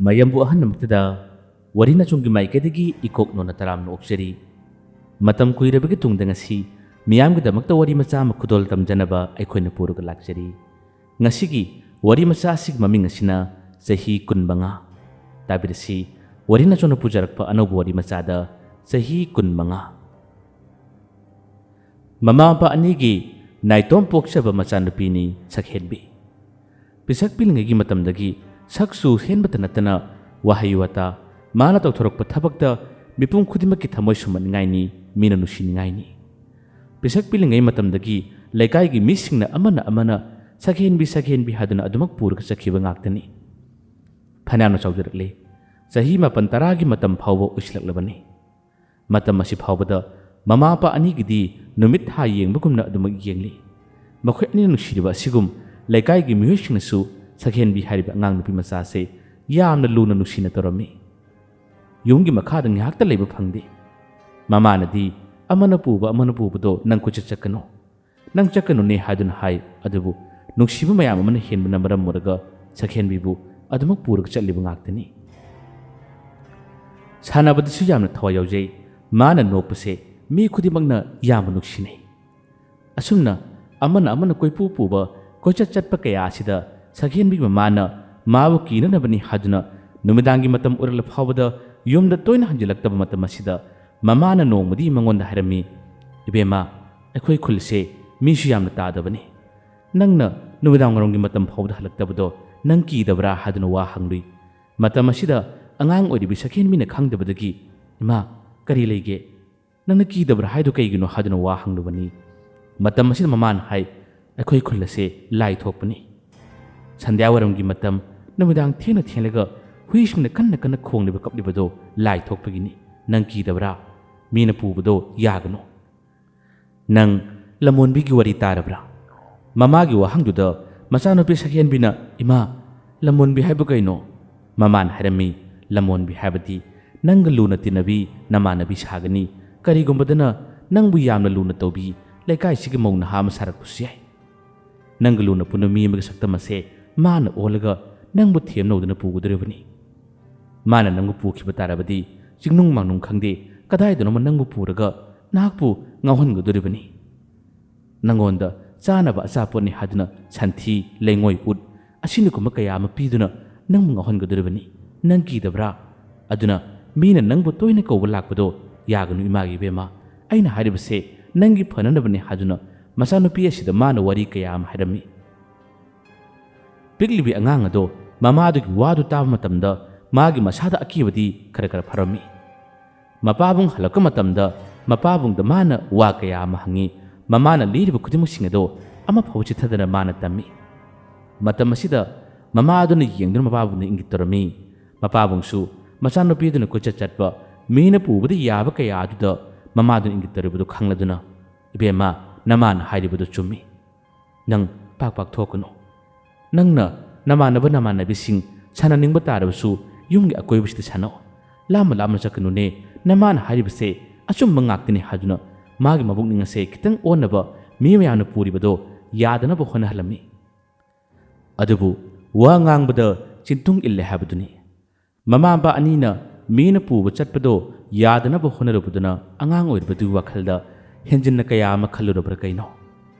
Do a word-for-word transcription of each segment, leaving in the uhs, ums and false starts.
ꯃꯌꯥꯝꯕꯨ ꯑꯍꯟꯃꯛꯇꯗ ꯋꯥꯔꯤ ꯅꯆꯨꯝꯒꯤ ꯃꯥꯏꯀꯩꯗꯒꯤ ꯏꯀꯣꯛ ꯅꯣꯟꯅ ꯇꯔꯥꯝꯅ ꯑꯣꯛꯆꯔꯤ꯫ ꯃꯇꯝ ꯀꯨꯏꯔꯕꯒꯤ ꯇꯨꯡꯗ ꯉꯁꯤ ꯃꯤꯌꯥꯝꯒꯤꯗꯃꯛꯇ ꯋꯥꯔꯤ ꯃꯆꯥ ꯑꯃ ꯈꯨꯗꯣꯜ ꯇꯝꯖꯅꯕ ꯑꯩꯈꯣꯏꯅ ꯄꯨꯔꯒ ꯂꯥꯛꯆꯔꯤ꯫ ꯉꯁꯤꯒꯤ ꯋꯥꯔꯤ ꯃꯆꯥ ꯑꯁꯤꯒꯤ ꯃꯃꯤꯡ ꯑꯁꯤꯅ ꯆꯍꯤ ꯀꯨꯟꯃꯉꯥ꯫ ꯇꯥꯕꯤꯔꯁꯤ, ꯋꯥꯔꯤ ꯅꯆꯨꯝꯅ ꯄꯨꯖꯔꯛꯄ ꯑꯅꯧꯕ ꯋꯥꯔꯤ ꯃꯆꯥꯗ ꯆꯍꯤ ꯀꯨꯟꯃꯉꯥ꯫ ꯃꯃꯥ ꯃꯄꯥ ꯑꯅꯤꯒꯤ ꯅꯥꯏꯇꯣꯝ ꯄꯣꯛꯆꯕ ꯃꯆꯥꯅꯨꯄꯤꯅꯤ ꯁꯛꯍꯦꯟꯕꯤ꯫ ꯄꯤꯁꯛ ꯄꯤꯛꯂꯤꯉꯩꯒꯤ ꯃꯇꯝꯗꯒꯤ ꯁꯛꯁꯨ ꯍꯦꯟꯕꯇ ꯅꯠꯇꯅ ꯋꯥꯍꯩ ꯋꯥꯇꯥ, ꯃꯥꯅ ꯇꯧꯊꯣꯔꯛꯄ ꯊꯕꯛꯇ ꯃꯤꯄꯨꯝ ꯈꯨꯗꯤꯡꯃꯛꯀꯤ ꯊꯃꯣꯏ ꯁꯨꯝꯍꯠꯅꯤꯡꯉꯥꯏꯅꯤ, ꯃꯤꯅ ꯅꯨꯡꯁꯤꯅꯤꯡꯉꯥꯏꯅꯤ꯫ ꯄꯤꯁꯛ ꯄꯤꯛꯂꯤꯉꯩ ꯃꯇꯝꯗꯒꯤ ꯂꯩꯀꯥꯏꯒꯤ ꯃꯤꯁꯤꯡꯅ ꯑꯃꯅ ꯑꯃꯅ "ꯁꯛꯍꯦꯟꯕꯤ, ꯁꯛꯍꯦꯟꯕꯤ" ꯍꯥꯏꯗꯨꯅ ꯑꯗꯨꯃꯛ ꯄꯨꯔꯒ ꯆꯠꯈꯤꯕ ꯉꯥꯛꯇꯅꯤ꯫ ꯐꯅꯌꯥꯝꯅ ꯆꯥꯎꯖꯔꯛꯂꯦ꯫ ꯆꯍꯤ ꯃꯥꯄꯟ ꯇꯔꯥꯒꯤ ꯃꯇꯝ ꯐꯥꯎꯕ ꯑꯣꯏꯁꯤꯜꯂꯛꯂꯕꯅꯤ꯫ ꯃꯇꯝ ꯑꯁꯤ ꯐꯥꯎꯕꯗ ꯃꯃꯥ ꯃꯄꯥ ꯑꯅꯤꯒꯤꯗꯤ ꯅꯨꯃꯤꯠ ꯊꯥ ꯌꯦꯡꯕꯒꯨꯝꯅ ꯑꯗꯨꯃꯛ ꯌꯦꯡꯂꯤ꯫ ꯃꯈꯣꯏ ꯑꯅꯤꯅ ꯅꯨꯡꯁꯤꯔꯤꯕ ꯑꯁꯤꯒꯨꯝ ꯂꯩꯀꯥꯏꯒꯤ ꯃꯤꯑꯣꯏꯁꯤꯡꯅꯁꯨ ꯁꯛꯍꯦꯟꯕꯤ ꯍꯥꯏꯔꯤꯕ ꯑꯉꯥꯡ ꯅꯨꯄꯤ ꯃꯆꯥꯁꯦ ꯌꯥꯝꯅ ꯂꯨꯅ ꯅꯨꯡꯁꯤꯅ ꯇꯧꯔꯝꯃꯤ꯫ ꯌꯨꯝꯒꯤ ꯃꯈꯥꯗ ꯉꯥꯏꯍꯥꯛꯇ ꯂꯩꯕ ꯐꯪꯗꯦ꯫ ꯃꯃꯥꯅꯗꯤ "ꯑꯃꯅ ꯄꯨꯕ ꯑꯃꯅ ꯄꯨꯕꯗꯣ ꯅꯪ ꯀꯣꯏꯆꯠ ꯆꯠꯀꯅꯨ, ꯅꯪ ꯆꯠꯀꯅꯨꯅꯦ" ꯍꯥꯏꯗꯨꯅ ꯍꯥꯏ꯫ ꯑꯗꯨꯕꯨ ꯅꯨꯡꯁꯤꯕ ꯃꯌꯥꯝ ꯑꯃꯅ ꯍꯦꯟꯕꯅ ꯃꯔꯝ ꯑꯣꯏꯔꯒ ꯁꯛꯍꯦꯟꯕꯤꯕꯨ ꯑꯗꯨꯃꯛ ꯄꯨꯔꯒ ꯆꯠꯂꯤꯕ ꯉꯥꯛꯇꯅꯤ꯫ ꯁꯥꯟꯅꯕꯗꯁꯨ ꯌꯥꯝꯅ ꯊꯋꯥꯏ ꯌꯥꯎꯖꯩ꯫ ꯃꯥꯅ ꯅꯣꯛꯄꯁꯦ ꯃꯤ ꯈꯨꯗꯤꯡꯃꯛꯅ ꯌꯥꯝꯅ ꯅꯨꯡꯁꯤꯅꯩ꯫ ꯑꯁꯨꯝꯅ ꯑꯃꯅ ꯑꯃꯅ ꯀꯣꯏꯄꯨ ꯄꯨꯕ, ꯀꯣꯏꯆꯠ ꯆꯠꯄ ꯀꯌꯥ ꯑꯁꯤꯗ ꯁꯛꯍꯦꯟꯕꯤ ꯃꯃꯥꯅ ꯃꯥꯕꯨ ꯀꯤꯅꯅꯕꯅꯤ ꯍꯥꯏꯗꯨꯅ ꯅꯨꯃꯤꯗꯥꯡꯒꯤ ꯃꯇꯝ ꯑꯣꯏꯔꯛꯂ ꯐꯥꯎꯕꯗ ꯌꯨꯝꯗ ꯇꯣꯏꯅ ꯍꯟꯖꯤꯜꯂꯛꯇꯕ ꯃꯇꯝ ꯑꯁꯤꯗ ꯃꯃꯥꯅ ꯅꯣꯡꯃꯗꯤ ꯃꯉꯣꯟꯗ ꯍꯥꯏꯔꯝꯃꯤ, "ꯏꯕꯦꯝꯃ, ꯑꯩꯈꯣꯏ ꯈꯨꯜꯁꯦ ꯃꯤꯁꯨ ꯌꯥꯝꯅ ꯇꯥꯗꯕꯅꯤ꯫ ꯅꯪꯅ ꯅꯨꯃꯤꯗꯥꯡ ꯋꯥꯏꯔꯝꯒꯤ ꯃꯇꯝ ꯐꯥꯎꯕꯗ ꯍꯜꯂꯛꯇꯕꯗꯣ ꯅꯪ ꯀꯤꯗꯕ꯭ꯔꯥ?" ꯍꯥꯏꯗꯨꯅ ꯋꯥ ꯍꯪꯂꯨꯏ꯫ ꯃꯇꯝ ꯑꯁꯤꯗ ꯑꯉꯥꯡ ꯑꯣꯏꯔꯤꯕꯤ ꯁꯛꯍꯦꯟꯕꯤꯅ ꯈꯪꯗꯕꯗꯒꯤ, "ꯏꯃꯥ, ꯀꯔꯤ ꯂꯩꯒꯦ? ꯅꯪꯅ ꯀꯤꯗꯕ꯭ꯔꯥ ꯍꯥꯏꯗꯨ ꯀꯩꯒꯤꯅꯣ?" ꯍꯥꯏꯗꯨꯅ ꯋꯥ ꯍꯪꯂꯨꯕꯅꯤ꯫ ꯃꯇꯝ ꯑꯁꯤꯗ ꯃꯃꯥꯅ ꯍꯥꯏ, "ꯑꯩꯈꯣꯏ ꯈꯨꯜ ꯑꯁꯦ ꯂꯥꯏ ꯊꯣꯛꯄꯅꯤ꯫ ꯁꯟꯙ꯭ꯌꯥ ꯋꯥꯏꯔꯝꯒꯤ ꯃꯇꯝ, ꯅꯨꯃꯤꯗꯥꯡ ꯊꯦꯡꯅ ꯊꯦꯡꯂꯒ ꯍꯨꯏꯁꯤꯡꯅ ꯀꯟꯅ ꯀꯟꯅ ꯈꯣꯡꯂꯤꯕ ꯀꯞꯂꯤꯕꯗꯣ ꯂꯥꯏ ꯊꯣꯛꯄꯒꯤꯅꯤ꯫ ꯅꯪ ꯀꯤꯗꯕ꯭ꯔꯥ? ꯃꯤꯅ ꯄꯨꯕꯗꯣ ꯌꯥꯒꯅꯨ꯫ ꯅꯪ ꯂꯝꯃꯣꯟꯕꯤꯒꯤ ꯋꯥꯔꯤ ꯇꯥꯔꯕ꯭ꯔꯥ?" ꯃꯃꯥꯒꯤ ꯋꯥꯍꯪꯗꯨꯗ ꯃꯆꯥꯅꯨꯄꯤ ꯁꯛꯍꯦꯟꯕꯤꯅ, "ꯏꯃꯥ, ꯂꯝꯃꯣꯟꯕꯤ ꯍꯥꯏꯕ ꯀꯩꯅꯣ?" ꯃꯃꯥꯅ ꯍꯥꯏꯔꯝꯃꯤ, "ꯂꯝꯃꯣꯟꯕꯤ ꯍꯥꯏꯕꯗꯤ ꯅꯪꯒ ꯂꯨꯅ ꯇꯤꯟꯅꯕꯤ ꯅꯃꯥꯟꯅꯕꯤ ꯁꯥꯒꯅꯤ꯫ ꯀꯔꯤꯒꯨꯝꯕꯗꯅ ꯅꯪꯕꯨ ꯌꯥꯝꯅ ꯂꯨꯅ ꯇꯧꯕꯤ ꯂꯩꯀꯥꯏꯁꯤꯒꯤ ꯃꯧ ꯅꯍꯥ ꯑꯃ ꯁꯥꯔꯛꯄꯁꯨ ꯌꯥꯏ꯫ ꯅꯪꯒ ꯂꯨꯅ ꯄꯨꯟꯕ ꯃꯤ ꯑꯃꯒꯤ ꯁꯛꯇꯝ ꯑꯁꯦ ꯃꯥꯅ ꯑꯣꯜꯂꯒ ꯅꯪꯕꯨ ꯊꯦꯝꯅꯧꯗꯅ ꯄꯨꯒꯗꯧꯔꯤꯕꯅꯤ꯫ ꯃꯥꯅ ꯅꯪꯕꯨ ꯄꯨꯈꯤꯕ ꯇꯥꯔꯕꯗꯤ ꯆꯤꯡꯅꯨꯡ ꯃꯥꯡꯅꯨꯡ ꯈꯪꯗꯦ, ꯀꯗꯥꯏꯗꯅꯣꯃ ꯅꯪꯕꯨ ꯄꯨꯔꯒ ꯅꯍꯥꯛꯄꯨ ꯉꯥꯎꯍꯟꯒꯗꯣꯔꯤꯕꯅꯤ꯫ ꯅꯪꯉꯣꯟꯗ ꯆꯥꯅꯕ ꯑꯆꯥꯄꯣꯠꯅꯤ ꯍꯥꯏꯗꯨꯅ ꯁꯟꯊꯤ, ꯂꯩꯉꯣꯏ, ꯎꯠ ꯑꯁꯤꯅꯒꯨꯝꯕ ꯀꯌꯥ ꯑꯃ ꯄꯤꯗꯨꯅ ꯅꯪꯕꯨ ꯉꯥꯎꯍꯟꯒꯗꯣꯔꯤꯕꯅꯤ꯫ ꯅꯪ ꯀꯤꯗꯕ꯭ꯔꯥ? ꯑꯗꯨꯅ ꯃꯤꯅ ꯅꯪꯕꯨ ꯇꯣꯏꯅ ꯀꯧꯕ ꯂꯥꯛꯄꯗꯣ ꯌꯥꯒꯅꯨ, ꯏꯃꯥꯒꯤ ꯏꯕꯦꯝꯃ꯫ ꯑꯩꯅ ꯍꯥꯏꯔꯤꯕꯁꯦ ꯅꯪꯒꯤ ꯐꯅꯅꯕꯅꯤ ꯍꯥꯏꯗꯨꯅ ꯃꯆꯥꯅꯨꯄꯤ ꯑꯁꯤꯗ ꯃꯥꯅ ꯋꯥꯔꯤ ꯀꯌꯥ ꯑꯃ ꯍꯥꯏꯔꯝꯃꯤ꯫ ꯄꯤꯛꯂꯤꯕꯤ ꯑꯉꯥꯡ ꯑꯗꯣ ꯃꯃꯥꯗꯨꯒꯤ ꯋꯥꯗꯨ ꯇꯥꯕ ꯃꯇꯝꯗ ꯃꯥꯒꯤ ꯃꯁꯥꯗ ꯑꯀꯤꯕꯗꯤ ꯈꯔ ꯈꯔ ꯐꯔꯝꯃꯤ꯫ ꯃꯄꯥꯕꯨꯡ ꯍꯜꯂꯛꯄ ꯃꯇꯝꯗ ꯃꯄꯥꯕꯨꯡꯗ ꯃꯥꯅ ꯋꯥ ꯀꯌꯥ ꯑꯃ ꯍꯪꯉꯤ꯫ ꯃꯃꯥꯅ ꯂꯤꯔꯤꯕ ꯈꯨꯗꯤꯡꯃꯛꯁꯤꯡ ꯑꯗꯣ ꯑꯃꯐꯥꯎꯕ ꯆꯤꯠꯊꯗꯅ ꯃꯥꯅ ꯇꯝꯃꯤ꯫ ꯃꯇꯝ ꯑꯁꯤꯗ ꯃꯃꯥꯗꯨꯅ ꯌꯦꯡꯗꯨꯅ ꯃꯄꯥꯕꯨꯡꯗ ꯏꯪꯒꯤꯠ ꯇꯧꯔꯝꯃꯤ꯫ ꯃꯄꯥꯕꯨꯡꯁꯨ ꯃꯆꯥꯅꯨꯄꯤꯗꯨꯅ ꯀꯣꯏꯆꯠ ꯆꯠꯄ, ꯃꯤꯅ ꯄꯨꯕꯗ ꯌꯥꯕ ꯀꯌꯥ ꯑꯗꯨꯗ ꯃꯃꯥꯗꯨꯅ ꯏꯪꯒꯤꯠ ꯇꯧꯔꯤꯕꯗꯨ ꯈꯪꯂꯗꯨꯅ, "ꯏꯕꯦꯝꯃ, ꯅꯃꯥꯅ ꯍꯥꯏꯔꯤꯕꯗꯨ ꯆꯨꯝꯃꯤ꯫ ꯅꯪ ꯄꯥꯛ ꯄꯥꯛ ꯊꯣꯛꯀꯅꯨ꯫ ꯅꯪꯅ ꯅꯃꯥꯟꯅꯕ ꯅꯃꯥꯟꯅꯕꯤꯁꯤꯡ ꯁꯥꯟꯅꯅꯤꯡꯕ ꯇꯥꯔꯕꯁꯨ ꯌꯨꯝꯒꯤ ꯑꯀꯣꯏꯕꯁꯤꯗ ꯁꯥꯟꯅꯧ꯫ ꯂꯥꯞꯅ ꯂꯥꯞꯅ ꯆꯠꯀꯅꯨꯅꯦ꯫ ꯅꯃꯥꯅ ꯍꯥꯏꯔꯤꯕꯁꯦ ꯑꯆꯨꯝꯕ ꯉꯥꯛꯇꯅꯤ" ꯍꯥꯏꯗꯨꯅ ꯃꯥꯒꯤ ꯃꯕꯨꯛꯅꯤꯡ ꯑꯁꯦ ꯈꯤꯇꯪ ꯑꯣꯟꯅꯕ ꯃꯤ ꯃꯌꯥꯝꯅ ꯄꯨꯔꯤꯕꯗꯣ ꯌꯥꯗꯅꯕ ꯍꯣꯠꯅꯍꯜꯂꯝꯃꯤ꯫ ꯑꯗꯨꯕꯨ ꯋꯥ ꯉꯥꯡꯕꯗ ꯆꯤꯟꯇꯨꯡ ꯏꯜꯂꯦ ꯍꯥꯏꯕꯗꯨꯅꯤ꯫ ꯃꯃꯥ ꯃꯄꯥ ꯑꯅꯤꯅ ꯃꯤꯅ ꯄꯨꯕ ꯆꯠꯄꯗꯣ ꯌꯥꯗꯅꯕ ꯍꯣꯠꯅꯔꯨꯕꯗꯨꯅ ꯑꯉꯥꯡ ꯑꯣꯏꯔꯤꯕꯗꯨꯒꯤ ꯋꯥꯈꯜꯗ ꯍꯦꯟꯖꯤꯟꯅ ꯀꯌꯥ ꯑꯃ ꯈꯜꯂꯨꯔꯕ꯭ꯔꯥ ꯀꯩꯅꯣ?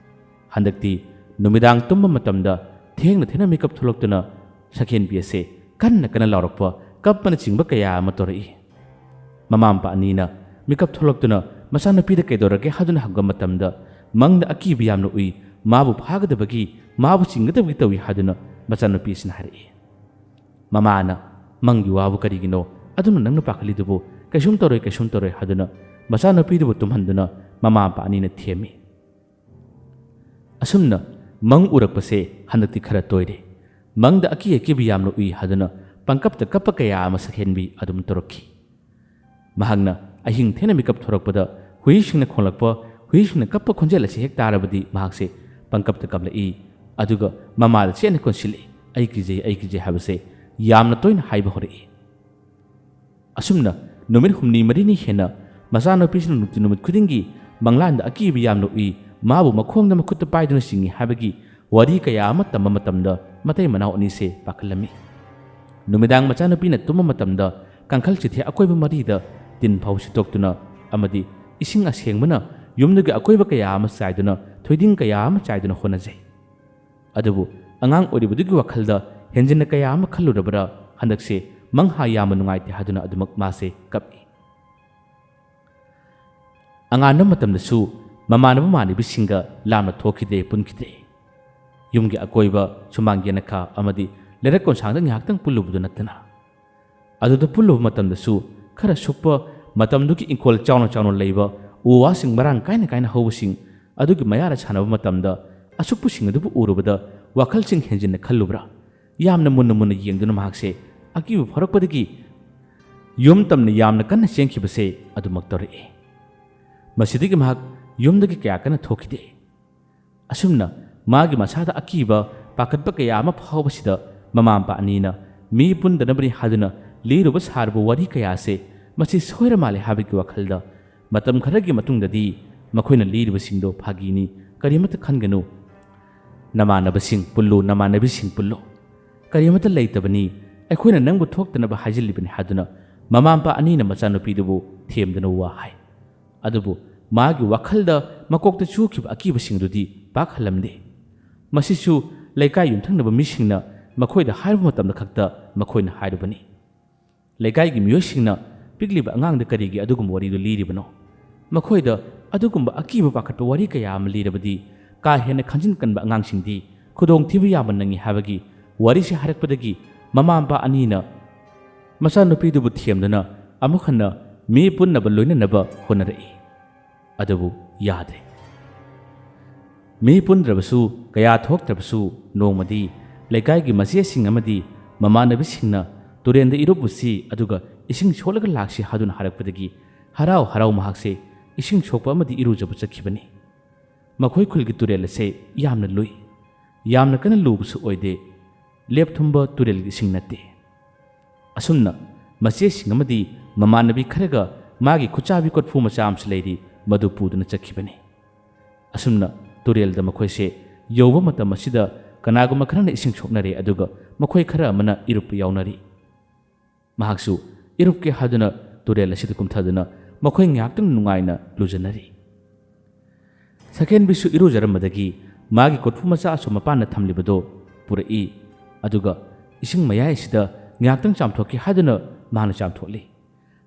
ꯍꯟꯗꯛꯇꯤ ꯅꯨꯃꯤꯗꯥꯡ ꯇꯨꯝꯕ ꯃꯇꯝꯗ ꯊꯦꯡꯅ ꯊꯦꯡꯅ ꯃꯤꯀꯞ ꯊꯣꯛꯂꯛꯇꯨꯅ ꯁꯛꯍꯦꯟꯕꯤ ꯑꯁꯦ ꯀꯟꯅ ꯀꯟꯅ ꯂꯥꯎꯔꯛꯄ, ꯀꯞꯄꯅꯆꯤꯡꯕ ꯀꯌꯥ ꯑꯃ ꯇꯧꯔꯛꯏ꯫ ꯃꯃꯥ ꯃꯄꯥ ꯑꯅꯤꯅ ꯃꯤꯀꯞ ꯊꯣꯛꯂꯛꯇꯨꯅ ꯃꯆꯥꯅꯨꯄꯤꯗ ꯀꯩꯗꯧꯔꯒꯦ ꯍꯥꯏꯗꯨꯅ ꯍꯪꯕ ꯃꯇꯝꯗ, ꯃꯪꯗ ꯑꯀꯤꯕ ꯌꯥꯝꯅ ꯎꯏ, ꯃꯥꯕꯨ ꯐꯥꯒꯗꯕꯒꯤ, ꯃꯥꯕꯨ ꯆꯤꯡꯒꯗꯕꯒꯤ ꯇꯧꯏ ꯍꯥꯏꯗꯨꯅ ꯃꯆꯥꯅꯨꯄꯤ ꯑꯁꯤꯅ ꯍꯥꯏꯔꯛꯏ꯫ ꯃꯃꯥꯅ, "ꯃꯪꯒꯤ ꯋꯥꯕꯨ ꯀꯔꯤꯒꯤꯅꯣ? ꯑꯗꯨꯅ ꯅꯪꯅ ꯄꯥꯈꯠꯂꯤꯗꯨꯕꯨ? ꯀꯩꯁꯨꯝ ꯇꯧꯔꯣꯏ, ꯀꯩꯁꯨꯝ ꯇꯧꯔꯣꯏ" ꯍꯥꯏꯗꯨꯅ ꯃꯆꯥꯅꯨꯄꯤꯗꯨꯕꯨ ꯇꯨꯝꯍꯟꯗꯨꯅ ꯃꯃꯥ ꯃꯄꯥ ꯑꯅꯤꯅ ꯊꯦꯝꯃꯤ꯫ ꯑꯁꯨꯝꯅ ꯃꯪ ꯎꯔꯛꯄꯁꯦ ꯍꯟꯗꯛꯇꯤ ꯈꯔ ꯇꯣꯏꯔꯦ꯫ ꯃꯪꯗ ꯑꯀꯤ ꯑꯀꯤꯕ ꯌꯥꯝꯅ ꯎꯏ ꯍꯥꯏꯗꯨꯅ ꯄꯪꯀꯞꯇ ꯀꯞꯄ ꯀꯌꯥ ꯑꯃ ꯁꯛꯍꯦꯟꯕꯤ ꯑꯗꯨꯝ ꯇꯧꯔꯛꯈꯤ꯫ ꯃꯍꯥꯛꯅ ꯑꯍꯤꯡ ꯊꯦꯡꯅ ꯃꯤꯀꯞ ꯊꯣꯔꯛꯄꯗ ꯍꯨꯏꯁꯤꯡꯅ ꯈꯣꯡꯂꯛꯄ, ꯍꯨꯏꯁꯤꯡꯅ ꯀꯞꯄ ꯈꯣꯟꯖꯦꯜ ꯑꯁꯤ ꯍꯦꯛ ꯇꯥꯔꯕꯗꯤ ꯃꯍꯥꯛꯁꯦ ꯄꯪꯀꯞꯇ ꯀꯞꯂꯛꯏ꯫ ꯑꯗꯨꯒ ꯃꯃꯥꯗ ꯆꯦꯠꯅ ꯀꯣꯟꯁꯤꯜꯂꯤ꯫ "ꯑꯩ ꯀꯤꯖꯩ, ꯑꯩ ꯀꯤꯖꯩ" ꯍꯥꯏꯕꯁꯦ ꯌꯥꯝꯅ ꯇꯣꯏꯅ ꯍꯥꯏꯕ ꯍꯧꯔꯛꯏ꯫ ꯑꯁꯨꯝꯅ ꯅꯨꯃꯤꯠ ꯍꯨꯝꯅꯤ ꯃꯔꯤꯅꯤ ꯍꯦꯟꯅ ꯃꯆꯥꯅꯨꯄꯤꯁꯤꯅ ꯅꯨꯡꯇꯤ ꯅꯨꯃꯤꯠ ꯈꯨꯗꯤꯡꯒꯤ ꯃꯪꯂꯥꯟꯗ ꯑꯀꯤꯕ ꯌꯥꯝꯅ ꯎꯏ, ꯃꯥꯕꯨ ꯃꯈꯣꯡꯗ ꯃꯈꯨꯠꯇ ꯄꯥꯏꯗꯨꯅ ꯆꯤꯡꯏ ꯍꯥꯏꯕꯒꯤ ꯋꯥꯔꯤ ꯀꯌꯥ ꯑꯃ ꯇꯝꯕ ꯃꯇꯝꯗ ꯃꯇꯩ ꯃꯅꯥꯎ ꯑꯅꯤꯁꯦ ꯄꯥꯈꯠꯂꯝꯃꯤ꯫ ꯅꯨꯃꯤꯗꯥꯡ ꯃꯆꯥꯅꯨꯄꯤꯅ ꯇꯨꯝꯕ ꯃꯇꯝꯗ ꯀꯥꯡꯈꯜ ꯆꯤꯊꯦ ꯑꯀꯣꯏꯕ ꯃꯔꯤꯗ ꯇꯤꯟ ꯐꯥꯎ ꯁꯤꯠꯇꯣꯛꯇꯨꯅ ꯑꯃꯗꯤ ꯏꯁꯤꯡ ꯑꯁꯦꯡꯕꯅ ꯌꯨꯝꯗꯨꯒꯤ ꯑꯀꯣꯏꯕ ꯀꯌꯥ ꯑꯃ ꯆꯥꯏꯗꯨꯅ, ꯊꯣꯏꯗꯤꯡ ꯀꯌꯥ ꯑꯃ ꯆꯥꯏꯗꯨꯅ ꯍꯣꯠꯅꯖꯩ꯫ ꯑꯗꯨꯕꯨ ꯑꯉꯥꯡ ꯑꯣꯏꯔꯤꯕꯗꯨꯒꯤ ꯋꯥꯈꯜꯗ ꯍꯦꯟꯖꯤꯟꯅ ꯀꯌꯥ ꯑꯃ ꯈꯜꯂꯨꯔꯕ꯭ꯔꯥ, ꯍꯟꯗꯛꯁꯦ ꯃꯪꯍꯥ ꯌꯥꯝꯅ ꯅꯨꯡꯉꯥꯏꯇꯦ ꯍꯥꯏꯗꯨꯅ ꯑꯗꯨꯃꯛ ꯃꯥꯁꯦ ꯀꯞꯏ꯫ ꯑꯉꯥꯟꯕ ꯃꯇꯝꯗꯁꯨ ꯃꯃꯥꯟꯅꯕ ꯃꯃꯥꯟꯅꯕꯤꯁꯤꯡꯒ ꯂꯥꯞꯅ ꯊꯣꯛꯈꯤꯗ꯭ꯔꯦ, ꯄꯨꯟꯈꯤꯗ꯭ꯔꯦ꯫ ꯌꯨꯝꯒꯤ ꯑꯀꯣꯏꯕ, ꯁꯨꯃꯥꯡ ꯌꯦꯅꯈꯥ ꯑꯃꯗꯤ ꯂꯩꯔꯛ ꯀꯣꯟꯁꯥꯡꯗ ꯉꯥꯏꯍꯥꯛꯇꯪ ꯄꯨꯜꯂꯨꯕꯗꯨ ꯅꯠꯇꯅ꯫ ꯑꯗꯨꯗ ꯄꯨꯜꯂꯨꯕ ꯃꯇꯝꯗꯁꯨ ꯈꯔ ꯁꯨꯛꯄ, ꯃꯇꯝꯗꯨꯒꯤ ꯏꯪꯈꯣꯜ ꯆꯥꯎꯅ ꯆꯥꯎꯅ ꯂꯩꯕ, ꯎ ꯋꯥꯁꯤꯡ ꯃꯔꯥꯡ ꯀꯥꯏꯅ ꯀꯥꯏꯅ ꯍꯧꯕꯁꯤꯡ ꯑꯗꯨꯒꯤ ꯃꯌꯥꯗ ꯁꯥꯟꯅꯕ ꯃꯇꯝꯗ ꯑꯁꯨꯛꯄꯁꯤꯡ ꯑꯗꯨꯕꯨ ꯎꯔꯨꯕꯗ ꯋꯥꯈꯜꯁꯤꯡ ꯍꯦꯟꯖꯤꯟꯅ ꯈꯜꯂꯨꯕ꯭ꯔꯥ? ꯌꯥꯝꯅ ꯃꯨꯟꯅ ꯃꯨꯟꯅ ꯌꯦꯡꯗꯨꯅ ꯃꯍꯥꯛꯁꯦ ꯑꯀꯤꯕ ꯐꯥꯎꯔꯛꯄꯗꯒꯤ ꯌꯨꯝ ꯇꯝꯅ ꯌꯥꯝꯅ ꯀꯟꯅ ꯆꯦꯟꯈꯤꯕꯁꯦ ꯑꯗꯨꯃꯛ ꯇꯧꯔꯛꯏ꯫ ꯃꯁꯤꯗꯒꯤ ꯃꯍꯥꯛ ꯌꯨꯝꯗꯒꯤ ꯀꯌꯥ ꯀꯟꯅ ꯊꯣꯛꯈꯤꯗꯦ꯫ ꯑꯁꯨꯝꯅ ꯃꯥꯒꯤ ꯃꯁꯥꯗ ꯑꯀꯤꯕ, ꯄꯥꯈꯠꯄ ꯀꯌꯥ ꯑꯃ ꯐꯥꯎꯕꯁꯤꯗ ꯃꯃꯥ ꯃꯄꯥ ꯑꯅꯤꯅ ꯃꯤ ꯄꯨꯟꯗꯅꯕꯅꯤ ꯍꯥꯏꯗꯨꯅ ꯂꯤꯔꯨꯕ ꯁꯥꯔꯨꯕ ꯋꯥꯔꯤ ꯀꯌꯥꯁꯦ ꯃꯁꯤ ꯁꯣꯏꯔ ꯃꯥꯜꯂꯦ ꯍꯥꯏꯕꯒꯤ ꯋꯥꯈꯜꯗ ꯃꯇꯝ ꯈꯔꯒꯤ ꯃꯇꯨꯡꯗꯗꯤ ꯃꯈꯣꯏꯅ ꯂꯤꯔꯤꯕꯁꯤꯡꯗꯣ ꯐꯥꯒꯤꯅꯤ, ꯀꯔꯤꯃꯠꯇ ꯈꯟꯒꯅꯨ, ꯅꯃꯥꯟꯅꯕꯁꯤꯡ ꯄꯨꯜꯂꯨ, ꯅꯃꯥꯟꯅꯕꯤꯁꯤꯡ ꯄꯨꯜꯂꯨ, ꯀꯔꯤꯃꯠꯇ ꯂꯩꯇꯕꯅꯤ, ꯑꯩꯈꯣꯏꯅ ꯅꯪꯕꯨ ꯊꯣꯛꯇꯅꯕ ꯍꯥꯏꯖꯤꯜꯂꯤꯕꯅꯤ ꯍꯥꯏꯗꯨꯅ ꯃꯃꯥ ꯃꯄꯥ ꯑꯅꯤꯅ ꯃꯆꯥꯅꯨꯄꯤꯗꯨꯕꯨ ꯊꯦꯝꯗꯨꯅ ꯋꯥ ꯍꯥꯏ꯫ ꯑꯗꯨꯕꯨ ꯃꯥꯒꯤ ꯋꯥꯈꯜꯗ ꯃꯀꯣꯛꯇ ꯆꯨꯈꯤꯕ ꯑꯀꯤꯕꯁꯤꯡꯗꯨꯗꯤ ꯄꯥꯛ ꯍꯜꯂꯝꯗꯦ꯫ ꯃꯁꯤꯁꯨ ꯂꯩꯀꯥꯏ ꯌꯨꯝꯊꯪꯅꯕ ꯃꯤꯁꯤꯡꯅ ꯃꯈꯣꯏꯗ ꯍꯥꯏꯔꯨꯕ ꯃꯇꯝꯗ ꯈꯛꯇ ꯃꯈꯣꯏꯅ ꯍꯥꯏꯔꯨꯕꯅꯤ꯫ ꯂꯩꯀꯥꯏꯒꯤ ꯃꯤꯑꯣꯏꯁꯤꯡꯅ ꯄꯤꯛꯂꯤꯕ ꯑꯉꯥꯡꯗ ꯀꯔꯤꯒꯤ ꯑꯗꯨꯒꯨꯝꯕ ꯋꯥꯔꯤꯗꯨ ꯂꯤꯔꯤꯕꯅꯣ? ꯃꯈꯣꯏꯗ ꯑꯗꯨꯒꯨꯝꯕ ꯑꯀꯤꯕ ꯄꯥꯈꯠꯄ ꯋꯥꯔꯤ ꯀꯌꯥ ꯑꯃ ꯂꯤꯔꯕꯗꯤ ꯀꯥ ꯍꯦꯟꯅ ꯈꯟꯖꯤꯟ ꯀꯟꯕ ꯑꯉꯥꯡꯁꯤꯡꯗꯤ ꯈꯨꯗꯣꯡꯊꯤꯕ ꯌꯥꯝꯅ ꯅꯪꯉꯤ ꯍꯥꯏꯕꯒꯤ ꯋꯥꯔꯤꯁꯤ ꯍꯥꯏꯔꯛꯄꯗꯒꯤ ꯃꯃꯥ ꯃꯄꯥ ꯑꯅꯤꯅ ꯃꯆꯥꯅꯨꯄꯤꯗꯨꯕꯨ ꯊꯦꯝꯗꯨꯅ ꯑꯃꯨꯛ ꯍꯟꯅ ꯃꯤ ꯄꯨꯟꯅꯕ ꯂꯣꯏꯅꯅꯕ ꯍꯣꯠꯅꯔꯛꯏ꯫ ꯑꯗꯨꯕꯨ ꯌꯥꯗ꯭ꯔꯦ꯫ ꯃꯤ ꯄꯨꯟꯗ꯭ꯔꯕꯁꯨ, ꯀꯌꯥ ꯊꯣꯛꯇ꯭ꯔꯕꯁꯨ, ꯅꯣꯡꯃꯗꯤ ꯂꯩꯀꯥꯏꯒꯤ ꯃꯆꯦꯁꯤꯡ ꯑꯃꯗꯤ ꯃꯃꯥꯟꯅꯕꯤꯁꯤꯡꯅ ꯇꯨꯔꯦꯟꯗ ꯏꯔꯨꯞꯄꯨꯁꯤ, ꯑꯗꯨꯒ ꯏꯁꯤꯡ ꯁꯣꯛꯂꯒ ꯂꯥꯛꯁꯤ ꯍꯥꯏꯗꯨꯅ ꯍꯥꯏꯔꯛꯄꯗꯒꯤ ꯍꯔꯥꯎ ꯍꯔꯥꯎ ꯃꯍꯥꯛꯁꯦ ꯏꯁꯤꯡ ꯁꯣꯛꯄ ꯑꯃꯗꯤ ꯏꯔꯨꯖꯕ ꯆꯠꯈꯤꯕꯅꯤ꯫ ꯃꯈꯣꯏ ꯈꯨꯜꯒꯤ ꯇꯨꯔꯦꯜ ꯑꯁꯦ ꯌꯥꯝꯅ ꯂꯨꯏ꯫ ꯌꯥꯝꯅ ꯀꯟꯅ ꯂꯨꯕꯁꯨ ꯑꯣꯏꯗꯦ, ꯂꯦꯞꯊꯨꯝꯕ ꯇꯨꯔꯦꯜꯒꯤ ꯏꯁꯤꯡ ꯅꯠꯇꯦ꯫ ꯑꯁꯨꯝꯅ ꯃꯆꯦꯁꯤꯡ ꯑꯃꯗꯤ ꯃꯃꯥꯟꯅꯕꯤ ꯈꯔꯒ ꯃꯥꯒꯤ ꯈꯨꯠꯆꯥꯕꯤ ꯀꯣꯔꯐꯨ ꯃꯆꯥ ꯑꯃꯁꯨ ꯂꯩꯔꯤ, ꯃꯗꯨ ꯄꯨꯗꯨꯅ ꯆꯠꯈꯤꯕꯅꯤ꯫ ꯑꯁꯨꯝꯅ ꯇꯨꯔꯦꯜꯗ ꯃꯈꯣꯏꯁꯦ ꯌꯧꯕ ꯃꯇꯝ ꯑꯁꯤꯗ ꯀꯅꯥꯒꯨꯝꯕ ꯈꯔꯅ ꯏꯁꯤꯡ ꯁꯣꯛꯅꯔꯦ, ꯑꯗꯨꯒ ꯃꯈꯣꯏ ꯈꯔ ꯑꯃꯅ ꯏꯔꯨꯞꯄ ꯌꯥꯎꯅꯔꯤ꯫ ꯃꯍꯥꯛꯁꯨ ꯏꯔꯨꯞꯀꯦ ꯍꯥꯏꯗꯨꯅ ꯇꯨꯔꯦꯜ ꯑꯁꯤꯗ ꯀꯨꯝꯊꯗꯨꯅ ꯃꯈꯣꯏ ꯉꯥꯏꯍꯥꯛꯇꯪ ꯅꯨꯡꯉꯥꯏꯅ ꯂꯨꯖꯅꯔꯤ꯫ ꯁꯛꯍꯦꯟꯕꯤꯁꯨ ꯏꯔꯨꯖꯔꯝꯕꯗꯒꯤ ꯃꯥꯒꯤ ꯀꯣꯔꯐꯨ ꯃꯆꯥ ꯑꯁꯣꯝ ꯃꯄꯥꯟꯗ ꯊꯝꯂꯤꯕꯗꯣ ꯄꯨꯔꯛꯏ꯫ ꯑꯗꯨꯒ ꯏꯁꯤꯡ ꯃꯌꯥꯏ ꯑꯁꯤꯗ ꯉꯥꯏꯍꯥꯛꯇꯪ ꯆꯥꯝꯊꯣꯛꯀꯦ ꯍꯥꯏꯗꯨꯅ ꯃꯥꯅ ꯆꯥꯝꯊꯣꯛꯂꯤ꯫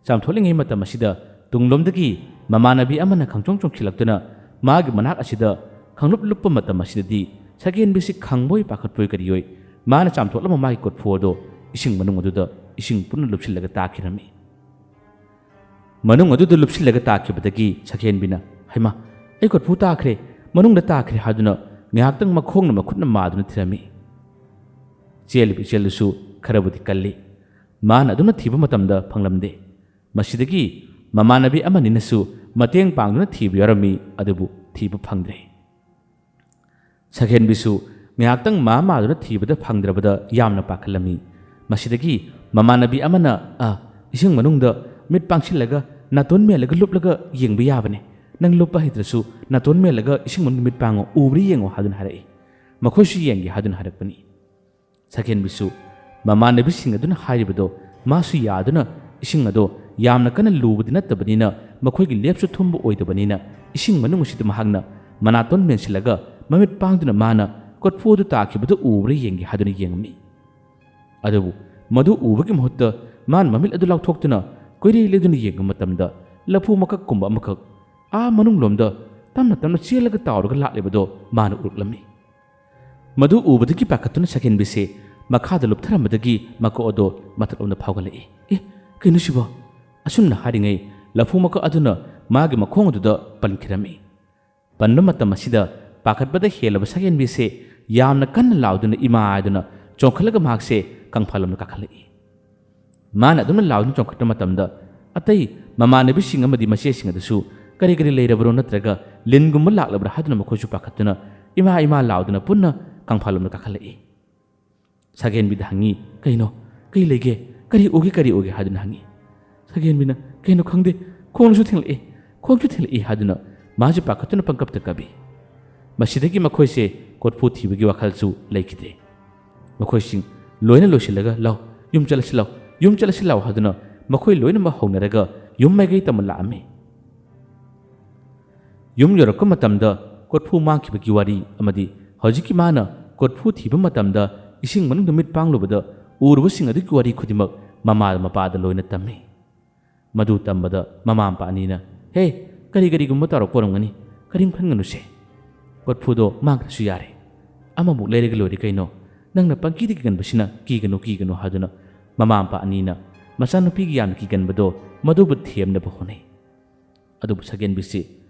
ꯆꯥꯝꯊꯣꯛꯂꯤꯉꯩ ꯃꯇꯝ ꯑꯁꯤꯗ ꯇꯨꯡꯂꯣꯝꯗꯒꯤ ꯃꯃꯥꯟꯅꯕꯤ ꯑꯃꯅ ꯈꯪꯆꯣꯡ ꯆꯣꯡꯁꯤꯜꯂꯛꯇꯨꯅ ꯃꯥꯒꯤ ꯃꯅꯥꯛ ꯑꯁꯤꯗ ꯈꯪꯂꯨꯞ ꯂꯨꯞꯄ ꯃꯇꯝ ꯑꯁꯤꯗꯗꯤ ꯁꯛꯍꯦꯟꯕꯤꯁꯤ ꯈꯪꯕꯣꯏ ꯄꯥꯈꯠꯄꯣꯏ ꯀꯔꯤꯑꯣꯏ, ꯃꯥꯅ ꯆꯥꯝꯊꯣꯛꯂꯝꯕ ꯃꯥꯒꯤ ꯀꯣꯔꯐꯨ ꯑꯗꯣ ꯏꯁꯤꯡ ꯃꯅꯨꯡ ꯑꯗꯨꯗ ꯏꯁꯤꯡ ꯄꯨꯟꯅ ꯂꯨꯞꯁꯤꯜꯂꯒ ꯇꯥꯈꯤꯔꯝꯃꯤ꯫ ꯃꯅꯨꯡ ꯑꯗꯨꯗ ꯂꯨꯞꯁꯤꯜꯂꯒ ꯇꯥꯈꯤꯕꯗꯒꯤ ꯁꯛꯍꯦꯟꯕꯤꯅ, "ꯍꯩꯃꯥ, ꯑꯩ ꯀꯣꯔꯐꯨ ꯇꯥꯈ꯭ꯔꯦ, ꯃꯅꯨꯡꯗ ꯇꯥꯈ꯭ꯔꯦ" ꯍꯥꯏꯗꯨꯅ ꯉꯥꯏꯍꯥꯛꯇꯪ ꯃꯈꯣꯡꯅ ꯃꯈꯨꯠꯅ ꯃꯥꯗꯨꯅ ꯊꯤꯔꯝꯃꯤ꯫ ꯆꯦꯜꯂꯤꯕ ꯏꯆꯦꯜꯗꯨꯁꯨ ꯈꯔꯕꯨꯗꯤ ꯀꯜꯂꯤ꯫ ꯃꯥꯅ ꯑꯗꯨꯝꯅ ꯊꯤꯕ ꯃꯇꯝꯗ ꯐꯪꯂꯝꯗꯦ꯫ ꯃꯁꯤꯗꯒꯤ ꯃꯃꯥꯟꯅꯕꯤ ꯑꯃꯅꯤꯅꯁꯨ ꯃꯇꯦꯡ ꯄꯥꯡꯗꯨꯅ ꯊꯤꯕ ꯌꯥꯎꯔꯝꯃꯤ, ꯑꯗꯨꯕꯨ ꯊꯤꯕ ꯐꯪꯗ꯭ꯔꯦ꯫ ꯁꯛꯍꯦꯟꯕꯤꯁꯨ ꯉꯥꯏꯍꯥꯛꯇꯪ ꯃꯥ ꯃꯥꯗꯨꯅ ꯊꯤꯕꯗ ꯐꯪꯗ꯭ꯔꯕꯗ ꯌꯥꯝꯅ ꯄꯥꯈꯠꯂꯝꯃꯤ꯫ ꯃꯁꯤꯗꯒꯤ ꯃꯃꯥꯟꯅꯕꯤ ꯑꯃꯅ, "ꯑ, ꯏꯁꯤꯡ ꯃꯅꯨꯡꯗ ꯃꯤꯠ ꯄꯥꯡꯁꯤꯜꯂꯒ ꯅꯥꯇꯣꯟ ꯃꯦꯜꯂꯒ ꯂꯨꯞꯂꯒ ꯌꯦꯡꯕ ꯌꯥꯕꯅꯦ꯫ ꯅꯪ ꯂꯨꯞꯄ ꯍꯩꯇ꯭ꯔꯁꯨ ꯅꯥꯇꯣꯟ ꯃꯦꯜꯂꯒ ꯏꯁꯤꯡ ꯃꯅꯨꯡꯗ ꯃꯤꯠ ꯄꯥꯡꯉꯣ, ꯎꯕ꯭ꯔꯥ ꯌꯦꯡꯉꯣ" ꯍꯥꯏꯗꯨꯅ ꯍꯥꯏꯔꯛꯏ꯫ ꯃꯈꯣꯏꯁꯨ ꯌꯦꯡꯒꯦ ꯍꯥꯏꯗꯨꯅ ꯍꯥꯏꯔꯛꯄꯅꯤ꯫ ꯁꯛꯍꯦꯟꯕꯤꯁꯨ ꯃꯃꯥꯟꯅꯕꯤꯁꯤꯡ ꯑꯗꯨꯅ ꯍꯥꯏꯔꯤꯕꯗꯣ ꯃꯥꯁꯨ ꯌꯥꯗꯨꯅ ꯏꯁꯤꯡ ꯑꯗꯣ ꯌꯥꯝꯅ ꯀꯟꯅ ꯂꯨꯕꯗꯤ ꯅꯠꯇꯕꯅꯤꯅ ꯃꯈꯣꯏꯒꯤ ꯂꯦꯞꯁꯨ ꯊꯨꯝꯕ ꯑꯣꯏꯗꯕꯅꯤꯅ ꯏꯁꯤꯡ ꯃꯅꯨꯡ ꯑꯁꯤꯗ ꯃꯍꯥꯛꯅ ꯃꯅꯥꯇꯣꯟ ꯃꯦꯟꯁꯤꯜꯂꯒ ꯃꯃꯤꯠ ꯄꯥꯡꯗꯨꯅ ꯃꯥꯅ ꯀꯣꯔꯐꯨ ꯑꯗꯨ ꯇꯥꯈꯤꯕꯗꯨ ꯎꯕ꯭ꯔꯥ ꯌꯦꯡꯒꯦ ꯍꯥꯏꯗꯨꯅ ꯌꯦꯡꯉꯝꯃꯤ꯫ ꯑꯗꯨꯕꯨ ꯃꯗꯨ ꯎꯕꯒꯤ ꯃꯍꯨꯠꯇ ꯃꯥꯅ ꯃꯃꯤꯠ ꯑꯗꯨ ꯂꯥꯎꯊꯣꯛꯇꯨꯅ ꯀꯣꯏꯔꯦ ꯂꯦꯗꯨꯅ ꯌꯦꯡꯕ ꯃꯇꯝꯗ ꯂꯐꯨ ꯃꯀꯛꯀꯨꯝꯕ ꯑꯃꯈꯛ ꯑꯥ ꯃꯅꯨꯡꯂꯣꯝꯗ ꯇꯞꯅ ꯇꯞꯅ ꯆꯦꯜꯂꯒ ꯇꯥꯎꯔꯒ ꯂꯥꯛꯂꯤꯕꯗꯣ ꯃꯥꯅ ꯎꯔꯛꯂꯝꯃꯤ꯫ ꯃꯗꯨ ꯎꯕꯗꯒꯤ ꯄꯥꯈꯠꯇꯨꯅ ꯁꯛꯍꯦꯟꯕꯤꯁꯦ ꯃꯈꯥꯗ ꯂꯨꯞꯊꯔꯝꯕꯗꯒꯤ ꯃꯀꯣꯛ ꯑꯗꯣ ꯃꯊꯛꯂꯣꯝꯗ ꯐꯥꯎꯒꯠꯂꯛꯏ꯫ "ꯑꯦ, ꯀꯩꯅꯣ ꯁꯤꯕꯣ?" ꯑꯁꯨꯝꯅ ꯍꯥꯏꯔꯤꯉꯩ ꯂꯐꯨ ꯃꯀꯛ ꯑꯗꯨꯅ ꯃꯥꯒꯤ ꯃꯈꯣꯡ ꯑꯗꯨꯗ ꯄꯟꯈꯤꯔꯝꯃꯤ꯫ ꯄꯟꯕ ꯃꯇꯝ ꯑꯁꯤꯗ ꯄꯥꯈꯠꯄꯗ ꯍꯦꯜꯂꯕ ꯁꯛꯍꯦꯟꯕꯤꯁꯦ ꯌꯥꯝꯅ ꯀꯟꯅ ꯂꯥꯎꯗꯨꯅ ꯏꯃꯥ ꯍꯥꯏꯗꯨꯅ ꯆꯣꯡꯈꯠꯂꯒ ꯃꯍꯥꯛꯁꯦ ꯀꯪꯐꯥꯜꯂꯣꯝꯗ ꯀꯥꯈꯠꯂꯛꯏ꯫ ꯃꯥꯅ ꯑꯗꯨꯝꯅ ꯂꯥꯎꯗꯨꯅ ꯆꯣꯡꯈꯠꯄ ꯃꯇꯝꯗ ꯑꯇꯩ ꯃꯃꯥꯟꯅꯕꯤꯁꯤꯡ ꯑꯃꯗꯤ ꯃꯆꯦꯁꯤꯡ ꯑꯗꯨꯁꯨ "ꯀꯔꯤ ꯀꯔꯤ ꯂꯩꯔꯕ꯭ꯔꯣ, ꯅꯠꯇ꯭ꯔꯒ ꯂꯤꯟꯒꯨꯝꯕ ꯂꯥꯛꯂꯕ꯭ꯔꯥ?" ꯍꯥꯏꯗꯨꯅ ꯃꯈꯣꯏꯁꯨ ꯄꯥꯈꯠꯇꯨꯅ ꯏꯃꯥ ꯏꯃꯥ ꯂꯥꯎꯗꯨꯅ ꯄꯨꯟꯅ ꯀꯪꯐꯥꯜꯂꯣꯝꯗ ꯀꯥꯈꯠꯂꯛꯏ꯫ ꯁꯛꯍꯦꯟꯕꯤꯗ ꯍꯪꯉꯤ, "ꯀꯩꯅꯣ? ꯀꯩ ꯂꯩꯒꯦ? ꯀꯔꯤ ꯎꯒꯦ, ꯀꯔꯤ ꯎꯒꯦ?" ꯍꯥꯏꯗꯨꯅ ꯍꯪꯉꯤ꯫ ꯁꯛꯍꯦꯟꯕꯤꯅ, "ꯀꯩꯅꯣ ꯈꯪꯗꯦ, ꯈꯣꯡꯁꯨ ꯊꯦꯡꯂꯛꯏ, ꯈꯣꯡꯁꯨ ꯊꯦꯡꯂꯛꯏ" ꯍꯥꯏꯗꯨꯅ ꯃꯥꯁꯦ ꯄꯥꯈꯠꯇꯨꯅ ꯄꯪꯀꯞꯇ ꯀꯞꯄꯤ꯫ ꯃꯁꯤꯗꯒꯤ ꯃꯈꯣꯏꯁꯦ ꯀꯣꯔꯐꯨ ꯊꯤꯕꯒꯤ ꯋꯥꯈꯜꯁꯨ ꯂꯩꯈꯤꯗꯦ꯫ ꯃꯈꯣꯏꯁꯤꯡ ꯂꯣꯏꯅ ꯂꯣꯏꯁꯤꯜꯂꯒ "ꯂꯥꯎ, ꯌꯨꯝ ꯆꯠꯂꯁꯤ ꯂꯥꯎ, ꯌꯨꯝ ꯆꯠꯂꯁꯤ ꯂꯥꯎ" ꯍꯥꯏꯗꯨꯅ ꯃꯈꯣꯏ ꯂꯣꯏꯅꯃꯛ ꯍꯧꯅꯔꯒ ꯌꯨꯝ ꯃꯥꯏꯀꯩ ꯇꯝꯅ ꯂꯥꯛꯑꯝꯃꯤ꯫ ꯌꯨꯝ ꯌꯧꯔꯛꯄ ꯃꯇꯝꯗ ꯀꯣꯔꯐꯨ ꯃꯥꯡꯈꯤꯕꯒꯤ ꯋꯥꯔꯤ ꯑꯃꯗꯤ ꯍꯧꯖꯤꯛꯀꯤ ꯃꯥꯅ ꯀꯣꯔꯐꯨ ꯊꯤꯕ ꯃꯇꯝꯗ ꯏꯁꯤꯡ ꯃꯅꯨꯡꯗ ꯃꯤꯠ ꯄꯥꯡꯂꯨꯕꯗ ꯎꯔꯨꯕꯁꯤꯡ ꯑꯗꯨꯒꯤ ꯋꯥꯔꯤ ꯈꯨꯗꯤꯡꯃꯛ ꯃꯃꯥ ꯃꯄꯥꯗ ꯂꯣꯏꯅ ꯇꯝꯃꯤ꯫ ꯃꯗꯨ ꯇꯝꯕꯗ ꯃꯃꯥ ꯃꯄꯥ ꯑꯅꯤꯅ, "ꯍꯦ, ꯀꯔꯤ ꯀꯔꯤꯒꯨꯝꯕ ꯇꯧꯔꯛꯄ ꯑꯣꯏꯔꯝꯒꯅꯤ, ꯀꯔꯤꯝ ꯈꯟꯒꯅꯨꯁꯦ꯫ ꯀꯣꯔꯐꯨꯗꯣ ꯃꯥꯡꯈ꯭ꯔꯁꯨ ꯌꯥꯔꯦ, ꯑꯃꯃꯨꯛ ꯂꯩꯔꯒ ꯂꯣꯏꯔꯦ ꯀꯩꯅꯣ, ꯅꯪꯅ ꯄꯪꯀꯤꯗ ꯀꯤꯒꯟꯕꯁꯤꯅ ꯀꯤꯒꯅꯨ, ꯀꯤꯒꯅꯨ" ꯍꯥꯏꯗꯨꯅ ꯃꯃꯥ ꯃꯄꯥ ꯑꯅꯤꯅ ꯃꯆꯥꯅꯨꯄꯤꯒꯤ ꯌꯥꯝꯅ ꯀꯤꯒꯟꯕꯗꯣ ꯃꯗꯨꯕꯨ ꯊꯦꯝꯅꯕ ꯍꯣꯠꯅꯩ꯫ ꯑꯗꯨꯕꯨ ꯁꯒꯦꯟꯕꯤꯁꯤ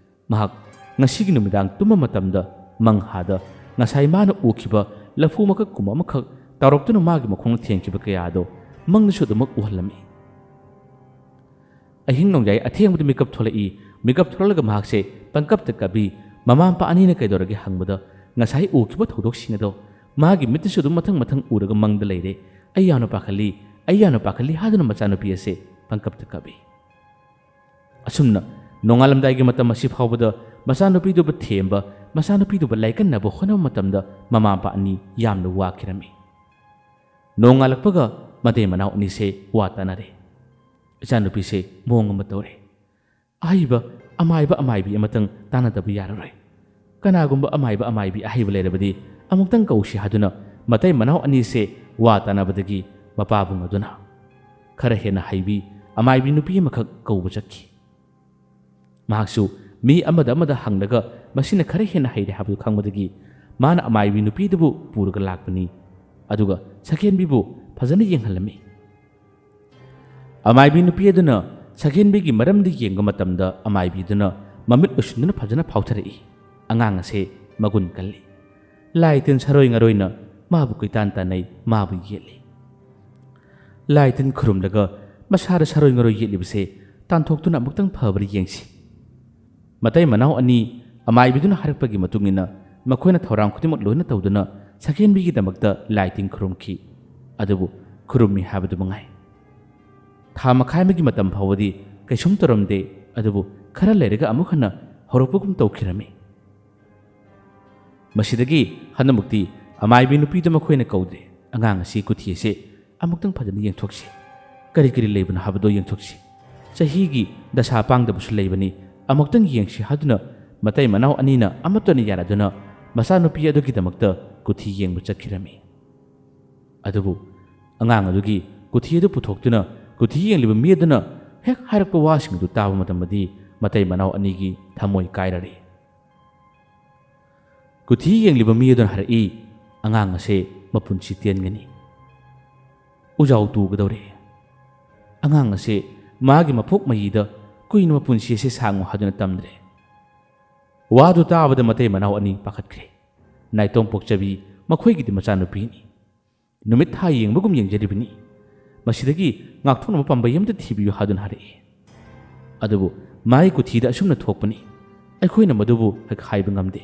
ꯃꯍꯥꯛ ꯉꯁꯤꯒꯤ ꯅꯨꯃꯤꯗꯥꯡ ꯇꯨꯝꯕ ꯃꯇꯝꯗ ꯃꯪꯍꯥꯗ ꯉꯁꯥꯏ ꯃꯥꯅ ꯎꯈꯤꯕ ꯂꯐꯨ ꯃꯀꯛꯀꯨꯝꯕ ꯑꯃꯈꯛ ꯇꯥꯎꯔꯛꯇꯨꯅ ꯃꯥꯒꯤ ꯃꯈꯣꯡꯗ ꯊꯦꯡꯈꯤꯕ ꯀꯌꯥꯗꯣ ꯃꯪꯗꯁꯨ ꯑꯗꯨꯃꯛ ꯎꯍꯜꯂꯝꯃꯤ꯫ ꯑꯍꯤꯡ ꯅꯣꯡꯌꯥꯏ ꯑꯊꯦꯡꯕꯗ ꯃꯤꯀꯞ ꯊꯣꯛꯂꯛꯏ꯫ ꯃꯤꯀꯞ ꯊꯣꯛꯂꯛꯂꯒ ꯃꯍꯥꯛꯁꯦ ꯄꯪꯀꯞꯇ ꯀꯞꯏ꯫ ꯃꯃꯥ ꯃꯄꯥ ꯑꯅꯤꯅ ꯀꯩꯗꯧꯔꯒꯦ ꯍꯪꯕꯗ, ꯉꯁꯥꯏ ꯎꯈꯤꯕ ꯊꯧꯗꯣꯛꯁꯤꯡ ꯑꯗꯣ ꯃꯥꯒꯤ ꯃꯤꯠꯇꯁꯨ ꯑꯗꯨꯝ ꯃꯊꯪ ꯃꯊꯪ ꯎꯔꯒ ꯃꯪꯗ ꯂꯩꯔꯦ꯫ "ꯑꯩ ꯌꯥꯝꯅ ꯄꯥꯈꯠꯂꯤ, ꯑꯩ ꯌꯥꯝꯅ ꯄꯥꯈꯠꯂꯤ" ꯍꯥꯏꯗꯨꯅ ꯃꯆꯥꯅꯨꯄꯤ ꯑꯁꯦ ꯄꯪꯀꯞꯇ ꯀꯞꯏ꯫ ꯑꯁꯨꯝꯅ ꯅꯣꯡꯉꯥꯜꯂꯝꯗꯥꯏꯒꯤ ꯃꯇꯝ ꯑꯁꯤ ꯐꯥꯎꯕꯗ ꯃꯆꯥꯅꯨꯄꯤꯗꯨꯕꯨ ꯊꯦꯝꯕ, ꯃꯆꯥꯅꯨꯄꯤꯗꯨꯕꯨ ꯂꯥꯏꯀꯟꯅꯕ ꯍꯣꯠꯅꯕ ꯃꯇꯝꯗ ꯃꯃꯥ ꯃꯄꯥ ꯑꯅꯤ ꯌꯥꯝꯅ ꯋꯥꯈꯤꯔꯝꯃꯤ꯫ ꯅꯣꯡꯉꯥꯜꯂꯛꯄꯒ ꯃꯇꯩ ꯃꯅꯥꯎ ꯑꯅꯤꯁꯦ ꯋꯥ ꯇꯥꯅꯔꯦ꯫ ꯏꯆꯥꯅꯨꯄꯤꯁꯦ ꯃꯑꯣꯡ ꯑꯃ ꯇꯧꯔꯦ꯫ ꯑꯍꯩꯕ ꯑꯃꯥꯏꯕ ꯑꯃꯥꯏꯕꯤ ꯑꯃꯇꯪ ꯇꯥꯟꯅꯗꯕ ꯌꯥꯔꯔꯣꯏ꯫ ꯀꯅꯥꯒꯨꯝꯕ ꯑꯃꯥꯏꯕ ꯑꯃꯥꯏꯕꯤ ꯑꯍꯩꯕ ꯂꯩꯔꯕꯗꯤ ꯑꯃꯨꯛꯇꯪ ꯀꯧꯁꯤ ꯍꯥꯏꯗꯨꯅ ꯃꯇꯩ ꯃꯅꯥꯎ ꯑꯅꯤꯁꯦ ꯋꯥ ꯇꯥꯅꯕꯗꯒꯤ ꯃꯄꯥꯕꯨꯡ ꯑꯗꯨꯅ ꯈꯔ ꯍꯦꯟꯅ ꯍꯩꯕꯤ ꯑꯃꯥꯏꯕꯤ ꯅꯨꯄꯤ ꯑꯃꯈꯛ ꯀꯧꯕ ꯆꯠꯈꯤ꯫ ꯃꯍꯥꯛꯁꯨ ꯃꯤ ꯑꯃꯗ ꯑꯃꯗ ꯍꯪꯂꯒ ꯃꯁꯤꯅ ꯈꯔ ꯍꯦꯟꯅ ꯍꯩꯔꯦ ꯍꯥꯏꯕꯗꯨ ꯈꯪꯕꯗꯒꯤ ꯃꯥꯅ ꯑꯃꯥꯏꯕꯤ ꯅꯨꯄꯤꯗꯨꯕꯨ ꯄꯨꯔꯒ ꯂꯥꯛꯄꯅꯤ꯫ ꯑꯗꯨꯒ ꯁꯒꯦꯟꯕꯤꯕꯨ ꯐꯖꯅ ꯌꯦꯡꯍꯜꯂꯝꯃꯤ꯫ ꯑꯃꯥꯏꯕꯤ ꯅꯨꯄꯤ ꯑꯗꯨꯅ ꯁꯒꯦꯟꯕꯤꯒꯤ ꯃꯔꯝꯗ ꯌꯦꯡꯕ ꯃꯇꯝꯗ ꯑꯃꯥꯏꯕꯤꯗꯨꯅ ꯃꯃꯤꯠ ꯎꯏꯁꯤꯟꯗꯨꯅ ꯐꯖꯅ ꯐꯥꯎꯊꯔꯛꯏ꯫ ꯑꯉꯥꯡ ꯑꯁꯦ ꯃꯒꯨꯟ ꯀꯜꯂꯤ꯫ ꯂꯥꯏ ꯇꯤꯟ ꯁꯔꯣꯏ ꯉꯔꯣꯏꯅ ꯃꯥꯕꯨ ꯀꯣꯏꯇꯥꯟ ꯇꯥꯟꯅꯩ, ꯃꯥꯕꯨ ꯌꯦꯠꯂꯤ꯫ ꯂꯥꯏ ꯇꯤꯟ ꯈꯨꯔꯨꯝꯂꯒ ꯃꯁꯥꯗ ꯁꯔꯣꯏ ꯉꯔꯣꯏ ꯌꯦꯠꯂꯤꯕꯁꯦ ꯇꯥꯟꯊꯣꯛꯇꯨꯅ ꯑꯃꯨꯛꯇꯪ ꯐꯕ꯭ꯔꯥ ꯌꯦꯡꯁꯤ꯫ ꯃꯇꯩ ꯃꯅꯥꯎ ꯑꯅꯤ ꯑꯃꯥꯏꯕꯤꯗꯨꯅ ꯍꯥꯏꯔꯛꯄꯒꯤ ꯃꯇꯨꯡ ꯏꯟꯅ ꯃꯈꯣꯏꯅ ꯊꯧꯔꯥꯡ ꯈꯨꯗꯤꯡꯃꯛ ꯂꯣꯏꯅ ꯇꯧꯗꯨꯅ ꯁꯒꯦꯟꯕꯤꯒꯤꯗꯃꯛꯇ ꯂꯥꯏ ꯇꯤꯟ ꯈꯨꯔꯨꯝꯈꯤ꯫ ꯑꯗꯨꯕꯨ ꯈꯨꯔꯨꯝꯃꯤ ꯍꯥꯏꯕꯗꯨ ꯃꯉꯥꯏ꯫ ꯊꯥ ꯃꯈꯥꯏ ꯑꯃꯒꯤ ꯃꯇꯝ ꯐꯥꯎꯕꯗꯤ ꯀꯩꯁꯨꯝ ꯇꯧꯔꯝꯗꯦ, ꯑꯗꯨꯕꯨ ꯈꯔ ꯂꯩꯔꯒ ꯑꯃꯨꯛ ꯍꯟꯅ ꯍꯧꯔꯛꯄꯒꯨꯝ ꯇꯧꯈꯤꯔꯝꯃꯤ꯫ ꯃꯁꯤꯗꯒꯤ ꯍꯟꯗꯛꯃꯨꯛꯇꯤ ꯑꯃꯥꯏꯕꯤ ꯅꯨꯄꯤꯗꯨ ꯃꯈꯣꯏꯅ ꯀꯧꯗ꯭ꯔꯦ꯫ "ꯑꯉꯥꯡ ꯑꯁꯤ ꯀꯨꯊꯤ ꯑꯁꯤ ꯑꯃꯨꯛꯇꯪ ꯐꯖꯅ ꯌꯦꯡꯊꯣꯛꯁꯤ, ꯀꯔꯤ ꯀꯔꯤ ꯂꯩꯕꯅꯣ ꯍꯥꯏꯕꯗꯣ ꯌꯦꯡꯊꯣꯛꯁꯤ꯫ ꯆꯍꯤꯒꯤ ꯗꯁꯥ ꯄꯥꯡꯗꯕꯁꯨ ꯂꯩꯕꯅꯤ, ꯑꯃꯨꯛꯇꯪ ꯌꯦꯡꯁꯤ" ꯍꯥꯏꯗꯨꯅ ꯃꯇꯩ ꯃꯅꯥꯎ ꯑꯅꯤꯅ ꯑꯃꯠꯇꯅ ꯌꯥꯅꯗꯨꯅ ꯃꯆꯥꯅꯨꯄꯤ ꯑꯗꯨꯒꯤꯗꯃꯛꯇ ꯀꯨꯊꯤ ꯌꯦꯡꯕ ꯆꯠꯈꯤꯔꯝꯃꯤ꯫ ꯑꯗꯨꯕꯨ ꯑꯉꯥꯡ ꯑꯗꯨꯒꯤ ꯀꯨꯊꯤ ꯑꯗꯨ ꯄꯨꯊꯣꯛꯇꯨꯅ ꯀꯨꯊꯤ ꯌꯦꯡꯂꯤꯕ ꯃꯤ ꯑꯗꯨꯅ ꯍꯦꯛ ꯍꯥꯏꯔꯛꯄ ꯋꯥꯁꯤꯡ ꯑꯗꯨ ꯇꯥꯕ ꯃꯇꯝꯗꯗꯤ ꯃꯇꯩ ꯃꯅꯥꯎ ꯑꯅꯤꯒꯤ ꯊꯃꯣꯏ ꯀꯥꯏꯔꯔꯦ꯫ ꯀꯨꯊꯤ ꯌꯦꯡꯂꯤꯕ ꯃꯤ ꯑꯗꯨꯅ ꯍꯥꯏꯔꯛꯏ, "ꯑꯉꯥꯡ ꯑꯁꯦ ꯃꯄꯨꯟꯁꯤ ꯇꯦꯟꯒꯅꯤ꯫ ꯎꯖꯥꯎ ꯇꯨꯒꯗꯧꯔꯦ꯫ ꯑꯉꯥꯡ ꯑꯁꯦ ꯃꯥꯒꯤ ꯃꯄꯣꯛ ꯃꯌꯤꯗ ꯀꯨꯏꯅ ꯃꯄꯨꯟꯁꯤ ꯑꯁꯦ ꯁꯥꯡꯉꯨ ꯍꯥꯏꯗꯨꯅ ꯇꯝꯗ꯭ꯔꯦ"꯫ ꯋꯥꯗꯨ ꯇꯥꯕꯗ ꯃꯇꯩ ꯃꯅꯥꯎ ꯑꯅꯤ ꯄꯥꯈꯠꯈ꯭ꯔꯦ꯫ ꯅꯥꯏꯇꯣꯝ ꯄꯣꯛꯆꯕꯤ ꯃꯈꯣꯏꯒꯤꯗꯤ ꯃꯆꯥꯅꯨꯄꯤꯅꯤ꯫ ꯅꯨꯃꯤꯠ ꯊꯥ ꯌꯦꯡꯕꯒꯨꯝ ꯌꯦꯡꯖꯔꯤꯕꯅꯤ꯫ ꯃꯁꯤꯗꯒꯤ ꯉꯥꯛꯊꯣꯛꯅꯕ ꯄꯥꯝꯕꯩ ꯑꯃꯇ ꯊꯤꯕꯤꯌꯨ ꯍꯥꯏꯗꯨꯅ ꯍꯥꯏꯔꯛꯏ꯫ ꯑꯗꯨꯕꯨ ꯃꯥꯒꯤ ꯀꯨꯊꯤꯗ ꯑꯁꯨꯝꯅ ꯊꯣꯛꯄꯅꯤ꯫ ꯑꯩꯈꯣꯏꯅ ꯃꯗꯨꯕꯨ ꯍꯦꯛ ꯍꯥꯏꯕ ꯉꯝꯗꯦ꯫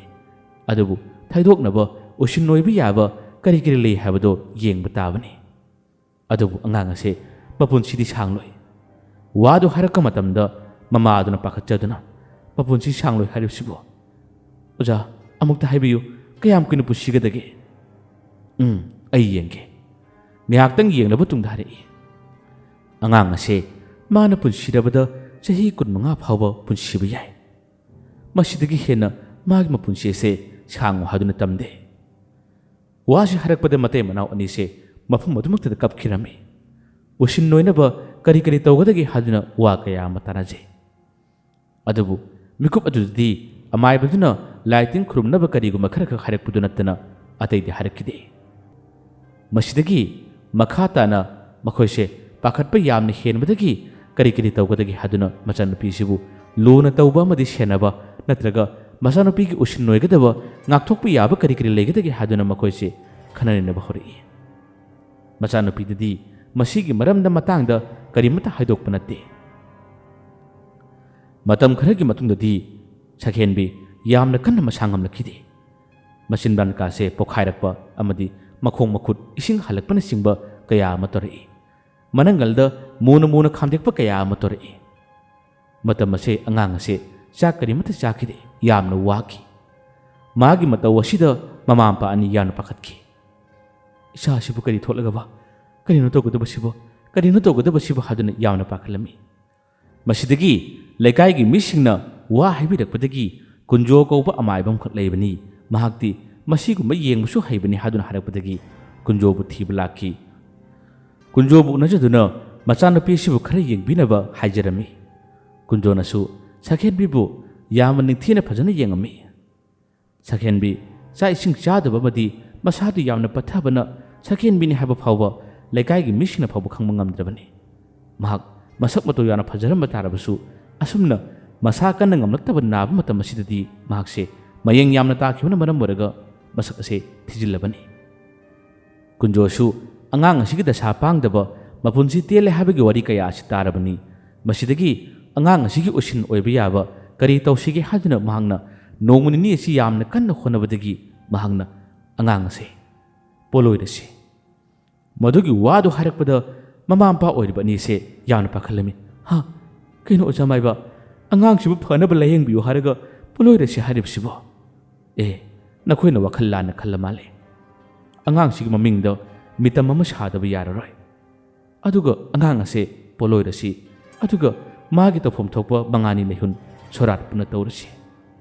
ꯑꯗꯨꯕꯨ ꯊꯩꯗꯣꯛꯅꯕ ꯎꯁꯤꯟ ꯑꯣꯏꯕ ꯌꯥꯕ ꯀꯔꯤ ꯀꯔꯤ ꯂꯩ ꯍꯥꯏꯕꯗꯣ ꯌꯦꯡꯕ ꯇꯥꯕꯅꯤ꯫ ꯑꯗꯨꯕꯨ ꯑꯉꯥꯡ ꯑꯁꯦ ꯃꯄꯨꯟꯁꯤꯗꯤ ꯁꯥꯡꯂꯣꯏ꯫ ꯋꯥꯗꯨ ꯍꯥꯏꯔꯛꯄ ꯃꯇꯝꯗ ꯃꯃꯥꯗꯨꯅ ꯄꯥꯈꯠꯆꯗꯨꯅ, "ꯃꯄꯨꯟꯁꯤ ꯁꯥꯡꯂꯣꯏ ꯍꯥꯏꯔꯤꯕꯁꯤꯕꯨ? ꯑꯣꯖꯥ, ꯑꯃꯨꯛꯇ ꯍꯥꯏꯕꯤꯌꯨ, ꯀꯌꯥꯝ ꯀꯨꯏꯅ ꯄꯨꯟꯁꯤꯒꯗꯒꯦ?" "ꯎꯝ, ꯑꯩ ꯌꯦꯡꯒꯦ"꯫ ꯉꯥꯏꯍꯥꯛꯇꯪ ꯌꯦꯡꯂꯕ ꯇꯨꯡꯗ ꯍꯥꯏꯔꯛꯏ, "ꯑꯉꯥꯡ ꯑꯁꯦ ꯃꯥꯅ ꯄꯨꯟꯁꯤꯔꯕꯗ ꯆꯍꯤ ꯀꯨꯟꯃꯉꯥ ꯐꯥꯎꯕ ꯄꯨꯟꯁꯤꯕ ꯌꯥꯏ꯫ ꯃꯁꯤꯗꯒꯤ ꯍꯦꯟꯅ ꯃꯥꯒꯤ ꯃꯄꯨꯟꯁꯤ ꯑꯁꯦ ꯁꯥꯡꯉꯨ ꯍꯥꯏꯗꯨꯅ ꯇꯝꯗꯦ"꯫ ꯋꯥꯁꯤ ꯍꯥꯏꯔꯛꯄꯗ ꯃꯇꯩ ꯃꯅꯥꯎ ꯑꯅꯤꯁꯦ ꯃꯐꯝ ꯑꯗꯨꯃꯛꯇꯗ ꯀꯞꯈꯤꯔꯝꯃꯤ꯫ ꯎꯁꯤꯟ ꯅꯣꯏꯅꯕ ꯀꯔꯤ ꯀꯔꯤ ꯇꯧꯒꯗꯒꯦ ꯍꯥꯏꯗꯨꯅ ꯋꯥ ꯀꯌꯥ ꯑꯃ ꯇꯥꯅꯖꯩ꯫ ꯑꯗꯨꯕꯨ ꯃꯤꯀꯨꯞ ꯑꯗꯨꯗꯗꯤ ꯑꯃꯥꯏꯕꯗꯨꯅ ꯂꯥꯏ ꯇꯤꯟ ꯈꯨꯔꯨꯝꯅꯕ ꯀꯔꯤꯒꯨꯝꯕ ꯈꯔ ꯈꯛ ꯍꯥꯏꯔꯛꯄꯗꯨ ꯅꯠꯇꯅ ꯑꯇꯩꯗꯤ ꯍꯥꯏꯔꯛꯈꯤꯗꯦ꯫ ꯃꯁꯤꯗꯒꯤ ꯃꯈꯥ ꯇꯥꯅ ꯃꯈꯣꯏꯁꯦ ꯄꯥꯈꯠꯄ ꯌꯥꯝꯅ ꯍꯦꯟꯕꯗꯒꯤ ꯀꯔꯤ ꯀꯔꯤ ꯇꯧꯒꯗꯒꯦ ꯍꯥꯏꯗꯨꯅ ꯃꯆꯥꯅꯨꯄꯤꯁꯤꯕꯨ ꯂꯨꯅ ꯇꯧꯕ ꯑꯃꯗꯤ ꯁꯦꯟꯅꯕ ꯅꯠꯇ꯭ꯔꯒ ꯃꯆꯥꯅꯨꯄꯤꯒꯤ ꯎꯁꯤꯟ ꯑꯣꯏꯒꯗꯕ ꯉꯥꯛꯊꯣꯛꯄ ꯌꯥꯕ ꯀꯔꯤ ꯀꯔꯤ ꯂꯩꯒꯗꯒꯦ ꯍꯥꯏꯗꯨꯅ ꯃꯈꯣꯏꯁꯦ ꯈꯟꯅ ꯅꯩꯅꯕ ꯍꯧꯔꯛꯏ꯫ ꯃꯆꯥꯅꯨꯄꯤꯗꯗꯤ ꯃꯁꯤꯒꯤ ꯃꯔꯝꯗ ꯃꯇꯥꯡꯗ ꯀꯔꯤꯃꯠꯇ ꯍꯥꯏꯗꯣꯛꯄ ꯅꯠꯇꯦ꯫ ꯃꯇꯝ ꯈꯔꯒꯤ ꯃꯇꯨꯡꯗꯗꯤ ꯁꯛꯍꯦꯟꯕꯤ ꯌꯥꯝꯅ ꯀꯟꯅ ꯃꯁꯥ ꯉꯝꯂꯛꯈꯤꯗꯦ꯫ ꯃꯆꯤꯟꯕꯥꯟ ꯀꯥꯁꯦ ꯄꯣꯈꯥꯏꯔꯛꯄ ꯑꯃꯗꯤ ꯃꯈꯣꯡ ꯃꯈꯨꯠ ꯏꯁꯤꯡ ꯍꯜꯂꯛꯄꯅꯆꯤꯡꯕ ꯀꯌꯥ ꯑꯃ ꯇꯧꯔꯛꯏ꯫ ꯃꯅꯪꯒꯜꯗ ꯃꯨꯅ ꯃꯨꯅ ꯈꯥꯝꯗꯦꯛꯄ ꯀꯌꯥ ꯑꯃ ꯇꯧꯔꯛꯏ꯫ ꯃꯇꯝ ꯑꯁꯦ ꯑꯉꯥꯡ ꯑꯁꯦ ꯆꯥꯛ ꯀꯔꯤꯃꯠꯇ ꯆꯥꯈꯤꯗꯦ, ꯌꯥꯝꯅ ꯋꯥꯈꯤ꯫ ꯃꯥꯒꯤ ꯃꯇꯧ ꯑꯁꯤꯗ ꯃꯃꯥ ꯃꯄꯥ ꯑꯅꯤ ꯌꯥꯝꯅ ꯄꯥꯈꯠꯈꯤ꯫ "ꯏꯆꯥꯁꯤꯕꯨ ꯀꯔꯤ ꯊꯣꯛꯂꯒꯕ? ꯀꯔꯤꯅꯣ ꯇꯧꯒꯗꯕꯁꯤꯕꯣ? ꯀꯔꯤꯅꯣ ꯇꯧꯒꯗꯕꯁꯤꯕꯣ?" ꯍꯥꯏꯗꯨꯅ ꯌꯥꯝꯅ ꯄꯥꯈꯠꯂꯝꯃꯤ꯫ ꯃꯁꯤꯗꯒꯤ ꯂꯩꯀꯥꯏꯒꯤ ꯃꯤꯁꯤꯡꯅ ꯋꯥ ꯍꯥꯏꯕꯤꯔꯛꯄꯗꯒꯤ, "ꯀꯨꯟꯖꯣ ꯀꯧꯕ ꯑꯃꯥꯏꯕ ꯑꯃꯈꯛ ꯂꯩꯕꯅꯤ, ꯃꯍꯥꯛꯇꯤ ꯃꯁꯤꯒꯨꯝꯕ ꯌꯦꯡꯕꯁꯨ ꯍꯩꯕꯅꯤ" ꯍꯥꯏꯗꯨꯅ ꯍꯥꯏꯔꯛꯄꯗꯒꯤ ꯀꯨꯟꯖꯣꯕꯨ ꯊꯤꯕ ꯂꯥꯛꯈꯤ꯫ ꯀꯨꯟꯖꯣꯕꯨ ꯎꯅꯖꯗꯨꯅ ꯃꯆꯥꯅꯨꯄꯤ ꯑꯁꯤꯕꯨ ꯈꯔ ꯌꯦꯡꯕꯤꯅꯕ ꯍꯥꯏꯖꯔꯝꯃꯤ꯫ ꯀꯨꯟꯖꯣꯅꯁꯨ ꯁꯛꯍꯦꯟꯕꯤꯕꯨ ꯌꯥꯝꯅ ꯅꯤꯡꯊꯤꯅ ꯐꯖꯅ ꯌꯦꯡꯉꯝꯃꯤ꯫ ꯁꯛꯍꯦꯟꯕꯤ ꯆꯥꯛ ꯏꯁꯤꯡ ꯆꯥꯗꯕ ꯑꯃꯗꯤ ꯃꯁꯥꯗꯨ ꯌꯥꯝꯅ ꯄꯠꯊꯕꯅ ꯁꯛꯍꯦꯟꯕꯤꯅꯤ ꯍꯥꯏꯕ ꯐꯥꯎꯕ ꯂꯩꯀꯥꯏꯒꯤ ꯃꯤꯁꯤꯡꯅ ꯐꯥꯎꯕ ꯈꯪꯕ ꯉꯝꯗ꯭ꯔꯕꯅꯤ꯫ ꯃꯍꯥꯛ ꯃꯁꯛ ꯃꯇꯧ ꯌꯥꯝꯅ ꯐꯖꯔꯝꯕ ꯇꯥꯔꯕꯁꯨ, ꯑꯁꯨꯝꯅ ꯃꯁꯥ ꯀꯟꯅ ꯉꯝꯂꯛꯇꯕ ꯅꯥꯕ ꯃꯇꯝ ꯑꯁꯤꯗꯗꯤ ꯃꯍꯥꯛꯁꯦ ꯃꯌꯦꯡ ꯌꯥꯝꯅ ꯇꯥꯈꯤꯕꯅ ꯃꯔꯝ ꯑꯣꯏꯔꯒ ꯃꯁꯛ ꯑꯁꯦ ꯊꯤꯖꯤꯜꯂꯕꯅꯤ꯫ ꯀꯨꯟꯖꯣꯁꯨ ꯑꯉꯥꯡ ꯑꯁꯤꯒꯤ ꯗꯁꯥ ꯄꯥꯡꯗꯕ, ꯃꯄꯨꯟꯁꯤ ꯇꯦꯜꯂꯦ ꯍꯥꯏꯕꯒꯤ ꯋꯥꯔꯤ ꯀꯌꯥ ꯑꯁꯤ ꯇꯥꯔꯕꯅꯤ꯫ ꯃꯁꯤꯗꯒꯤ ꯑꯉꯥꯡ ꯑꯁꯤꯒꯤ ꯎꯁꯤꯟ ꯑꯣꯏꯕ ꯌꯥꯕ ꯀꯔꯤ ꯇꯧꯁꯤꯒꯦ ꯍꯥꯏꯗꯨꯅ ꯃꯍꯥꯛꯅ ꯅꯣꯡꯃ ꯅꯤꯅꯤ ꯑꯁꯤ ꯌꯥꯝꯅ ꯀꯟꯅ ꯍꯣꯠꯅꯕꯗꯒꯤ ꯃꯍꯥꯛꯅ ꯑꯉꯥꯡ ꯑꯁꯦ ꯄꯣꯂꯣꯏꯔꯁꯤ꯫ ꯃꯗꯨꯒꯤ ꯋꯥꯗꯨ ꯍꯥꯏꯔꯛꯄꯗ ꯃꯃꯥ ꯃꯄꯥ ꯑꯣꯏꯔꯤꯕ ꯑꯅꯤꯁꯦ ꯌꯥꯝꯅ ꯄꯥꯈꯠꯂꯝꯃꯤ꯫ "ꯍꯥ? ꯀꯩꯅꯣ ꯑꯣꯖꯥ ꯃꯥꯏꯕ? ꯑꯉꯥꯡꯁꯤꯕꯨ ꯐꯅꯕ ꯂꯥꯌꯦꯡꯕꯤꯌꯨ ꯍꯥꯏꯔꯒ ꯄꯣꯂꯣꯏꯔꯁꯤ ꯍꯥꯏꯔꯤꯕꯁꯤꯕꯣ?" "ꯑꯦ, ꯅꯈꯣꯏꯅ ꯋꯥꯈꯜ ꯂꯥꯟꯅ ꯈꯜꯂ ꯃꯥꯜꯂꯦ꯫ ꯑꯉꯥꯡꯁꯤꯒꯤ ꯃꯃꯤꯡꯗ ꯃꯤꯇꯝ ꯑꯃ ꯁꯥꯗꯕ ꯌꯥꯔꯔꯣꯏ꯫ ꯑꯗꯨꯒ ꯑꯉꯥꯡ ꯑꯁꯦ ꯄꯣꯂꯣꯏꯔꯁꯤ, ꯑꯗꯨꯒ ꯃꯥꯒꯤ ꯇꯧꯐꯝ ꯊꯣꯛꯄ ꯃꯉꯥꯅꯤ ꯂꯩꯍꯨꯟ ꯁꯣꯔꯥꯠ ꯄꯨꯟꯅ ꯇꯧꯔꯁꯤ꯫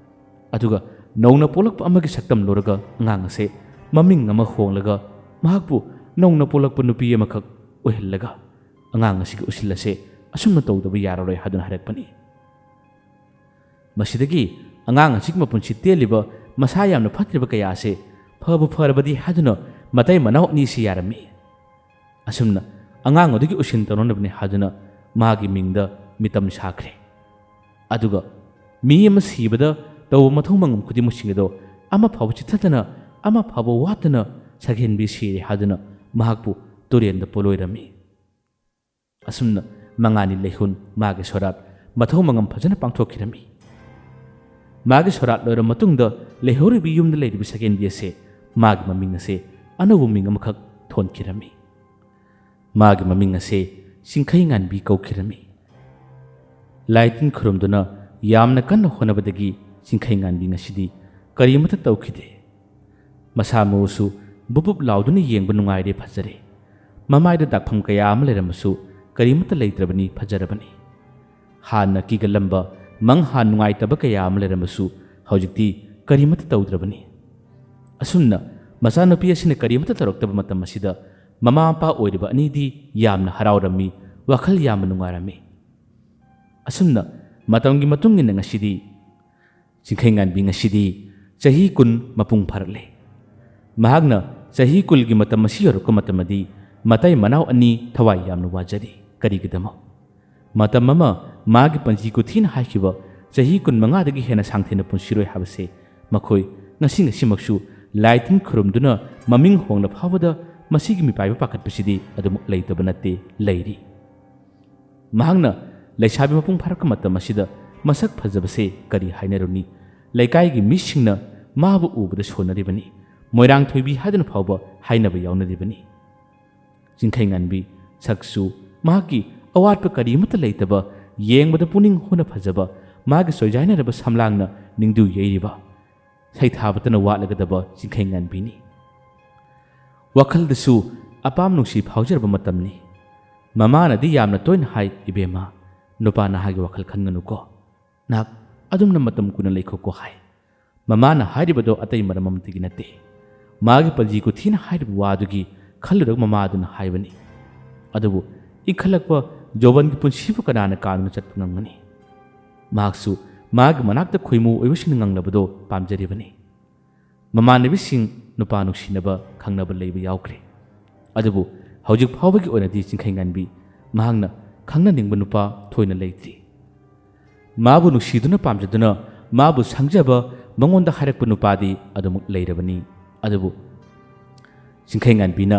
ꯑꯗꯨꯒ ꯅꯧꯅ ꯄꯣꯛꯂꯛꯄ ꯑꯃꯒꯤ ꯁꯛꯇꯝ ꯂꯧꯔꯒ ꯑꯉꯥꯡ ꯑꯁꯦ ꯃꯃꯤꯡ ꯑꯃ ꯍꯣꯡꯂꯒ ꯃꯍꯥꯛꯄꯨ ꯅꯧꯅ ꯄꯣꯛꯂꯛꯄ ꯅꯨꯄꯤ ꯑꯃꯈꯛ ꯑꯣꯏꯍꯜꯂꯒ ꯑꯉꯥꯡ ꯑꯁꯤꯒꯤ ꯎꯁꯤꯜ ꯑꯁꯦ ꯑꯁꯨꯝꯅ ꯇꯧꯗꯕ ꯌꯥꯔꯔꯣꯏ" ꯍꯥꯏꯗꯨꯅ ꯍꯥꯏꯔꯛꯄꯅꯤ꯫ ꯃꯁꯤꯗꯒꯤ ꯑꯉꯥꯡ ꯑꯁꯤꯒꯤ ꯃꯄꯨꯟꯁꯤ ꯇꯦꯜꯂꯤꯕ, ꯃꯁꯥ ꯌꯥꯝꯅ ꯐꯠꯇ꯭ꯔꯤꯕ ꯀꯌꯥ ꯑꯁꯦ ꯐꯕꯨ ꯐꯔꯕꯗꯤ ꯍꯥꯏꯗꯨꯅ ꯃꯇꯩ ꯃꯅꯥꯎ ꯑꯅꯤꯁꯤ ꯌꯥꯔꯝꯃꯤ꯫ ꯑꯁꯨꯝꯅ ꯑꯉꯥꯡ ꯑꯗꯨꯒꯤ ꯎꯁꯤꯟ ꯇꯧꯅꯅꯕꯅꯤ ꯍꯥꯏꯗꯨꯅ ꯃꯥꯒꯤ ꯃꯤꯡꯗ ꯃꯤꯇꯝ ꯁꯥꯈ꯭ꯔꯦ꯫ ꯑꯗꯨꯒ ꯃꯤ ꯑꯃ ꯁꯤꯕꯗ ꯇꯧꯕ ꯃꯊꯧ ꯃꯉꯝ ꯈꯨꯗꯤꯡꯃꯛꯁꯤꯡ ꯑꯗꯣ ꯑꯃ ꯐꯥꯎꯕ ꯆꯤꯠꯊꯗꯅ, ꯑꯃ ꯐꯥꯎꯕ ꯋꯥꯠꯇꯅ ꯁꯛꯍꯦꯟꯕꯤ ꯁꯤꯔꯦ ꯍꯥꯏꯗꯨꯅ ꯃꯍꯥꯛꯄꯨ ꯇꯨꯔꯦꯟꯗ ꯄꯣꯂꯣꯏꯔꯝꯃꯤ꯫ ꯑꯁꯨꯝꯅ ꯃꯉꯥꯅꯤ ꯂꯩꯍꯨꯟ ꯃꯥꯒꯤ ꯁꯣꯔꯥꯠ ꯃꯊꯧ ꯃꯉꯝ ꯐꯖꯅ ꯄꯥꯡꯊꯣꯛꯈꯤꯔꯝꯃꯤ꯫ ꯃꯥꯒꯤ ꯁꯣꯔꯥꯠ ꯂꯣꯏꯔꯕ ꯃꯇꯨꯡꯗ ꯂꯩꯍꯧꯔꯤꯕ ꯌꯨꯝꯗ ꯂꯩꯔꯤꯕ ꯁꯛꯍꯦꯟꯕꯤ ꯑꯁꯦ ꯃꯥꯒꯤ ꯃꯃꯤꯡ ꯑꯁꯦ ꯑꯅꯧꯕ ꯃꯤꯡ ꯑꯃꯈꯛ ꯊꯣꯟꯈꯤꯔꯝꯃꯤ꯫ ꯃꯥꯒꯤ ꯃꯃꯤꯡ ꯑꯁꯦ ꯆꯤꯡꯈꯩ ꯉꯥꯟꯕꯤ ꯀꯧꯈꯤꯔꯝꯃꯤ꯫ ꯂꯥꯏ ꯇꯤꯟ ꯈꯨꯔꯨꯝꯗꯨꯅ ꯌꯥꯝꯅ ꯀꯟꯅ ꯍꯣꯠꯅꯕꯗꯒꯤ ꯆꯤꯡꯈꯩ ꯉꯥꯟꯕꯤ ꯉꯁꯤꯗꯤ ꯀꯔꯤꯃꯠꯇ ꯇꯧꯈꯤꯗꯦ꯫ ꯃꯁꯥ ꯃꯎꯁꯨ ꯕꯨꯞ ꯕꯨꯞ ꯂꯥꯎꯗꯨꯅ ꯌꯦꯡꯕ ꯅꯨꯡꯉꯥꯏꯔꯦ, ꯐꯖꯔꯦ꯫ ꯃꯃꯥꯏꯗ ꯗꯥꯛꯐꯝ ꯀꯌꯥ ꯑꯃ ꯂꯩꯔꯝꯃꯁꯨ ꯀꯔꯤꯃꯠꯇ ꯂꯩꯇ꯭ꯔꯕꯅꯤ, ꯐꯖꯔꯕꯅꯤ꯫ ꯍꯥꯟꯅ ꯀꯤꯒꯜꯂꯝꯕ ꯃꯪꯍꯥ ꯅꯨꯡꯉꯥꯏꯇꯕ ꯀꯌꯥ ꯑꯃ ꯂꯩꯔꯝꯃꯁꯨ ꯍꯧꯖꯤꯛꯇꯤ ꯀꯔꯤꯃꯠꯇ ꯇꯧꯗ꯭ꯔꯕꯅꯤ꯫ ꯑꯁꯨꯝꯅ ꯃꯆꯥꯅꯨꯄꯤ ꯑꯁꯤꯅ ꯀꯔꯤꯃꯠꯇ ꯇꯧꯔꯛꯇꯕ ꯃꯇꯝ ꯑꯁꯤꯗ ꯃꯃꯥ ꯃꯄꯥ ꯑꯣꯏꯔꯤꯕ ꯑꯅꯤꯗꯤ ꯌꯥꯝꯅ ꯍꯔꯥꯎꯔꯝꯃꯤ, ꯋꯥꯈꯜ ꯌꯥꯝꯅ ꯅꯨꯡꯉꯥꯏꯔꯝꯃꯤ꯫ ꯑꯁꯨꯝꯅ ꯃꯇꯝꯒꯤ ꯃꯇꯨꯡ ꯏꯟꯅ ꯉꯁꯤꯗꯤ ꯆꯤꯡꯈꯩꯉꯥꯟꯕꯤ ꯉꯁꯤꯗꯤ ꯆꯍꯤ ꯀꯨꯟ ꯃꯄꯨꯡ ꯐꯥꯔꯛꯂꯦ꯫ ꯃꯍꯥꯛꯅ ꯆꯍꯤ ꯀꯨꯟꯒꯤ ꯃꯇꯝ ꯑꯁꯤ ꯌꯧꯔꯛꯄ ꯃꯇꯝꯗꯗꯤ ꯃꯇꯩ ꯃꯅꯥꯎ ꯑꯅꯤ ꯊꯋꯥꯏ ꯌꯥꯝꯅ ꯋꯥꯖꯔꯤ꯫ ꯀꯔꯤꯒꯤꯗꯃꯛ? ꯃꯇꯝ ꯑꯃ ꯃꯥꯒꯤ ꯄꯟꯖꯤ ꯀꯨꯊꯤꯅ ꯍꯥꯏꯈꯤꯕ ꯆꯍꯤ ꯀꯨꯟꯃꯉꯥꯗꯒꯤ ꯍꯦꯟꯅ ꯁꯥꯡꯊꯅ ꯄꯨꯟꯁꯤꯔꯣꯏ ꯍꯥꯏꯕꯁꯦ ꯃꯈꯣꯏ ꯉꯁꯤ ꯉꯁꯤꯃꯛꯁꯨ ꯂꯥꯏ ꯇꯤꯟ ꯈꯨꯔꯨꯝꯗꯨꯅ ꯃꯃꯤꯡ ꯍꯣꯡꯂ ꯐꯥꯎꯕꯗ ꯃꯁꯤꯒꯤ ꯃꯤꯄꯥꯏꯕ ꯄꯥꯈꯠꯄꯁꯤꯗꯤ ꯑꯗꯨꯃꯛ ꯂꯩꯇꯕ ꯅꯠꯇꯦ, ꯂꯩꯔꯤ꯫ ꯃꯍꯥꯛꯅ ꯂꯩꯁꯥꯕꯤ ꯃꯄꯨꯡ ꯐꯥꯔꯛꯄ ꯃꯇꯝ ꯑꯁꯤꯗ ꯃꯁꯛ ꯐꯖꯕꯁꯦ ꯀꯔꯤ ꯍꯥꯏꯅꯔꯨꯅꯤ? ꯂꯩꯀꯥꯏꯒꯤ ꯃꯤꯁꯤꯡꯅ ꯃꯥꯕꯨ ꯎꯕꯗ ꯁꯣꯟꯅꯔꯤꯕꯅꯤ꯫ ꯃꯣꯏꯔꯥꯡ ꯊꯣꯏꯕꯤ ꯍꯥꯏꯗꯨꯅ ꯐꯥꯎꯕ ꯍꯥꯏꯅꯕ ꯌꯥꯎꯅꯔꯤꯕꯅꯤ꯫ ꯆꯤꯡꯈꯩꯉꯥꯟꯕꯤ ꯁꯛꯁꯨ ꯃꯍꯥꯛꯀꯤ ꯑꯋꯥꯠꯄ ꯀꯔꯤꯃꯠꯇ ꯂꯩꯇꯕ, ꯌꯦꯡꯕꯗ ꯄꯨꯛꯅꯤꯡ ꯍꯨꯅ ꯐꯖꯕ, ꯃꯥꯒꯤ ꯁꯣꯏꯖꯥꯏꯅꯔꯕ ꯁꯝꯂꯥꯡꯅ ꯅꯤꯡꯗꯨ ꯌꯩꯔꯤꯕ, ꯁꯩꯊꯥꯕꯇꯅ ꯋꯥꯠꯂꯒꯗꯕ ꯆꯤꯡꯈꯩꯉꯥꯟꯕꯤꯅꯤ꯫ ꯋꯥꯈꯜꯗꯁꯨ ꯑꯄꯥꯝ ꯅꯨꯡꯁꯤ ꯐꯥꯎꯖꯔꯕ ꯃꯇꯝꯅꯤ꯫ ꯃꯃꯥꯅꯗꯤ ꯌꯥꯝꯅ ꯇꯣꯏꯅ ꯍꯥꯏ, "ꯏꯕꯦꯝꯃ, ꯅꯨꯄꯥ ꯅꯍꯥꯒꯤ ꯋꯥꯈꯜ ꯈꯟꯒꯅꯨꯀꯣ꯫ ꯅꯍꯥꯛ ꯑꯗꯨꯝꯅ ꯃꯇꯝ ꯀꯨꯏꯅ ꯂꯩꯈꯣꯀꯣ" ꯍꯥꯏ꯫ ꯃꯃꯥꯅ ꯍꯥꯏꯔꯤꯕꯗꯣ ꯑꯇꯩ ꯃꯔꯝ ꯑꯃꯠꯇꯒꯤ ꯅꯠꯇꯦ꯫ ꯃꯥꯒꯤ ꯄꯟꯖꯤ ꯀꯨꯊꯤꯅ ꯍꯥꯏꯔꯤꯕ ꯋꯥꯗꯨꯒꯤ ꯈꯜꯂꯨꯔꯒ ꯃꯃꯥꯗꯨꯅ ꯍꯥꯏꯕꯅꯤ꯫ ꯑꯗꯨꯕꯨ ꯏꯟꯈꯠꯂꯛꯄ ꯖꯣꯕꯟꯒꯤ ꯄꯨꯟꯁꯤꯕꯨ ꯀꯅꯥꯅ ꯀꯥꯗꯨꯅ ꯆꯠꯄ ꯉꯝꯒꯅꯤ? ꯃꯍꯥꯛꯁꯨ ꯃꯥꯒꯤ ꯃꯅꯥꯛꯇ ꯈꯣꯏꯃꯨ ꯑꯣꯏꯕꯁꯤꯡꯅ ꯉꯪꯂꯕꯗꯣ ꯄꯥꯝꯖꯔꯤꯕꯅꯤ꯫ ꯃꯃꯥꯟꯅꯕꯤꯁꯤꯡ ꯅꯨꯄꯥ ꯅꯨꯡꯁꯤꯅꯕ ꯈꯪꯅꯕ ꯂꯩꯕ ꯌꯥꯎꯈ꯭ꯔꯦ꯫ ꯑꯗꯨꯕꯨ ꯍꯧꯖꯤꯛ ꯐꯥꯎꯕꯒꯤ ꯑꯣꯏꯅꯗꯤ ꯆꯤꯡꯈꯩꯉꯥꯟꯕꯤ ꯃꯍꯥꯛꯅ ꯈꯪꯅꯅꯤꯡꯕ ꯅꯨꯄꯥ ꯊꯣꯏꯅ ꯂꯩꯇ꯭ꯔꯤ꯫ ꯃꯥꯕꯨ ꯅꯨꯡꯁꯤꯗꯨꯅ ꯄꯥꯝꯖꯗꯨꯅ ꯃꯥꯕꯨ ꯁꯪꯖꯕ ꯃꯉꯣꯟꯗ ꯍꯥꯏꯔꯛꯄ ꯅꯨꯄꯥꯗꯤ ꯑꯗꯨꯃꯛ ꯂꯩꯔꯕꯅꯤ꯫ ꯑꯗꯨꯕꯨ ꯆꯤꯡꯈꯩꯉꯥꯟꯕꯤꯅ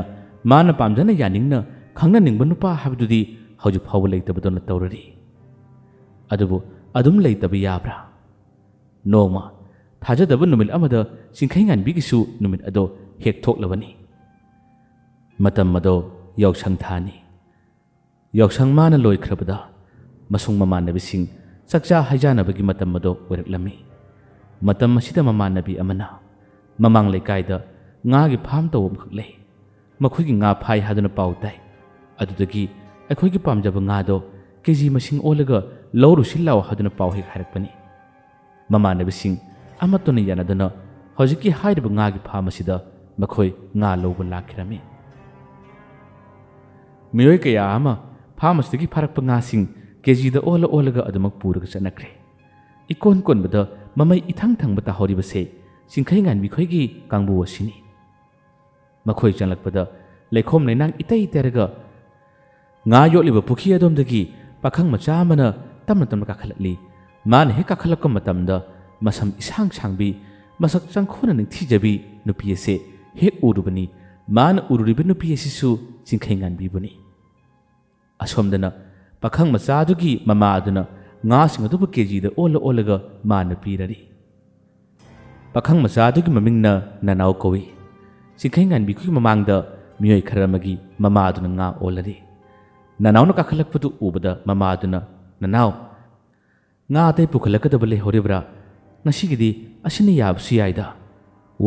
ꯃꯥꯅ ꯄꯥꯝꯖꯅ ꯌꯥꯅꯤꯡꯅ ꯈꯪꯅꯅꯤꯡꯕ ꯅꯨꯄꯥ ꯍꯥꯏꯕꯗꯨꯗꯤ ꯍꯧꯖꯤꯛ ꯐꯥꯎꯕ ꯂꯩꯇꯕꯗꯧꯅ ꯇꯧꯔꯔꯤ꯫ ꯑꯗꯨꯕꯨ ꯑꯗꯨꯝ ꯂꯩꯇꯕ ꯌꯥꯕ꯭ꯔꯥ? ꯅꯣꯡꯃ ꯊꯥꯖꯗꯕ ꯅꯨꯃꯤꯠ ꯑꯃꯗ ꯆꯤꯡꯈꯩꯉꯥꯟꯕꯤꯒꯤꯁꯨ ꯅꯨꯃꯤꯠ ꯑꯗꯣ ꯍꯦꯛ ꯊꯣꯛꯂꯕꯅꯤ꯫ ꯃꯇꯝ ꯑꯗꯣ ꯌꯥꯎꯁꯪ ꯊꯥꯅꯤ꯫ ꯌꯥꯎꯁꯪ ꯃꯥꯅ ꯂꯣꯏꯈ꯭ꯔꯕꯗ ꯃꯁꯨꯡ ꯃꯃꯥꯟꯅꯕꯤꯁꯤꯡ ꯆꯥꯛꯆꯥ ꯍꯩꯖꯥꯅꯕꯒꯤ ꯃꯇꯝ ꯑꯗꯣ ꯑꯣꯏꯔꯛꯂꯝꯃꯤ꯫ ꯃꯇꯝ ꯑꯁꯤꯗ ꯃꯃꯥꯟꯅꯕꯤ ꯑꯃꯅ, "ꯃꯃꯥꯡ ꯂꯩꯀꯥꯏꯗ ꯉꯥꯒꯤ ꯐꯥꯝ ꯇꯧꯕ ꯑꯃꯈꯛ ꯂꯩ꯫ ꯃꯈꯣꯏꯒꯤ ꯉꯥ ꯐꯥꯏ ꯍꯥꯏꯗꯨꯅ ꯄꯥꯎ ꯇꯥꯏ꯫ ꯑꯗꯨꯗꯒꯤ ꯑꯩꯈꯣꯏꯒꯤ ꯄꯥꯝꯖꯕ ꯉꯥꯗꯣ ꯀꯦ ꯖꯤ ꯃꯁꯤꯡ ꯑꯣꯜꯂꯒ ꯂꯧꯔꯨꯁꯤ ꯂꯥꯛꯑꯣ" ꯍꯥꯏꯗꯨꯅ ꯄꯥꯎ ꯍꯦꯛ ꯍꯥꯏꯔꯛꯄꯅꯤ꯫ ꯃꯃꯥꯟꯅꯕꯤꯁꯤꯡ ꯑꯃꯠꯇꯅ ꯌꯥꯅꯗꯨꯅ ꯍꯧꯖꯤꯛꯀꯤ ꯍꯥꯏꯔꯤꯕ ꯉꯥꯒꯤ ꯐꯥꯝ ꯑꯁꯤꯗ ꯃꯈꯣꯏ ꯉꯥ ꯂꯧꯕ ꯂꯥꯛꯈꯤꯔꯝꯃꯤ꯫ ꯃꯤꯑꯣꯏ ꯀꯌꯥ ꯑꯃ ꯐꯥꯝ ꯑꯁꯤꯗꯒꯤ ꯐꯥꯔꯛꯄ ꯉꯥꯁꯤꯡ ꯀꯦ ꯖꯤꯗ ꯑꯣꯜꯂ ꯑꯣꯜꯂꯒ ꯑꯗꯨꯃꯛ ꯄꯨꯔꯒ ꯆꯠꯅꯈ꯭ꯔꯦ꯫ ꯏꯀꯣꯟ ꯀꯣꯟꯕꯗ ꯃꯃꯩ ꯏꯊꯪ ꯊꯪꯕ ꯇꯥꯍꯧꯔꯤꯕꯁꯦ ꯆꯤꯡꯈꯩ ꯉꯥꯟꯕꯤꯈꯣꯏꯒꯤ ꯀꯥꯡꯕꯨ ꯑꯁꯤꯅꯤ꯫ ꯃꯈꯣꯏ ꯆꯪꯂꯛꯄꯗ ꯂꯩꯈꯣꯝ ꯂꯩꯅꯥꯡ ꯏꯇꯩ ꯇꯩꯔꯒ ꯉꯥ ꯌꯣꯛꯂꯤꯕ ꯄꯨꯈ꯭ꯔꯤ ꯑꯗꯣꯝꯗꯒꯤ ꯄꯥꯈꯪ ꯃꯆꯥ ꯑꯃꯅ ꯇꯞꯅ ꯇꯞꯅ ꯀꯥꯈꯠꯂꯛꯂꯤ꯫ ꯃꯥꯅ ꯍꯦꯛ ꯀꯥꯈꯠꯂꯛꯄ ꯃꯇꯝꯗ ꯃꯁꯝ ꯏꯁꯥꯡ ꯁꯥꯡꯕꯤ, ꯃꯁꯛ ꯆꯪꯈꯣꯟꯅ ꯅꯤꯡꯊꯤꯖꯕꯤ ꯅꯨꯄꯤ ꯑꯁꯦ ꯍꯦꯛ ꯎꯔꯨꯕꯅꯤ꯫ ꯃꯥꯅ ꯎꯔꯨꯔꯤꯕ ꯅꯨꯄꯤ ꯑꯁꯤꯁꯨ ꯆꯤꯡꯈꯩ ꯉꯥꯟꯕꯤꯕꯨꯅꯤ꯫ ꯑꯁꯣꯝꯗꯅ ꯄꯥꯈꯪ ꯃꯆꯥꯗꯨꯒꯤ ꯃꯃꯥ ꯑꯗꯨꯅ ꯉꯥꯁꯤꯡ ꯑꯗꯨꯕꯨ ꯀꯦ ꯖꯤꯗ ꯑꯣꯜꯂ ꯑꯣꯜꯂꯒ ꯃꯥꯅ ꯄꯤꯔꯔꯤ꯫ ꯄꯥꯈꯪ ꯃꯆꯥꯗꯨꯒꯤ ꯃꯃꯤꯡꯅ ꯅꯅꯥꯎ ꯀꯧꯏ꯫ ꯆꯤꯡꯈꯩ ꯉꯥꯟꯕꯤꯈꯣꯏꯒꯤ ꯃꯃꯥꯡꯗ ꯃꯤꯑꯣꯏ ꯈꯔ ꯑꯃꯒꯤ ꯃꯃꯥ ꯑꯗꯨꯅ ꯉꯥ ꯑꯣꯜꯂꯔꯤ꯫ ꯅꯅꯥꯎꯅ ꯀꯥꯈꯠꯂꯛꯄꯗꯨ ꯎꯕꯗ ꯃꯃꯥ ꯑꯗꯨꯅ, "ꯅꯅꯥꯎ, ꯉꯥ ꯑꯇꯩ ꯄꯨꯈꯠꯂꯛꯀꯗꯕ ꯂꯩꯍꯧꯔꯤꯕ꯭ꯔꯥ? ꯉꯁꯤꯒꯤꯗꯤ ꯑꯁꯤꯅ ꯌꯥꯕꯁꯨ ꯌꯥꯏꯗ꯫"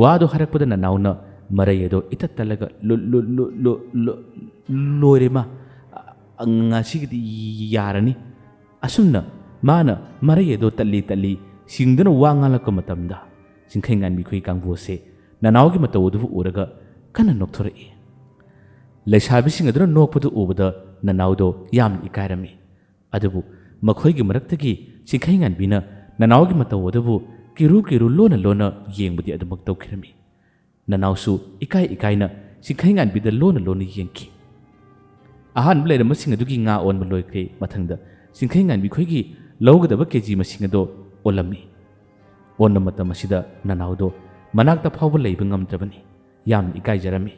ꯋꯥꯗꯨ ꯍꯥꯏꯔꯛꯄꯗ ꯅꯅꯥꯎꯅ ꯃꯔꯩ ꯑꯗꯨ ꯏꯇꯠ ꯇꯠꯂꯒ, "ꯂꯣ-, ꯂꯣ-, ꯂꯣ-, ꯂꯣ-, ꯂꯣ-, ꯂꯣꯏꯔꯦ ꯃꯥ, ꯑ-, ꯉꯁꯤꯒꯤꯗꯤ ꯌꯥꯔꯅꯤ꯫" ꯑꯁꯨꯝꯅ ꯃꯥꯅ ꯃꯔꯩ ꯑꯗꯨ ꯇꯠꯂꯤ ꯇꯠꯂꯤ ꯁꯤꯡꯗꯨꯅ ꯋꯥ ꯉꯥꯡꯂꯛꯄ ꯃꯇꯝꯗ, ꯆꯤꯡꯈꯩ ꯉꯥꯟꯕꯤꯈꯣꯏ ꯀꯥꯡꯕꯨ ꯑꯁꯦ ꯅꯅꯥꯎꯒꯤ ꯃꯇꯧ ꯑꯗꯨꯕꯨ ꯎꯔꯒ ꯀꯟꯅ ꯅꯣꯛꯊꯣꯔꯛꯏ꯫ ꯂꯩꯁꯥꯕꯤꯁꯤꯡ ꯑꯗꯨꯅ ꯅꯣꯛꯄꯗꯨ ꯎꯕꯗ ꯅꯅꯥꯎꯗꯣ ꯌꯥꯝꯅ ꯏꯀꯥꯏꯔꯝꯃꯤ꯫ ꯑꯗꯨꯕꯨ ꯃꯈꯣꯏꯒꯤ ꯃꯔꯛꯇꯒꯤ ꯆꯤꯡꯈꯩ ꯉꯥꯟꯕꯤꯅ ꯅꯅꯥꯎꯒꯤ ꯃꯇꯧ ꯑꯗꯨꯕꯨ ꯀꯤꯔꯨ ꯀꯤꯔꯨ ꯂꯣꯟꯅ ꯂꯣꯟꯅ ꯌꯦꯡꯕꯗꯤ ꯑꯗꯨꯃꯛ ꯇꯧꯈꯤꯔꯝꯃꯤ꯫ ꯅꯅꯥꯎꯁꯨ ꯏꯀꯥꯏ ꯏꯀꯥꯏꯅ ꯆꯤꯡꯈꯩ ꯉꯥꯟꯕꯤꯗ ꯂꯣꯟꯅ ꯂꯣꯟꯅ ꯌꯦꯡꯈꯤ꯫ ꯑꯍꯥꯟꯕ ꯂꯩꯔꯝꯕꯁꯤꯡ ꯑꯗꯨꯒꯤ ꯉꯥ ꯑꯣꯟꯕ ꯂꯣꯏꯈ꯭ꯔꯦ꯫ ꯃꯊꯪꯗ ꯆꯤꯡꯈꯩ ꯉꯥꯟꯕꯤꯈꯣꯏꯒꯤ ꯂꯧꯒꯗꯕ ꯀꯦ ꯖꯤ ꯃꯁꯤꯡ ꯑꯗꯣ ꯑꯣꯜꯂꯝꯃꯤ꯫ ꯑꯣꯟꯕ ꯃꯇꯝ ꯑꯁꯤꯗ ꯅꯅꯥꯎꯗꯣ ꯃꯅꯥꯛꯇ ꯐꯥꯎꯕ ꯂꯩꯕ ꯉꯝꯗ꯭ꯔꯕꯅꯤ꯫ ꯌꯥꯝꯅ ꯏꯀꯥꯏꯖꯔꯝꯃꯤ꯫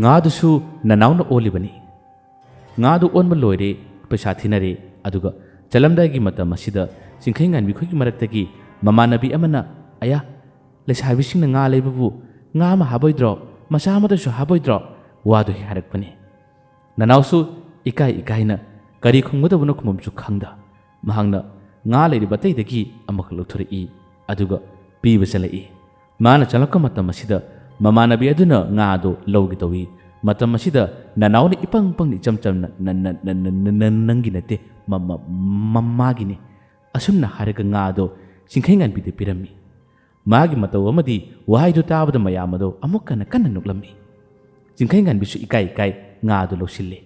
ꯉꯥꯗꯨꯁꯨ ꯅꯅꯥꯎꯅ ꯑꯣꯜꯂꯤꯕꯅꯤ꯫ ꯉꯥꯗꯨ ꯑꯣꯟꯕ ꯂꯣꯏꯔꯦ, ꯄꯩꯁꯥ ꯊꯤꯅꯔꯦ꯫ ꯑꯗꯨꯒ ꯆꯠꯂꯝꯗꯥꯏꯒꯤ ꯃꯇꯝ ꯑꯁꯤꯗ ꯆꯤꯡꯈꯩ ꯉꯥꯟꯕꯤꯈꯣꯏꯒꯤ ꯃꯔꯛꯇꯒꯤ ꯃꯃꯥꯟꯅꯕꯤ ꯑꯃꯅ, "ꯑꯌꯥ, ꯂꯩꯁꯥꯕꯤꯁꯤꯡꯅ ꯉꯥ ꯂꯩꯕꯕꯨ ꯉꯥ ꯑꯃ ꯍꯥꯞꯄꯣꯏꯗ꯭ꯔꯣ? ꯃꯆꯥ ꯑꯃꯗꯁꯨ ꯍꯥꯞꯄꯣꯏꯗ꯭ꯔꯣ?" ꯋꯥꯗꯨ ꯍꯦꯛ ꯍꯥꯏꯔꯛꯄꯅꯤ꯫ ꯅꯅꯥꯎꯁꯨ ꯏꯀꯥꯏ ꯏꯀꯥꯏꯅ ꯀꯔꯤ ꯈꯨꯝꯒꯗꯕꯅꯣ ꯈꯨꯝꯐꯝꯁꯨ ꯈꯪꯗ ꯃꯍꯥꯛꯅ ꯉꯥ ꯂꯩꯔꯤꯕ ꯑꯇꯩꯗꯒꯤ ꯑꯃꯈꯛ ꯂꯧꯊꯣꯔꯛꯏ, ꯑꯗꯨꯒ ꯄꯤꯕ ꯆꯠꯂꯛꯏ꯫ ꯃꯥꯅ ꯆꯪꯂꯛꯄ ꯃꯇꯝ ꯑꯁꯤꯗ ꯃꯃꯥꯟꯅꯕꯤ ꯑꯗꯨꯅ ꯉꯥ ꯑꯗꯨ ꯂꯧꯒꯦ ꯇꯧꯏ꯫ ꯃꯇꯝ ꯑꯁꯤꯗ ꯅꯅꯥꯎꯅ ꯏꯄꯪ ꯄꯪꯅ ꯏꯆꯝ ꯆꯝꯅ "ꯅ-, ꯅ-, ꯅ-, ꯅ-, ꯅ-, ꯅ-, ꯅꯪꯒꯤ ꯅꯠꯇꯦ, ꯃ-, ꯃ-, ꯃ-, ꯃꯥꯒꯤꯅꯤ" ꯑꯁꯨꯝꯅ ꯍꯥꯏꯔꯒ ꯉꯥ ꯑꯗꯨ ꯆꯤꯡꯈꯩꯉꯥꯟꯕꯤꯗ ꯄꯤꯔꯝꯃꯤ꯫ ꯃꯥꯒꯤ ꯃꯇꯧ ꯑꯃꯗꯤ ꯋꯥꯍꯩꯗꯨ ꯇꯥꯕꯗ ꯃꯌꯥꯝ ꯑꯗꯨ ꯑꯃꯨꯛ ꯀꯟꯅ ꯀꯟꯅ ꯅꯣꯛꯂꯝꯃꯤ꯫ ꯆꯤꯡꯈꯩꯉꯥꯟꯕꯤꯁꯨ ꯏꯀꯥꯏ ꯏꯀꯥꯏ ꯉꯥ ꯑꯗꯨ ꯂꯧꯁꯤꯜꯂꯦ꯫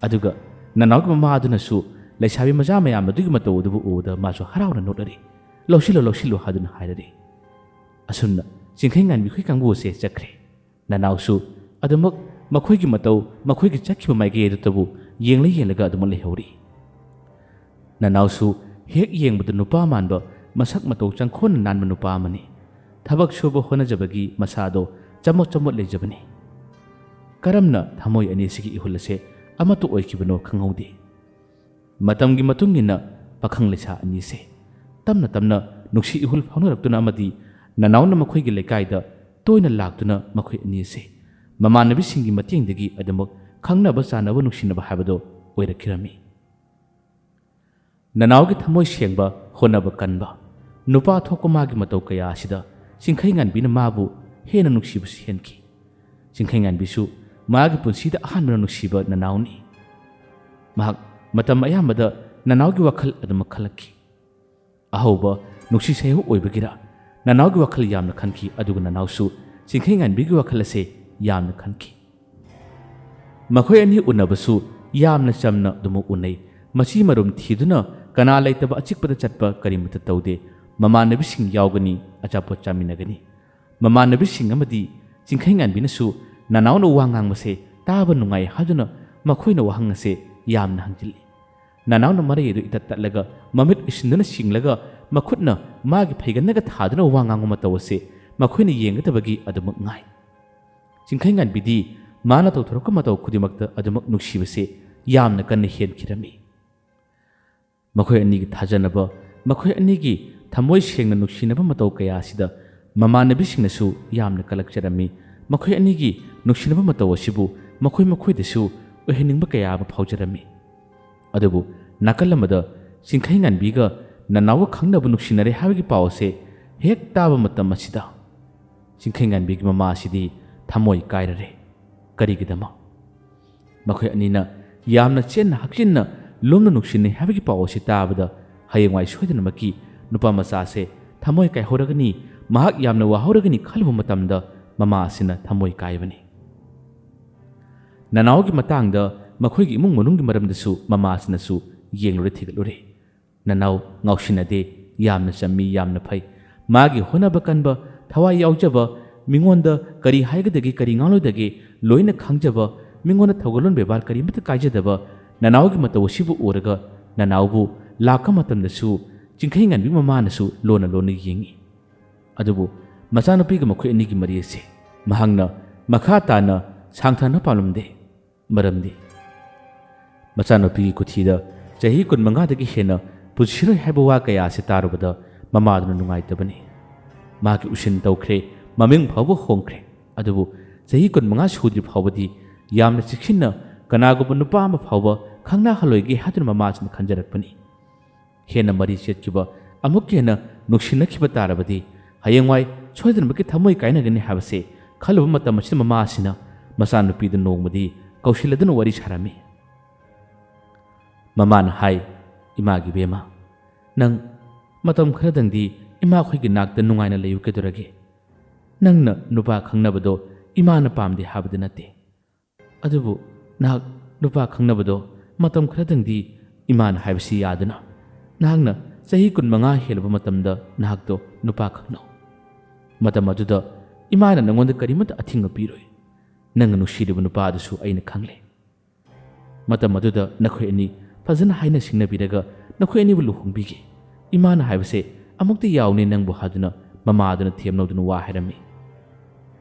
ꯑꯗꯨꯒ ꯅꯅꯥꯎꯒꯤ ꯃꯃꯥ ꯑꯗꯨꯅꯁꯨ ꯂꯩꯁꯥꯕꯤ ꯃꯆꯥ ꯃꯌꯥꯝ ꯑꯗꯨꯒꯤ ꯃꯇꯧ ꯑꯗꯨꯕꯨ ꯎꯕꯗ ꯃꯥꯁꯨ ꯍꯔꯥꯎꯅ ꯅꯣꯛꯂꯔꯦ꯫ "ꯂꯧꯁꯤꯜꯂꯨ, ꯂꯧꯁꯤꯜꯂꯨ" ꯍꯥꯏꯗꯨꯅ ꯍꯥꯏꯔꯔꯦ꯫ ꯑꯁꯨꯝꯅ ꯆꯤꯡꯈꯩꯉꯥꯟꯕꯤ ꯈꯣꯏ ꯀꯥꯡꯕꯨ ꯑꯁꯦ ꯆꯠꯈ꯭ꯔꯦ꯫ ꯅꯅꯥꯎꯁꯨ ꯑꯗꯨꯃꯛ ꯃꯈꯣꯏꯒꯤ ꯃꯇꯧ, ꯃꯈꯣꯏꯒꯤ ꯆꯠꯈꯤꯕ ꯃꯥꯏꯀꯩ ꯑꯗꯨꯇꯕꯨ ꯌꯦꯡꯂ ꯌꯦꯡꯂꯒ ꯑꯗꯨꯃꯛ ꯂꯩꯍꯧꯔꯤ꯫ ꯅꯅꯥꯎꯁꯨ ꯍꯦꯛ ꯌꯦꯡꯕꯗ ꯅꯨꯄꯥ ꯃꯥꯟꯕ, ꯃꯁꯛ ꯃꯇꯧ ꯆꯪꯈꯣꯟꯅ ꯅꯥꯟꯕ ꯅꯨꯄꯥ ꯑꯃꯅꯤ꯫ ꯊꯕꯛ ꯁꯨꯕ ꯍꯣꯠꯅꯖꯕꯒꯤ ꯃꯁꯥꯗꯣ ꯆꯃꯣꯠ ꯆꯃꯣꯠ ꯂꯩꯖꯕꯅꯤ꯫ ꯀꯔꯝꯅ ꯊꯃꯣꯏ ꯑꯅꯤꯁꯤꯒꯤ ꯏꯍꯨꯜ ꯑꯁꯦ ꯑꯃꯠꯇ ꯑꯣꯏꯈꯤꯕꯅꯣ ꯈꯪꯍꯧꯗꯦ꯫ ꯃꯇꯝꯒꯤ ꯃꯇꯨꯡ ꯏꯟꯅ ꯄꯥꯈꯪ ꯂꯩꯁꯥ ꯑꯅꯤꯁꯦ ꯇꯞꯅ ꯇꯞꯅ ꯅꯨꯡꯁꯤ ꯏꯍꯨꯜ ꯐꯥꯎꯅꯔꯛꯇꯨꯅ ꯑꯃꯗꯤ ꯅꯅꯥꯎꯅ ꯃꯈꯣꯏꯒꯤ ꯂꯩꯀꯥꯏꯗ ꯇꯣꯏꯅ ꯂꯥꯛꯇꯨꯅ ꯃꯈꯣꯏ ꯑꯅꯤꯁꯦ ꯃꯃꯥꯟꯅꯕꯤꯁꯤꯡꯒꯤ ꯃꯇꯦꯡꯗꯒꯤ ꯑꯗꯨꯃꯛ ꯈꯪꯅꯕ ꯆꯥꯟꯅꯕ ꯅꯨꯡꯁꯤꯅꯕ ꯍꯥꯏꯕꯗꯣ ꯑꯣꯏꯔꯛꯈꯤꯔꯝꯃꯤ꯫ ꯅꯅꯥꯎꯒꯤ ꯊꯃꯣꯏ ꯁꯦꯡꯕ, ꯍꯣꯠꯅꯕ ꯀꯟꯕ, ꯅꯨꯄꯥ ꯊꯣꯛꯄ ꯃꯥꯒꯤ ꯃꯇꯧ ꯀꯌꯥ ꯑꯁꯤꯗ ꯆꯤꯡꯈꯩꯉꯥꯟꯕꯤꯅ ꯃꯥꯕꯨ ꯍꯦꯟꯅ ꯅꯨꯡꯁꯤꯕꯁꯨ ꯍꯦꯟꯈꯤ꯫ ꯆꯤꯡꯈꯩꯉꯥꯟꯕꯤꯁꯨ ꯃꯥꯒꯤ ꯄꯨꯟꯁꯤꯗ ꯑꯍꯥꯟꯕꯅ ꯅꯨꯡꯁꯤꯕ ꯅꯅꯥꯎꯅꯤ꯫ ꯃꯍꯥꯛ ꯃꯇꯝ ꯑꯌꯥꯝꯕꯗ ꯅꯅꯥꯎꯒꯤ ꯋꯥꯈꯜ ꯑꯗꯨꯃꯛ ꯈꯜꯂꯛꯈꯤ꯫ ꯑꯍꯧꯕ ꯅꯨꯡꯁꯤ ꯁꯩꯍꯧ ꯑꯣꯏꯕꯒꯤꯔ ꯅꯅꯥꯎꯒꯤ ꯋꯥꯈꯜ ꯌꯥꯝꯅ ꯈꯟꯈꯤ, ꯑꯗꯨꯒ ꯅꯅꯥꯎꯁꯨ ꯆꯤꯡꯈꯩꯉꯥꯟꯕꯤꯒꯤ ꯋꯥꯈꯜ ꯑꯁꯦ ꯌꯥꯝꯅ ꯈꯟꯈꯤ꯫ ꯃꯈꯣꯏ ꯑꯅꯤ ꯎꯅꯕꯁꯨ ꯌꯥꯝꯅ ꯆꯝꯅ ꯑꯗꯨꯃꯛ ꯎꯅꯩ꯫ ꯃꯆꯤ ꯃꯔꯨꯝ ꯊꯤꯗꯨꯅ ꯀꯅꯥ ꯂꯩꯇꯕ ꯑꯆꯤꯛꯄꯗ ꯆꯠꯄ ꯀꯔꯤꯃꯠꯇ ꯇꯧꯗꯦ꯫ ꯃꯃꯥꯟꯅꯕꯤꯁꯤꯡ ꯌꯥꯎꯒꯅꯤ, ꯑꯆꯥꯄꯣꯠ ꯆꯥꯃꯤꯟꯅꯒꯅꯤ꯫ ꯃꯃꯥꯟꯅꯕꯤꯁꯤꯡ ꯑꯃꯗꯤ ꯆꯤꯡꯈꯩꯉꯥꯟꯕꯤꯅꯁꯨ ꯅꯅꯥꯎꯅ ꯋꯥ ꯉꯥꯡꯕꯁꯦ ꯇꯥꯕ ꯅꯨꯡꯉꯥꯏ ꯍꯥꯏꯗꯨꯅ ꯃꯈꯣꯏꯅ ꯋꯥꯍꯪ ꯑꯁꯦ ꯌꯥꯝꯅ ꯍꯪꯖꯤꯜꯂꯤ꯫ ꯅꯅꯥꯎꯅ ꯃꯔꯩ ꯑꯗꯨ ꯏꯇꯠ ꯇꯠꯂꯒ ꯃꯃꯤꯠ ꯎꯏꯁꯤꯟꯗꯨꯅ ꯁꯤꯡꯂꯒ ꯃꯈꯨꯠꯅ ꯃꯥꯒꯤ ꯐꯩꯒꯟꯅꯒ ꯊꯥꯗꯨꯅ ꯋꯥ ꯉꯥꯡꯕ ꯃꯇꯧ ꯑꯁꯦ ꯃꯈꯣꯏꯅ ꯌꯦꯡꯒꯗꯕꯒꯤ ꯑꯗꯨꯃꯛ ꯉꯥꯏ꯫ ꯆꯤꯡꯈꯩꯉꯥꯟꯕꯤꯗꯤ ꯃꯥꯅ ꯇꯧꯊꯣꯔꯛꯄ ꯃꯇꯧ ꯈꯨꯗꯤꯡꯃꯛꯇ ꯑꯗꯨꯃꯛ ꯅꯨꯡꯁꯤꯕꯁꯦ ꯌꯥꯝꯅ ꯀꯟꯅ ꯍꯦꯟꯈꯤꯔꯝꯃꯤ꯫ ꯃꯈꯣꯏ ꯑꯅꯤꯒꯤ ꯊꯥꯖꯅꯕ, ꯃꯈꯣꯏ ꯑꯅꯤꯒꯤ ꯊꯃꯣꯏ ꯁꯦꯡꯅ ꯅꯨꯡꯁꯤꯅꯕ ꯃꯇꯧ ꯀꯌꯥ ꯑꯁꯤꯗ ꯃꯃꯥꯟꯅꯕꯤꯁꯤꯡꯅꯁꯨ ꯌꯥꯝꯅ ꯀꯂꯛꯆꯔꯝꯃꯤ꯫ ꯃꯈꯣꯏ ꯑꯅꯤꯒꯤ ꯅꯨꯡꯁꯤꯅꯕ ꯃꯇꯧ ꯑꯁꯤꯕꯨ ꯃꯈꯣꯏ ꯃꯈꯣꯏꯗꯁꯨ ꯑꯣꯏꯍꯟꯅꯤꯡꯕ ꯀꯌꯥ ꯑꯃ ꯐꯥꯎꯖꯔꯝꯃꯤ꯫ ꯑꯗꯨꯕꯨ ꯅꯥꯀꯜ ꯑꯃꯗ ꯆꯤꯡꯈꯩꯉꯥꯟꯕꯤꯒ ꯅꯅꯥꯎꯒ ꯈꯪꯅꯕ ꯅꯨꯡꯁꯤꯅꯔꯦ ꯍꯥꯏꯕꯒꯤ ꯄꯥꯎ ꯑꯁꯦ ꯍꯦꯛ ꯇꯥꯕ ꯃꯇꯝ ꯑꯁꯤꯗ ꯆꯤꯡꯈꯩꯉꯥꯟꯕꯤꯒꯤ ꯃꯃꯥ ꯑꯁꯤꯗꯤ ꯊꯃꯣꯏ ꯀꯥꯏꯔꯔꯦ꯫ ꯀꯔꯤꯒꯤꯗꯃꯛ? ꯃꯈꯣꯏ ꯑꯅꯤꯅ ꯌꯥꯝꯅ ꯆꯦꯠꯅ ꯍꯛꯆꯤꯟꯅ ꯂꯨꯝꯅ ꯅꯨꯡꯁꯤꯅꯩ ꯍꯥꯏꯕꯒꯤ ꯄꯥꯎ ꯑꯁꯤ ꯇꯥꯕꯗ ꯍꯌꯦꯡꯋꯥꯏ ꯁꯣꯏꯗꯅꯃꯛꯀꯤ ꯅꯨꯄꯥ ꯃꯆꯥꯁꯦ ꯊꯃꯣꯏ ꯀꯥꯏꯍꯧꯔꯒꯅꯤ, ꯃꯍꯥꯛ ꯌꯥꯝꯅ ꯋꯥꯍꯧꯔꯒꯅꯤ ꯈꯜꯂꯨꯕ ꯃꯇꯝꯗ ꯃꯃꯥ ꯑꯁꯤꯅ ꯊꯃꯣꯏ ꯀꯥꯏꯕꯅꯤ꯫ ꯅꯅꯥꯎꯒꯤ ꯃꯇꯥꯡꯗ ꯃꯈꯣꯏꯒꯤ ꯏꯃꯨꯡ ꯃꯅꯨꯡꯒꯤ ꯃꯔꯝꯗꯁꯨ ꯃꯃꯥ ꯑꯁꯤꯅꯁꯨ ꯌꯦꯡꯂꯨꯔꯦ, ꯊꯤꯒꯠꯂꯨꯔꯦ꯫ ꯅꯅꯥꯎ ꯉꯥꯎꯁꯤꯟꯅꯗꯦ, ꯌꯥꯝꯅ ꯆꯝꯃꯤ, ꯌꯥꯝꯅ ꯐꯩ꯫ ꯃꯥꯒꯤ ꯍꯣꯠꯅꯕ ꯀꯟꯕ, ꯊꯋꯥꯏ ꯌꯥꯎꯖꯕ, ꯃꯤꯉꯣꯟꯗ ꯀꯔꯤ ꯍꯥꯏꯒꯗꯒꯦ, ꯀꯔꯤ ꯉꯥꯡꯂꯣꯏꯗꯒꯦ ꯂꯣꯏꯅ ꯈꯪꯖꯕ, ꯃꯤꯉꯣꯟꯗ ꯊꯧꯒꯜꯂꯣꯟ ꯕꯦꯕꯥꯔ ꯀꯔꯤꯃꯠꯇ ꯀꯥꯏꯖꯗꯕ ꯅꯅꯥꯎꯒꯤ ꯃꯇꯧ ꯑꯁꯤꯕꯨ ꯎꯔꯒ ꯅꯅꯥꯎꯕꯨ ꯂꯥꯛꯄ ꯃꯇꯝꯗꯁꯨ ꯆꯤꯡꯈꯩꯉꯥꯟꯕꯤ ꯃꯃꯥꯅꯁꯨ ꯂꯣꯟꯅ ꯂꯣꯟꯅ ꯌꯦꯡꯏ꯫ ꯑꯗꯨꯕꯨ ꯃꯆꯥꯅꯨꯄꯤꯒ ꯃꯈꯣꯏ ꯑꯅꯤꯒꯤ ꯃꯔꯤ ꯑꯁꯤ ꯃꯍꯥꯛꯅ ꯃꯈꯥ ꯇꯥꯅ ꯁꯥꯡꯊꯅ ꯄꯥꯝꯂꯝꯗꯦ꯫ ꯃꯔꯝꯗꯤ ꯃꯆꯥꯅꯨꯄꯤꯒꯤ ꯈꯨꯊꯤꯗ ꯆꯍꯤ ꯀꯨꯟꯃꯉꯥꯗꯒꯤ ꯍꯦꯟꯅ ꯄꯨꯟꯁꯤꯔꯣꯏ ꯍꯥꯏꯕ ꯋꯥ ꯀꯌꯥ ꯑꯁꯤ ꯇꯥꯔꯨꯕꯗ ꯃꯃꯥꯗꯨꯅ ꯅꯨꯡꯉꯥꯏꯇꯕꯅꯤ꯫ ꯃꯍꯥꯛꯀꯤ ꯎꯁꯤꯟ ꯇꯧꯈ꯭ꯔꯦ, ꯃꯃꯤꯡ ꯐꯥꯎꯕ ꯍꯣꯡꯈ꯭ꯔꯦ, ꯑꯗꯨꯕꯨ ꯆꯍꯤ ꯀꯨꯟꯃꯉꯥ ꯁꯨꯗ꯭ꯔꯤ ꯐꯥꯎꯕꯗꯤ ꯌꯥꯝꯅ ꯆꯦꯛꯁꯤꯟꯅ ꯀꯅꯥꯒꯨꯝꯕ ꯅꯨꯄꯥ ꯑꯃ ꯐꯥꯎꯕ ꯈꯪꯅꯍꯜꯂꯣꯏꯒꯦ ꯍꯥꯏꯗꯨꯅ ꯃꯃꯥꯁꯤꯅ ꯈꯟꯖꯔꯛꯄꯅꯤ꯫ ꯍꯦꯟꯅ ꯃꯔꯤ ꯆꯦꯠꯈꯤꯕ, ꯑꯃꯨꯛꯀ ꯍꯦꯟꯅ ꯅꯨꯡꯁꯤꯅꯈꯤꯕ ꯇꯥꯔꯕꯗꯤ ꯍꯌꯦꯡꯋꯥꯏ ꯁꯣꯏꯗꯅꯃꯛꯀꯤ ꯊꯃꯣꯏ ꯀꯥꯏꯅꯒꯅꯤ ꯍꯥꯏꯕꯁꯦ ꯈꯜꯂꯨꯕ ꯃꯇꯝ ꯑꯁꯤꯗ ꯃꯃꯥ ꯑꯁꯤꯅ ꯃꯆꯥꯅꯨꯄꯤꯗꯨ ꯅꯣꯡꯃꯗꯤ ꯀꯧꯁꯤꯜꯂꯗꯨꯅ ꯋꯥꯔꯤ ꯁꯥꯔꯝꯃꯤ꯫ ꯃꯃꯥꯅ ꯍꯥꯏ, "ꯏꯃꯥꯒꯤ ꯕꯦꯝꯃ, ꯅꯪ ꯃꯇꯝ ꯈꯔꯗꯪꯗꯤ ꯏꯃꯥꯈꯣꯏꯒꯤ ꯅꯥꯛꯇ ꯅꯨꯡꯉꯥꯏꯅ ꯂꯩꯌꯨ ꯀꯩꯗꯧꯔꯒꯦ? ꯅꯪꯅ ꯅꯨꯄꯥ ꯈꯪꯅꯕꯗꯣ ꯏꯃꯥꯅ ꯄꯥꯝꯗꯦ ꯍꯥꯏꯕꯗꯤ ꯅꯠꯇꯦ꯫ ꯑꯗꯨꯕꯨ ꯅꯍꯥꯛ ꯅꯨꯄꯥ ꯈꯪꯅꯕꯗꯣ ꯃꯇꯝ ꯈꯔꯗꯪꯗꯤ ꯏꯃꯥꯅ ꯍꯥꯏꯕꯁꯤ ꯌꯥꯗꯨꯅ ꯅꯍꯥꯛꯅ ꯆꯍꯤ ꯀꯨꯟꯃꯉꯥ ꯍꯦꯜꯂꯕ ꯃꯇꯝꯗ ꯅꯍꯥꯛꯇꯣ ꯅꯨꯄꯥ ꯈꯪꯅꯧ꯫ ꯃꯇꯝ ꯑꯗꯨꯗ ꯏꯃꯥꯅ ꯅꯪꯉꯣꯟꯗ ꯀꯔꯤꯃꯠꯇ ꯑꯊꯤꯡꯕ ꯄꯤꯔꯣꯏ꯫ ꯅꯪꯅ ꯅꯨꯡꯁꯤꯔꯤꯕ ꯅꯨꯄꯥ ꯑꯗꯨꯁꯨ ꯑꯩꯅ ꯈꯪꯂꯦ꯫ ꯃꯇꯝ ꯑꯗꯨꯗ ꯅꯈꯣꯏ ꯑꯅꯤ ꯐꯖꯅ ꯍꯥꯏꯅ ꯁꯤꯡꯅꯕꯤꯔꯒ ꯅꯈꯣꯏ ꯑꯅꯤꯕꯨ ꯂꯨꯍꯣꯡꯕꯤꯒꯦ꯫ ꯏꯃꯥꯅ ꯍꯥꯏꯕꯁꯦ ꯑꯃꯨꯛꯇ ꯌꯥꯎꯅꯦ ꯅꯪꯕꯨ" ꯍꯥꯏꯗꯨꯅ ꯃꯃꯥꯗꯨꯅ ꯊꯦꯝꯅꯧꯗꯨꯅ ꯋꯥ ꯍꯥꯏꯔꯝꯃꯤ꯫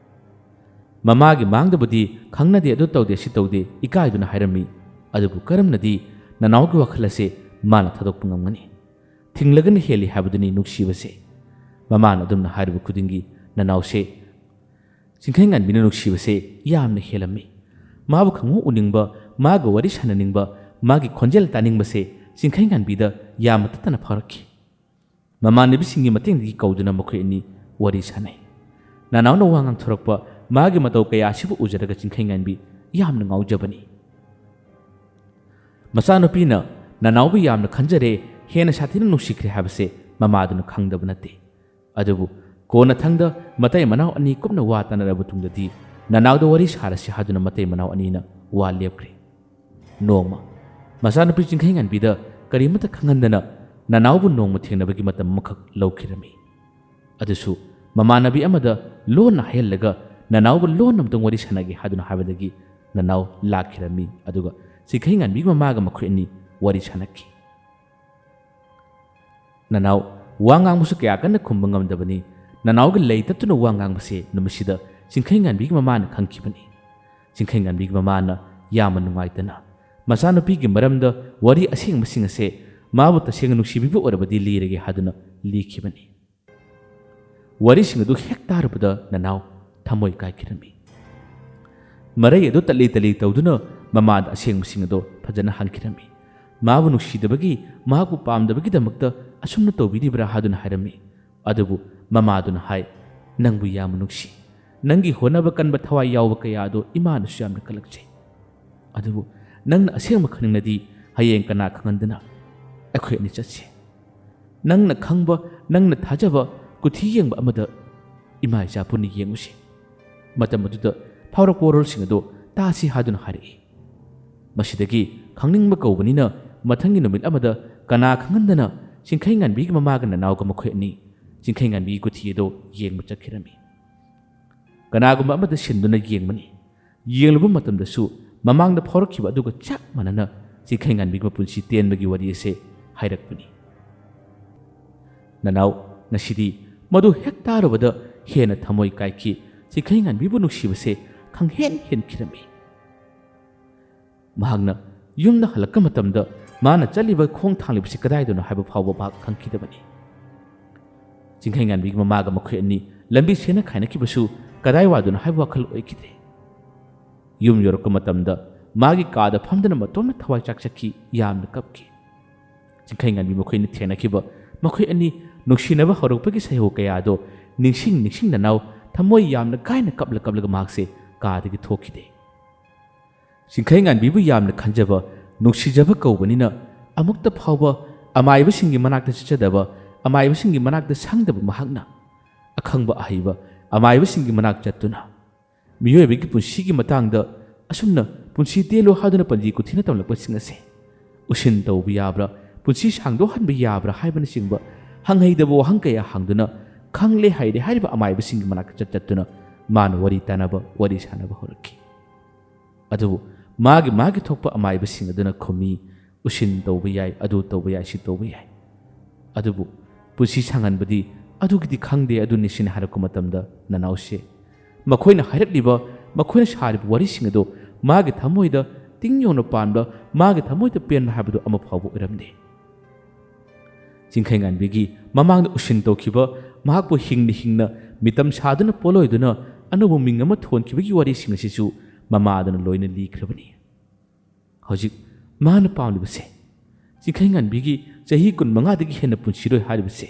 ꯃꯃꯥꯒꯤ ꯃꯥꯡꯗꯕꯨꯗꯤ ꯈꯪꯅꯗꯦ, ꯑꯗꯨ ꯇꯧꯗꯦ, ꯁꯤ ꯇꯧꯗꯦ, ꯏꯀꯥꯏꯗꯨꯅ ꯍꯥꯏꯔꯝꯃꯤ꯫ ꯑꯗꯨꯕꯨ ꯀꯔꯝꯅꯗꯤ ꯅꯅꯥꯎꯒꯤ ꯋꯥꯈꯜ ꯑꯁꯦ ꯃꯥꯅ ꯊꯥꯗꯣꯛꯄ ꯉꯝꯒꯅꯤ? ꯊꯤꯡꯂꯒꯅ ꯍꯦꯜꯂꯤ ꯍꯥꯏꯕꯗꯨꯅꯤ ꯅꯨꯡꯁꯤꯕꯁꯦ꯫ ꯃꯃꯥꯅ ꯑꯗꯨꯝꯅ ꯍꯥꯏꯔꯤꯕ ꯈꯨꯗꯤꯡꯒꯤ ꯅꯅꯥꯎꯁꯦ ꯆꯤꯡꯈꯩꯉꯥꯟꯕꯤꯅ ꯅꯨꯡꯁꯤꯕꯁꯦ ꯌꯥꯝꯅ ꯍꯦꯜꯂꯝꯃꯤ꯫ ꯃꯥꯕꯨ ꯈꯪꯎ ꯎꯅꯤꯡꯕ, ꯃꯥꯒ ꯋꯥꯔꯤ ꯁꯥꯟꯅꯅꯤꯡꯕ, ꯃꯥꯒꯤ ꯈꯣꯟꯖꯦꯜ ꯇꯥꯅꯤꯡꯕꯁꯦ ꯆꯤꯡꯈꯩꯉꯥꯟꯕꯤꯗ ꯌꯥꯝꯅ ꯇꯠꯇꯅ ꯐꯥꯎꯔꯛꯈꯤ꯫ ꯃꯃꯥꯟꯅꯕꯤꯁꯤꯡꯒꯤ ꯃꯇꯦꯡꯗꯒꯤ ꯀꯧꯗꯨꯅ ꯃꯈꯣꯏ ꯑꯅꯤ ꯋꯥꯔꯤ ꯁꯥꯟꯅꯩ꯫ ꯅꯅꯥꯎꯅ ꯋꯥ ꯉꯥꯡꯊꯣꯔꯛꯄ ꯃꯥꯒꯤ ꯃꯇꯧ ꯀꯌꯥ ꯑꯁꯤꯕꯨ ꯎꯖꯔꯒ ꯆꯤꯡꯈꯩꯉꯥꯟꯕꯤ ꯌꯥꯝꯅ ꯉꯥꯎꯖꯕꯅꯤ꯫ ꯃꯆꯥꯅꯨꯄꯤꯅ ꯅꯅꯥꯎꯕꯨ ꯌꯥꯝꯅ ꯈꯟꯖꯔꯦ, ꯍꯦꯟꯅ ꯁꯥꯊꯤꯅ ꯅꯨꯡꯁꯤꯈ꯭ꯔꯦ ꯍꯥꯏꯕꯁꯦ ꯃꯃꯥꯗꯨꯅ ꯈꯪꯗꯕ ꯅꯠꯇꯦ꯫ ꯑꯗꯨꯕꯨ ꯀꯣꯟꯅꯊꯪꯗ ꯃꯇꯩ ꯃꯅꯥꯎ ꯑꯅꯤ ꯀꯨꯞꯅ ꯋꯥ ꯇꯥꯅꯔꯕ ꯇꯨꯡꯗꯗꯤ ꯅꯅꯥꯎꯗ ꯋꯥꯔꯤ ꯁꯥꯔꯁꯤ ꯍꯥꯏꯗꯨꯅ ꯃꯇꯩ ꯃꯅꯥꯎ ꯑꯅꯤꯅ ꯋꯥ ꯂꯦꯞꯈ꯭ꯔꯦ꯫ ꯅꯣꯡꯃ ꯃꯆꯥꯅꯨꯄꯤ ꯆꯤꯡꯈꯩꯉꯥꯟꯕꯤꯗ ꯀꯔꯤꯃꯠꯇ ꯈꯪꯍꯟꯗꯅ ꯅꯅꯥꯎꯕꯨ ꯅꯣꯡꯃ ꯊꯦꯡꯅꯕꯒꯤ ꯃꯇꯝ ꯑꯃꯈꯛ ꯂꯧꯈꯤꯔꯝꯃꯤ꯫ ꯑꯗꯨꯁꯨ ꯃꯃꯥꯟꯅꯕꯤ ꯑꯃꯗ ꯂꯣꯟꯅ ꯍꯥꯏꯍꯜꯂꯒ ꯅꯅꯥꯎꯕꯨ ꯂꯣꯟꯅ ꯑꯃꯇꯪ ꯋꯥꯔꯤ ꯁꯥꯟꯅꯒꯦ ꯍꯥꯏꯗꯨꯅ ꯍꯥꯏꯕꯗꯒꯤ ꯅꯅꯥꯎ ꯂꯥꯛꯈꯤꯔꯝꯃꯤ꯫ ꯑꯗꯨꯒ ꯆꯤꯡꯈꯩꯉꯥꯟꯕꯤꯒꯤ ꯃꯃꯥꯒ ꯃꯈꯣꯏ ꯑꯅꯤ ꯋꯥꯔꯤ ꯁꯥꯟꯅꯈꯤ꯫ ꯅꯅꯥꯎ ꯋꯥ ꯉꯥꯡꯕꯁꯨ ꯀꯌꯥ ꯀꯟꯅ ꯈꯨꯝꯕ ꯉꯝꯗꯕꯅꯤ꯫ ꯅꯅꯥꯎꯒꯤ ꯂꯩ ꯇꯠꯇꯨꯅ ꯋꯥ ꯉꯥꯡꯕꯁꯦ ꯅꯨꯃꯤꯠꯁꯤꯗ ꯆꯤꯡꯈꯩꯉꯥꯟꯕꯤꯒꯤ ꯃꯃꯥꯅ ꯈꯪꯈꯤꯕꯅꯤ꯫ ꯆꯤꯡꯈꯩꯉꯥꯟꯕꯤꯒꯤ ꯃꯃꯥꯅ ꯌꯥꯝꯅ ꯅꯨꯡꯉꯥꯏꯇꯅ ꯃꯆꯥꯅꯨꯄꯤꯒꯤ ꯃꯔꯝꯗ ꯋꯥꯔꯤ ꯑꯁꯦꯡꯕꯁꯤꯡ ꯑꯁꯦ ꯃꯥꯕꯨ ꯇꯁꯦꯡꯅ ꯅꯨꯡꯁꯤꯕꯤꯕ ꯑꯣꯏꯔꯕꯗꯤ ꯂꯤꯔꯒꯦ ꯍꯥꯏꯗꯨꯅ ꯂꯤꯈꯤꯕꯅꯤ꯫ ꯋꯥꯔꯤꯁꯤꯡ ꯑꯗꯨ ꯍꯦꯛ ꯇꯥꯔꯨꯕꯗ ꯅꯅꯥꯎ ꯊꯃꯣꯏ ꯀꯥꯏꯈꯤꯔꯝꯃꯤ꯫ ꯃꯔꯩ ꯑꯗꯨ ꯇꯠꯂꯤ ꯇꯠꯂꯤ ꯇꯧꯗꯨꯅ ꯃꯃꯥꯗ ꯑꯁꯦꯡꯕꯁꯤꯡ ꯑꯗꯨ ꯐꯖꯅ ꯍꯪꯈꯤꯔꯝꯃꯤ꯫ ꯃꯥꯕꯨ ꯅꯨꯡꯁꯤꯗꯕꯒꯤ, ꯃꯍꯥꯛꯄꯨ ꯄꯥꯝꯗꯕꯒꯤꯗꯃꯛꯇ ꯑꯁꯨꯝꯅ ꯇꯧꯕꯤꯔꯤꯕ꯭ꯔꯥ ꯍꯥꯏꯗꯨꯅ ꯍꯥꯏꯔꯝꯃꯤ꯫ ꯑꯗꯨꯕꯨ ꯃꯃꯥꯗꯨꯅ ꯍꯥꯏ, "ꯅꯪꯕꯨ ꯌꯥꯝꯅ ꯅꯨꯡꯁꯤ꯫ ꯅꯪꯒꯤ ꯍꯣꯠꯅꯕ ꯀꯟꯕ ꯊꯋꯥꯏ ꯌꯥꯎꯕ ꯀꯌꯥ ꯑꯗꯨ ꯏꯃꯥꯅꯁꯨ ꯌꯥꯝꯅ ꯀꯜꯂꯛꯆꯩ꯫ ꯑꯗꯨꯕꯨ ꯅꯪꯅ ꯑꯁꯦꯡꯕ ꯈꯪꯅꯤꯡꯂꯗꯤ ꯍꯌꯦꯡ ꯀꯅꯥ ꯈꯪꯍꯟꯗꯅ ꯑꯩꯈꯣꯏ ꯑꯅꯤ ꯆꯠꯁꯤ꯫ ꯅꯪꯅ ꯈꯪꯕ, ꯅꯪꯅ ꯊꯥꯖꯕ ꯀꯨꯊꯤ ꯌꯦꯡꯕ ꯑꯃꯗ ꯏꯃꯥ ꯏꯆꯥ ꯄꯨꯟꯅ ꯌꯦꯡꯉꯨꯁꯤ꯫ ꯃꯇꯝ ꯑꯗꯨꯗ ꯐꯥꯎꯔꯛꯄ ꯋꯥꯔꯣꯜꯁꯤꯡ ꯑꯗꯨ ꯇꯥꯁꯤ" ꯍꯥꯏꯗꯨꯅ ꯍꯥꯏꯔꯛꯏ꯫ ꯃꯁꯤꯗꯒꯤ ꯈꯪꯅꯤꯡꯕ ꯀꯧꯕꯅꯤꯅ ꯃꯊꯪꯒꯤ ꯅꯨꯃꯤꯠ ꯑꯃꯗ ꯀꯅꯥ ꯈꯪꯍꯟꯗꯅ ꯆꯤꯡꯈꯩꯉꯥꯟꯕꯤꯒꯤ ꯃꯃꯥꯒ ꯅꯅꯥꯎꯒ ꯃꯈꯣꯏ ꯑꯅꯤ ꯆꯤꯡꯈꯩꯉꯥꯟꯕꯤꯒꯤ ꯀꯨꯊꯤ ꯑꯗꯨ ꯌꯦꯡꯕ ꯆꯠꯈꯤꯔꯝꯃꯤ꯫ ꯀꯅꯥꯒꯨꯝꯕ ꯑꯃꯗ ꯁꯤꯟꯗꯨꯅ ꯌꯦꯡꯕꯅꯤ꯫ ꯌꯦꯡꯂꯨꯕ ꯃꯇꯝꯗꯁꯨ ꯃꯃꯥꯡꯗ ꯐꯥꯎꯔꯛꯈꯤꯕ ꯑꯗꯨꯒ ꯆꯞ ꯃꯥꯟꯅꯅ ꯆꯤꯡꯈꯩꯉꯥꯟꯕꯤꯒꯤ ꯃꯄꯨꯟꯁꯤ ꯇꯦꯟꯕꯒꯤ ꯋꯥꯔꯤ ꯑꯁꯦ ꯍꯥꯏꯔꯛꯄꯅꯤ꯫ ꯅꯅꯥꯎ ꯉꯁꯤꯗꯤ ꯃꯗꯨ ꯍꯦꯛ ꯇꯥꯔꯨꯕꯗ ꯍꯦꯟꯅ ꯊꯃꯣꯏ ꯀꯥꯏꯈꯤ꯫ ꯆꯤꯡꯈꯩꯉꯥꯟꯕꯤꯕꯨ ꯅꯨꯡꯁꯤꯕꯁꯦ ꯈꯪꯍꯦꯟ ꯍꯦꯟꯈꯤꯔꯝꯃꯤ꯫ ꯃꯍꯥꯛꯅ ꯌꯨꯝꯗ ꯍꯜꯂꯛꯄ ꯃꯇꯝꯗ ꯃꯥꯅ ꯆꯠꯂꯤꯕ ꯈꯣꯡ ꯊꯥꯡꯂꯤꯕꯁꯤ ꯀꯗꯥꯏꯗꯅꯣ ꯍꯥꯏꯕ ꯐꯥꯎꯕ ꯃꯍꯥꯛ ꯈꯪꯈꯤꯗꯕꯅꯤ꯫ ꯆꯤꯡꯈꯩꯉꯥꯟꯕꯤꯒꯤ ꯃꯃꯥꯒ ꯃꯈꯣꯏ ꯑꯅꯤ ꯂꯝꯕꯤ ꯁꯦꯅ ꯈꯥꯏꯅꯈꯤꯕꯁꯨ ꯀꯗꯥꯏꯋꯥꯏꯗꯅꯣ ꯍꯥꯏꯕ ꯋꯥꯈꯜ ꯑꯣꯏꯈꯤꯗ꯭ꯔꯦ꯫ ꯌꯨꯝ ꯌꯧꯔꯛꯄ ꯃꯇꯝꯗ ꯃꯥꯒꯤ ꯀꯥꯗ ꯐꯝꯗꯨꯅ ꯃꯇꯣꯝꯅ ꯊꯋꯥꯏ ꯆꯥꯛꯆꯈꯤ, ꯌꯥꯝꯅ ꯀꯞꯈꯤ꯫ ꯆꯤꯡꯈꯩꯉꯥꯟꯕꯤ ꯃꯈꯣꯏꯅ ꯊꯦꯡꯅꯈꯤꯕ ꯃꯈꯣꯏ ꯑꯅꯤ ꯅꯨꯡꯁꯤꯅꯕ ꯍꯧꯔꯛꯄꯒꯤ ꯁꯩꯍꯧ ꯀꯌꯥꯗꯣ ꯅꯤꯡꯁꯤꯡ ꯅꯤꯡꯁꯤꯡ ꯅꯅꯥꯎ ꯊꯃꯣꯏ ꯌꯥꯝꯅ ꯀꯥꯏꯅ ꯀꯞꯂ ꯀꯞꯂꯒ ꯃꯍꯥꯛꯁꯦ ꯀꯥꯗꯒꯤ ꯊꯣꯛꯈꯤꯗꯦ꯫ ꯆꯤꯡꯈꯩꯉꯥꯟꯕꯤꯕꯨ ꯌꯥꯝꯅ ꯈꯟꯖꯕ, ꯅꯨꯡꯁꯤꯖꯕ ꯀꯧꯕꯅꯤꯅ ꯑꯃꯨꯛꯇ ꯐꯥꯎꯕ ꯑꯃꯥꯏꯕꯁꯤꯡꯒꯤ ꯃꯅꯥꯛꯇ ꯆꯠꯆꯗꯕ, ꯑꯃꯥꯏꯕꯁꯤꯡꯒꯤ ꯃꯅꯥꯛꯇ ꯁꯪꯗꯕ ꯃꯍꯥꯛꯅ ꯑꯈꯪꯕ ꯑꯍꯩꯕ ꯑꯃꯥꯏꯕꯁꯤꯡꯒꯤ ꯃꯅꯥꯛ ꯆꯠꯇꯨꯅ ꯃꯤꯑꯣꯏꯕꯒꯤ ꯄꯨꯟꯁꯤꯒꯤ ꯃꯇꯥꯡꯗ ꯑꯁꯨꯝꯅ ꯄꯨꯟꯁꯤ ꯇꯦꯜꯂꯣ ꯍꯥꯏꯗꯨꯅ ꯄꯟꯖꯤ ꯀꯨꯊꯤꯅ ꯇꯝꯂꯛꯄꯁꯤꯡ ꯑꯁꯦ ꯎꯁꯤꯟ ꯇꯧꯕ ꯌꯥꯕ꯭ꯔꯥ, ꯄꯨꯟꯁꯤ ꯁꯥꯡꯗꯣꯛꯍꯟꯕ ꯌꯥꯕ꯭ꯔꯥ ꯍꯥꯏꯕꯅꯆꯤꯡꯕ ꯍꯪꯍꯩꯗꯕ ꯋꯥꯍꯪ ꯀꯌꯥ ꯍꯪꯗꯨꯅ ꯈꯪꯂꯦ ꯍꯩꯔꯦ ꯍꯥꯏꯔꯤꯕ ꯑꯃꯥꯏꯕꯁꯤꯡꯒꯤ ꯃꯅꯥꯛꯇ ꯆꯠ ꯆꯠꯇꯨꯅ ꯃꯥꯅ ꯋꯥꯔꯤ ꯇꯥꯅꯕ, ꯋꯥꯔꯤ ꯁꯥꯟꯅꯕ ꯍꯧꯔꯛꯈꯤ꯫ ꯑꯗꯨꯕꯨ ꯃꯥꯒꯤ ꯃꯥꯒꯤ ꯊꯣꯛꯄ ꯑꯃꯥꯏꯕꯁꯤꯡ ꯑꯗꯨꯅ ꯈꯨꯝꯃꯤ, "ꯎꯁꯤꯟ ꯇꯧꯕ ꯌꯥꯏ, ꯑꯗꯨ ꯇꯧꯕ ꯌꯥꯏ, ꯁꯤ ꯇꯧꯕ ꯌꯥꯏ꯫ ꯑꯗꯨꯕꯨ ꯄꯨꯟꯁꯤ ꯁꯥꯡꯍꯟꯕꯗꯤ ꯑꯗꯨꯒꯤꯗꯤ ꯈꯪꯗꯦ, ꯑꯗꯨꯅꯤ ꯁꯤꯅꯤ" ꯍꯥꯏꯔꯛꯄ ꯃꯇꯝꯗ ꯅꯅꯥꯎꯁꯦ ꯃꯈꯣꯏꯅ ꯍꯥꯏꯔꯛꯂꯤꯕ, ꯃꯈꯣꯏꯅ ꯁꯥꯔꯤꯕ ꯋꯥꯔꯤꯁꯤꯡ ꯑꯗꯨ ꯃꯥꯒꯤ ꯊꯃꯣꯏꯗ ꯇꯤꯡ ꯌꯧꯅ ꯄꯥꯟꯕ, ꯃꯥꯒꯤ ꯊꯃꯣꯏꯗ ꯄꯦꯟꯕ ꯍꯥꯏꯕꯗꯨ ꯑꯃ ꯐꯥꯎꯕ ꯑꯣꯏꯔꯝꯗꯦ꯫ ꯆꯤꯡꯈꯩꯉꯥꯟꯕꯤꯒꯤ ꯃꯃꯥꯡꯗ ꯎꯁꯤꯟ ꯇꯧꯈꯤꯕ, ꯃꯍꯥꯛꯄꯨ ꯍꯤꯡꯅ ꯍꯤꯡꯅ ꯃꯤꯇꯝ ꯁꯥꯗꯨꯅ ꯄꯣꯠꯂꯣꯏꯗꯨꯅ ꯑꯅꯧꯕ ꯃꯤꯡ ꯑꯃ ꯊꯣꯟꯈꯤꯕꯒꯤ ꯋꯥꯔꯤꯁꯤꯡ ꯑꯁꯤꯁꯨ ꯃꯃꯥꯗꯨꯅ ꯂꯣꯏꯅ ꯂꯤꯈ꯭ꯔꯕꯅꯤ꯫ ꯍꯧꯖꯤꯛ ꯃꯥꯅ ꯄꯥꯝꯂꯤꯕꯁꯦ, ꯆꯤꯡꯈꯩꯉꯥꯟꯕꯤꯒꯤ ꯆꯍꯤ ꯀꯨꯟꯃꯉꯥꯗꯒꯤ ꯍꯦꯟꯅ ꯄꯨꯟꯁꯤꯔꯣꯏ ꯍꯥꯏꯔꯤꯕꯁꯦ,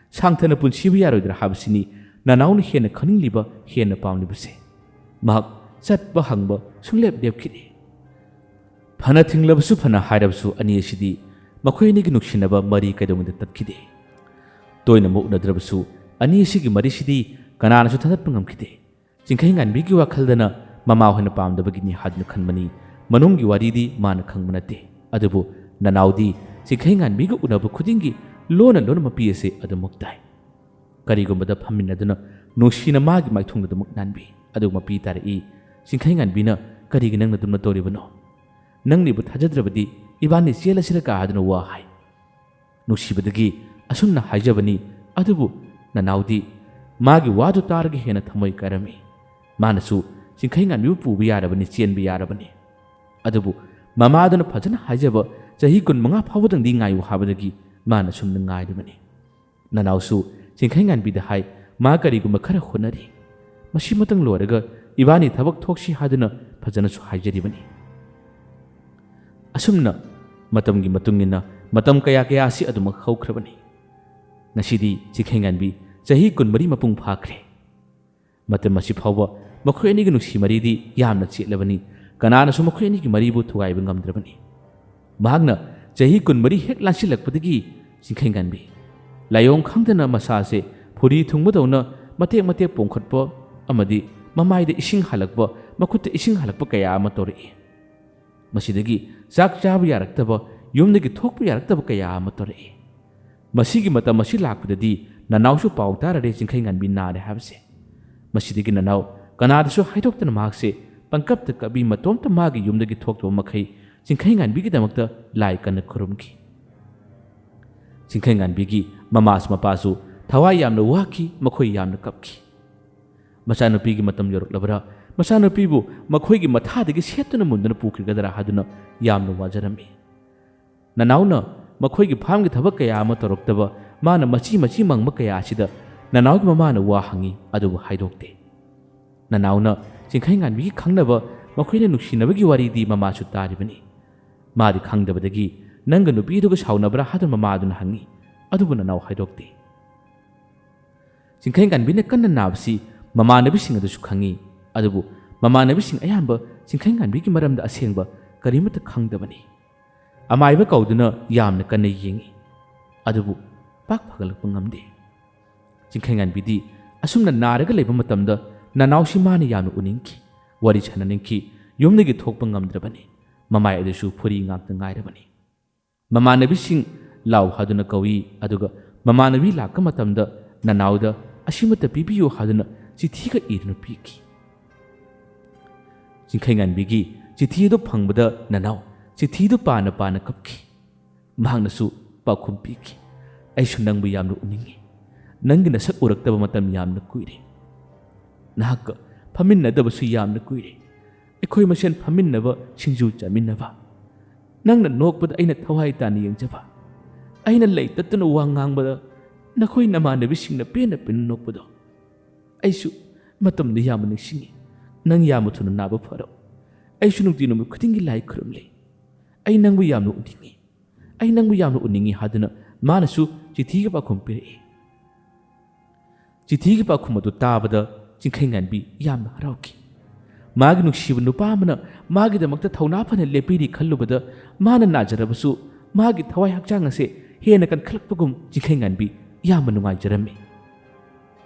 ꯁꯥꯡꯊꯅ ꯄꯨꯟꯁꯤꯕ ꯌꯥꯔꯣꯏꯗ꯭ꯔꯥ ꯍꯥꯏꯕꯁꯤꯅꯤ ꯅꯅꯥꯎꯅ ꯍꯦꯟꯅ ꯈꯪꯅꯤꯡꯂꯤꯕ, ꯍꯦꯟꯅ ꯄꯥꯝꯂꯤꯕꯁꯦ꯫ ꯃꯍꯥꯛ ꯆꯠꯄ ꯍꯪꯕ ꯁꯨꯡꯂꯦꯞ ꯂꯦꯞꯈꯤꯗꯦ꯫ ꯐꯅ ꯊꯤꯡꯂꯕꯁꯨ, ꯐꯅ ꯍꯥꯏꯔꯕꯁꯨ, ꯑꯅꯤ ꯑꯁꯤꯗꯤ, ꯃꯈꯣꯏ ꯑꯅꯤꯒꯤ ꯅꯨꯡꯁꯤꯅꯕ ꯃꯔꯤ ꯀꯩꯗꯧꯉꯩꯗ ꯇꯠꯈꯤꯗꯦ꯫ ꯇꯣꯏꯅ ꯃꯨꯛꯅꯗ꯭ꯔꯕꯁꯨ, ꯑꯅꯤ ꯑꯁꯤꯒꯤ ꯃꯔꯤꯁꯤꯗꯤ ꯀꯅꯥꯅꯁꯨ ꯊꯥꯗꯠꯄ ꯉꯝꯈꯤꯗꯦ꯫ ꯆꯤꯡꯈꯩꯉꯥꯟꯕꯤꯒꯤ ꯋꯥꯈꯜꯗꯅ ꯃꯃꯥ ꯍꯣꯏꯅ ꯄꯥꯝꯗꯕꯒꯤꯅꯤ ꯍꯥꯏꯗꯨꯅ ꯈꯟꯕꯅꯤ, ꯃꯅꯨꯡꯒꯤ ꯋꯥꯔꯤꯗꯤ ꯃꯥꯅ ꯈꯪꯕ ꯅꯠꯇꯦ꯫ ꯑꯗꯨꯕꯨ ꯅꯅꯥꯎꯗꯤ ꯆꯤꯡꯈꯩꯉꯥꯟꯕꯤꯒ ꯎꯅꯕ ꯈꯨꯗꯤꯡꯒꯤ ꯂꯣꯟꯅ ꯂꯣꯟꯅ ꯃꯄꯤ ꯑꯁꯦ ꯑꯗꯨꯃꯛ ꯇꯥꯏ꯫ ꯀꯔꯤꯒꯨꯝꯕꯗ ꯐꯝꯃꯤꯟꯅꯗꯨꯅ ꯅꯨꯡꯁꯤꯅ ꯃꯥꯒꯤ ꯃꯥꯏꯊꯣꯡꯗꯨꯃꯛ ꯅꯥꯟꯕꯤ꯫ ꯑꯗꯨꯒ ꯃꯄꯤ ꯇꯥꯔꯛꯏ, "ꯆꯤꯡꯈꯩꯉꯥꯟꯕꯤꯅ ꯀꯔꯤꯒꯤ ꯅꯪꯅ ꯑꯗꯨꯝꯅ ꯇꯧꯔꯤꯕꯅꯣ? ꯅꯪꯅꯤꯕꯨ ꯊꯥꯖꯗ꯭ꯔꯕꯗꯤ ꯏꯕꯥꯅꯤ ꯆꯦꯜꯂꯁꯤꯔ ꯀꯥ?" ꯍꯥꯏꯗꯨꯅ ꯋꯥ ꯍꯥꯏ꯫ ꯅꯨꯡꯁꯤꯕꯗꯒꯤ ꯑꯁꯨꯝꯅ ꯍꯥꯏꯖꯕꯅꯤ, ꯑꯗꯨꯕꯨ ꯅꯅꯥꯎꯗꯤ ꯃꯥꯒꯤ ꯋꯥꯗꯨ ꯇꯥꯔꯒ ꯍꯦꯟꯅ ꯊꯃꯣꯏ ꯀꯥꯏꯔꯝꯃꯤ꯫ ꯃꯥꯅꯁꯨ ꯆꯤꯡꯈꯩꯉꯥꯟꯕꯤꯕꯨ ꯄꯨꯕ ꯌꯥꯔꯕꯅꯤ, ꯆꯦꯟꯕ ꯌꯥꯔꯕꯅꯤ꯫ ꯑꯗꯨꯕꯨ ꯃꯃꯥꯗꯨꯅ ꯐꯖꯅ ꯍꯥꯏꯖꯕ ꯆꯍꯤ ꯀꯨꯟꯃꯉꯥ ꯐꯥꯎꯕꯗꯪꯗꯤ ꯉꯥꯏꯌꯨ ꯍꯥꯏꯕꯗꯒꯤ ꯃꯥꯅ ꯁꯨꯝꯅ ꯉꯥꯏꯔꯤꯕꯅꯤ꯫ ꯅꯅꯥꯎꯁꯨ ꯆꯤꯡꯈꯩꯉꯥꯟꯕꯤꯗ ꯍꯥꯏ, ꯃꯥ ꯀꯔꯤꯒꯨꯝꯕ ꯈꯔ ꯍꯣꯠꯅꯔꯤ꯫ ꯃꯁꯤꯃꯇꯪ ꯂꯣꯏꯔꯒ ꯏꯕꯥꯅꯤ ꯊꯕꯛ ꯊꯣꯛꯁꯤ ꯍꯥꯏꯗꯨꯅ ꯐꯖꯅꯁꯨ ꯍꯥꯏꯖꯔꯤꯕꯅꯤ꯫ ꯑꯁꯨꯝꯅ ꯃꯇꯝꯒꯤ ꯃꯇꯨꯡ ꯏꯟꯅ ꯃꯇꯝ ꯀꯌꯥ ꯀꯌꯥ ꯑꯁꯤ ꯑꯗꯨꯃꯛ ꯍꯧꯈ꯭ꯔꯕꯅꯤ꯫ ꯉꯁꯤꯗꯤ ꯆꯤꯡꯈꯩꯉꯥꯟꯕꯤ ꯆꯍꯤ ꯀꯨꯟꯃꯔꯤ ꯃꯄꯨꯡ ꯐꯥꯈ꯭ꯔꯦ꯫ ꯃꯇꯝ ꯑꯁꯤ ꯐꯥꯎꯕ ꯃꯈꯣꯏ ꯑꯅꯤꯒꯤ ꯅꯨꯡꯁꯤ ꯃꯔꯤꯗꯤ ꯌꯥꯝꯅ ꯆꯦꯠꯂꯕꯅꯤ꯫ ꯀꯅꯥꯅꯁꯨ ꯃꯈꯣꯏ ꯑꯅꯤꯒꯤ ꯃꯔꯤꯕꯨ ꯊꯨꯒꯥꯏꯕ ꯉꯝꯗ꯭ꯔꯕꯅꯤ꯫ ꯃꯍꯥꯛꯅ ꯆꯍꯤ ꯀꯨꯟꯃꯔꯤ ꯍꯦꯛ ꯂꯥꯟꯁꯤꯜꯂꯛꯄꯗꯒꯤ ꯆꯤꯡꯈꯩꯉꯥꯟꯕꯤ ꯂꯥꯏꯑꯣꯡ ꯈꯪꯗꯅ ꯃꯁꯥꯁꯦ ꯐꯨꯔꯤ ꯊꯨꯡꯕꯗꯧꯅ ꯃꯇꯦꯛ ꯃꯇꯦꯛ ꯄꯣꯝꯈꯠꯄ ꯑꯃꯗꯤ ꯃꯃꯥꯏꯗ ꯏꯁꯤꯡ ꯍꯥꯜꯂꯛꯄ, ꯃꯈꯨꯠꯇ ꯏꯁꯤꯡ ꯍꯥꯜꯂꯛꯄ ꯀꯌꯥ ꯑꯃ ꯇꯧꯔꯛꯏ꯫ ꯃꯁꯤꯗꯒꯤ ꯆꯥꯛ ꯆꯥꯕ ꯌꯥꯔꯛꯇꯕ, ꯌꯨꯝꯗꯒꯤ ꯊꯣꯛꯄ ꯌꯥꯔꯛꯇꯕ ꯀꯌꯥ ꯑꯃ ꯇꯧꯔꯛꯏ꯫ ꯃꯁꯤꯒꯤ ꯃꯇꯝ ꯑꯁꯤ ꯂꯥꯛꯄꯗꯗꯤ ꯅꯅꯥꯎꯁꯨ ꯄꯥꯎ ꯇꯥꯔꯔꯦ ꯆꯤꯡꯈꯩꯉꯥꯟꯕꯤ ꯅꯥꯔꯦ ꯍꯥꯏꯕꯁꯦ꯫ ꯃꯁꯤꯗꯒꯤ ꯅꯅꯥꯎ ꯀꯅꯥꯗꯁꯨ ꯍꯥꯏꯗꯣꯛꯇꯅ ꯃꯍꯥꯛꯁꯦ ꯄꯪꯀꯞꯇ ꯀꯞꯄꯤ꯫ ꯃꯇꯣꯝꯇ ꯃꯥꯒꯤ ꯌꯨꯝꯗꯒꯤ ꯊꯣꯛꯇꯕ ꯃꯈꯩ ꯆꯤꯡꯈꯩꯉꯥꯟꯕꯤꯒꯤꯗꯃꯛꯇ ꯂꯥꯏ ꯀꯟꯅ ꯈꯨꯔꯨꯝꯈꯤ꯫ ꯆꯤꯡꯈꯩꯉꯥꯟꯕꯤꯒꯤ ꯃꯃꯥꯁꯨ ꯃꯄꯥꯁꯨ ꯊꯋꯥꯏ ꯌꯥꯝꯅ ꯋꯥꯈꯤ, ꯃꯈꯣꯏ ꯌꯥꯝꯅ ꯀꯞꯈꯤ꯫ ꯃꯆꯥꯅꯨꯄꯤꯒꯤ ꯃꯇꯝ ꯌꯧꯔꯛꯂꯕ꯭ꯔꯥ, ꯃꯆꯥꯅꯨꯄꯤꯕꯨ ꯃꯈꯣꯏꯒꯤ ꯃꯊꯥꯗꯒꯤ ꯁꯦꯠꯇꯨꯅ ꯃꯨꯟꯗꯨꯅ ꯄꯨꯈꯤꯒꯗ꯭ꯔꯥ ꯍꯥꯏꯗꯨꯅ ꯌꯥꯝꯅ ꯋꯥꯖꯔꯝꯃꯤ꯫ ꯅꯅꯥꯎꯅ ꯃꯈꯣꯏꯒꯤ ꯐꯥꯝꯒꯤ ꯊꯕꯛ ꯀꯌꯥ ꯑꯃ ꯇꯧꯔꯛꯇꯕ, ꯃꯥꯅ ꯃꯆꯤ ꯃꯆꯤ ꯃꯪꯕ ꯀꯌꯥ ꯑꯁꯤꯗ ꯅꯅꯥꯎꯒꯤ ꯃꯃꯥꯅ ꯋꯥ ꯍꯪꯉꯤ, ꯑꯗꯨꯕꯨ ꯍꯥꯏꯗꯣꯛꯇꯦ꯫ ꯅꯅꯥꯎꯅ ꯆꯤꯡꯈꯩꯉꯥꯟꯕꯤꯒꯤ ꯈꯪꯅꯕ, ꯃꯈꯣꯏꯅ ꯅꯨꯡꯁꯤꯅꯕꯒꯤ ꯋꯥꯔꯤꯗꯤ ꯃꯃꯥꯁꯨ ꯇꯥꯔꯤꯕꯅꯤ꯫ ꯃꯥꯗꯤ ꯈꯪꯗꯕꯗꯒꯤ ꯅꯪꯒ ꯅꯨꯄꯤꯗꯨꯒ ꯁꯥꯎꯅꯕ꯭ꯔꯥ ꯍꯥꯏꯗꯨꯅ ꯃꯃꯥꯗꯨꯅ ꯍꯪꯉꯤ, ꯑꯗꯨꯕꯨ ꯅꯅꯥꯎ ꯍꯥꯏꯗꯣꯛꯇꯦ꯫ ꯆꯤꯡꯈꯩꯉꯥꯟꯕꯤꯅ ꯀꯟꯅ ꯅꯥꯕꯁꯤ ꯃꯃꯥꯟꯅꯕꯤꯁꯤꯡ ꯑꯗꯨꯁꯨ ꯈꯪꯉꯤ, ꯑꯗꯨꯕꯨ ꯃꯃꯥꯟꯅꯕꯤꯁꯤꯡ ꯑꯌꯥꯝꯕ ꯆꯤꯡꯈꯩꯉꯥꯟꯕꯤꯒꯤ ꯃꯔꯝꯗ ꯑꯁꯦꯡꯕ ꯀꯔꯤꯃꯠꯇ ꯈꯪꯗꯕꯅꯤ꯫ ꯑꯃꯥꯏꯕ ꯀꯧꯗꯨꯅ ꯌꯥꯝꯅ ꯀꯟꯅ ꯌꯦꯡꯉꯤ, ꯑꯗꯨꯕꯨ ꯄꯥꯛ ꯐꯒꯠꯂꯛꯄ ꯉꯝꯗꯦ꯫ ꯆꯤꯡꯈꯩꯉꯥꯟꯕꯤꯗꯤ ꯑꯁꯨꯝꯅ ꯅꯥꯔꯒ ꯂꯩꯕ ꯃꯇꯝꯗ ꯅꯅꯥꯎꯁꯤ ꯃꯥꯅ ꯌꯥꯝꯅ ꯎꯅꯤꯡꯈꯤ, ꯋꯥꯔꯤ ꯁꯥꯟꯅꯅꯤꯡꯈꯤ, ꯌꯨꯝꯗꯒꯤ ꯊꯣꯛꯄ ꯉꯝꯗ꯭ꯔꯕꯅꯤ꯫ ꯃꯃꯥꯏ ꯑꯗꯨꯁꯨ ꯐꯨꯔꯤ ꯉꯥꯛꯇ ꯉꯥꯏꯔꯕꯅꯤ꯫ ꯃꯃꯥꯟꯅꯕꯤꯁꯤꯡ ꯂꯥꯎ ꯍꯥꯏꯗꯨꯅ ꯀꯧꯏ, ꯑꯗꯨꯒ ꯃꯃꯥꯟꯅꯕꯤ ꯂꯥꯛꯄ ꯃꯇꯝꯗ ꯅꯅꯥꯎꯗ ꯑꯁꯤꯃꯇ ꯄꯤꯕꯤꯌꯨ ꯍꯥꯏꯗꯨꯅ ꯆꯤꯊꯤꯒ ꯏꯗꯨꯅ ꯄꯤꯈꯤ꯫ ꯆꯤꯡꯈꯩꯉꯥꯟꯕꯤꯒꯤ ꯆꯤꯊꯤ ꯑꯗꯨ ꯐꯪꯕꯗ ꯅꯅꯥꯎ ꯆꯤꯊꯤꯗꯨ ꯄꯥꯅ ꯄꯥꯅ ꯀꯞꯈꯤ꯫ ꯃꯍꯥꯛꯅꯁꯨ ꯄꯥꯎꯈꯨꯝ ꯄꯤꯈꯤ, "ꯑꯩꯁꯨ ꯅꯪꯕꯨ ꯌꯥꯝꯅ ꯎꯅꯤꯡꯏ꯫ ꯅꯪꯒꯤ ꯅꯁꯛ ꯎꯔꯛꯇꯕ ꯃꯇꯝ ꯌꯥꯝꯅ ꯀꯨꯏꯔꯦ꯫ ꯅꯍꯥꯛꯀ ꯐꯝꯃꯤꯟꯅꯗꯕꯁꯨ ꯌꯥꯝꯅ ꯀꯨꯏꯔꯦ꯫ ꯑꯩꯈꯣꯏ ꯃꯁꯦꯟ ꯐꯝꯃꯤꯟꯅꯕ, ꯁꯤꯡꯖꯨ ꯆꯥꯃꯤꯟꯅꯕ, ꯅꯪꯅ ꯅꯣꯛꯄꯗ ꯑꯩꯅ ꯊꯋꯥꯏ ꯇꯥꯅ ꯌꯦꯡꯖꯕ, ꯑꯩꯅ ꯂꯩ ꯇꯠꯇꯅ ꯋꯥ ꯉꯥꯡꯕꯗ ꯅꯈꯣꯏ ꯅꯃꯥꯟꯅꯕꯤꯁꯤꯡꯅ ꯄꯦꯟꯅ ꯄꯦꯟꯅ ꯅꯣꯛꯄꯗꯣ꯫ ꯑꯩꯁꯨ ꯃꯇꯝꯗꯨ ꯌꯥꯝꯅ ꯅꯤꯡꯁꯤꯡꯏ꯫ ꯅꯪ ꯌꯥꯝꯅ ꯊꯨꯅ ꯅꯥꯕ ꯐꯔꯣ꯫ ꯑꯩꯁꯨ ꯅꯨꯡꯇꯤ ꯅꯨꯃꯤꯠ ꯈꯨꯗꯤꯡꯒꯤ ꯂꯥꯏ ꯈꯨꯔꯨꯝꯂꯤ꯫ ꯑꯩ ꯅꯪꯕꯨ ꯌꯥꯝꯅ ꯎꯅꯤꯡꯏ꯫ ꯑꯩ ꯅꯪꯕꯨ ꯌꯥꯝꯅ ꯎꯅꯤꯡꯏ" ꯍꯥꯏꯗꯨꯅ ꯃꯥꯅꯁꯨ ꯆꯤꯊꯤꯒꯤ ꯄꯥꯎꯈꯨꯝ ꯄꯤꯔꯛꯏ꯫ ꯆꯤꯊꯤꯒꯤ ꯄꯥꯎꯈꯨꯝ ꯑꯗꯨ ꯇꯥꯕꯗ ꯆꯤꯡꯈꯩꯉꯥꯟꯕꯤ ꯌꯥꯝꯅ ꯍꯔꯥꯎꯈꯤ꯫ ꯃꯥꯒꯤ ꯅꯨꯡꯁꯤꯕ ꯅꯨꯄꯥ ꯑꯃꯅ ꯃꯥꯒꯤꯗꯃꯛꯇ ꯊꯧꯅꯥ ꯐꯅ ꯂꯦꯞꯄꯤꯔꯤ ꯈꯜꯂꯨꯕꯗ, ꯃꯥꯅ ꯅꯥꯖꯔꯕꯁꯨ ꯃꯥꯒꯤ ꯊꯋꯥꯏ ꯍꯛꯆꯥꯡ ꯑꯁꯦ ꯍꯦꯟꯅ ꯀꯟꯈꯠꯂꯛꯄꯒꯨꯝ ꯆꯤꯡꯈꯩꯉꯥꯟꯕꯤ ꯌꯥꯝꯅ ꯅꯨꯡꯉꯥꯏꯖꯔꯝꯃꯤ꯫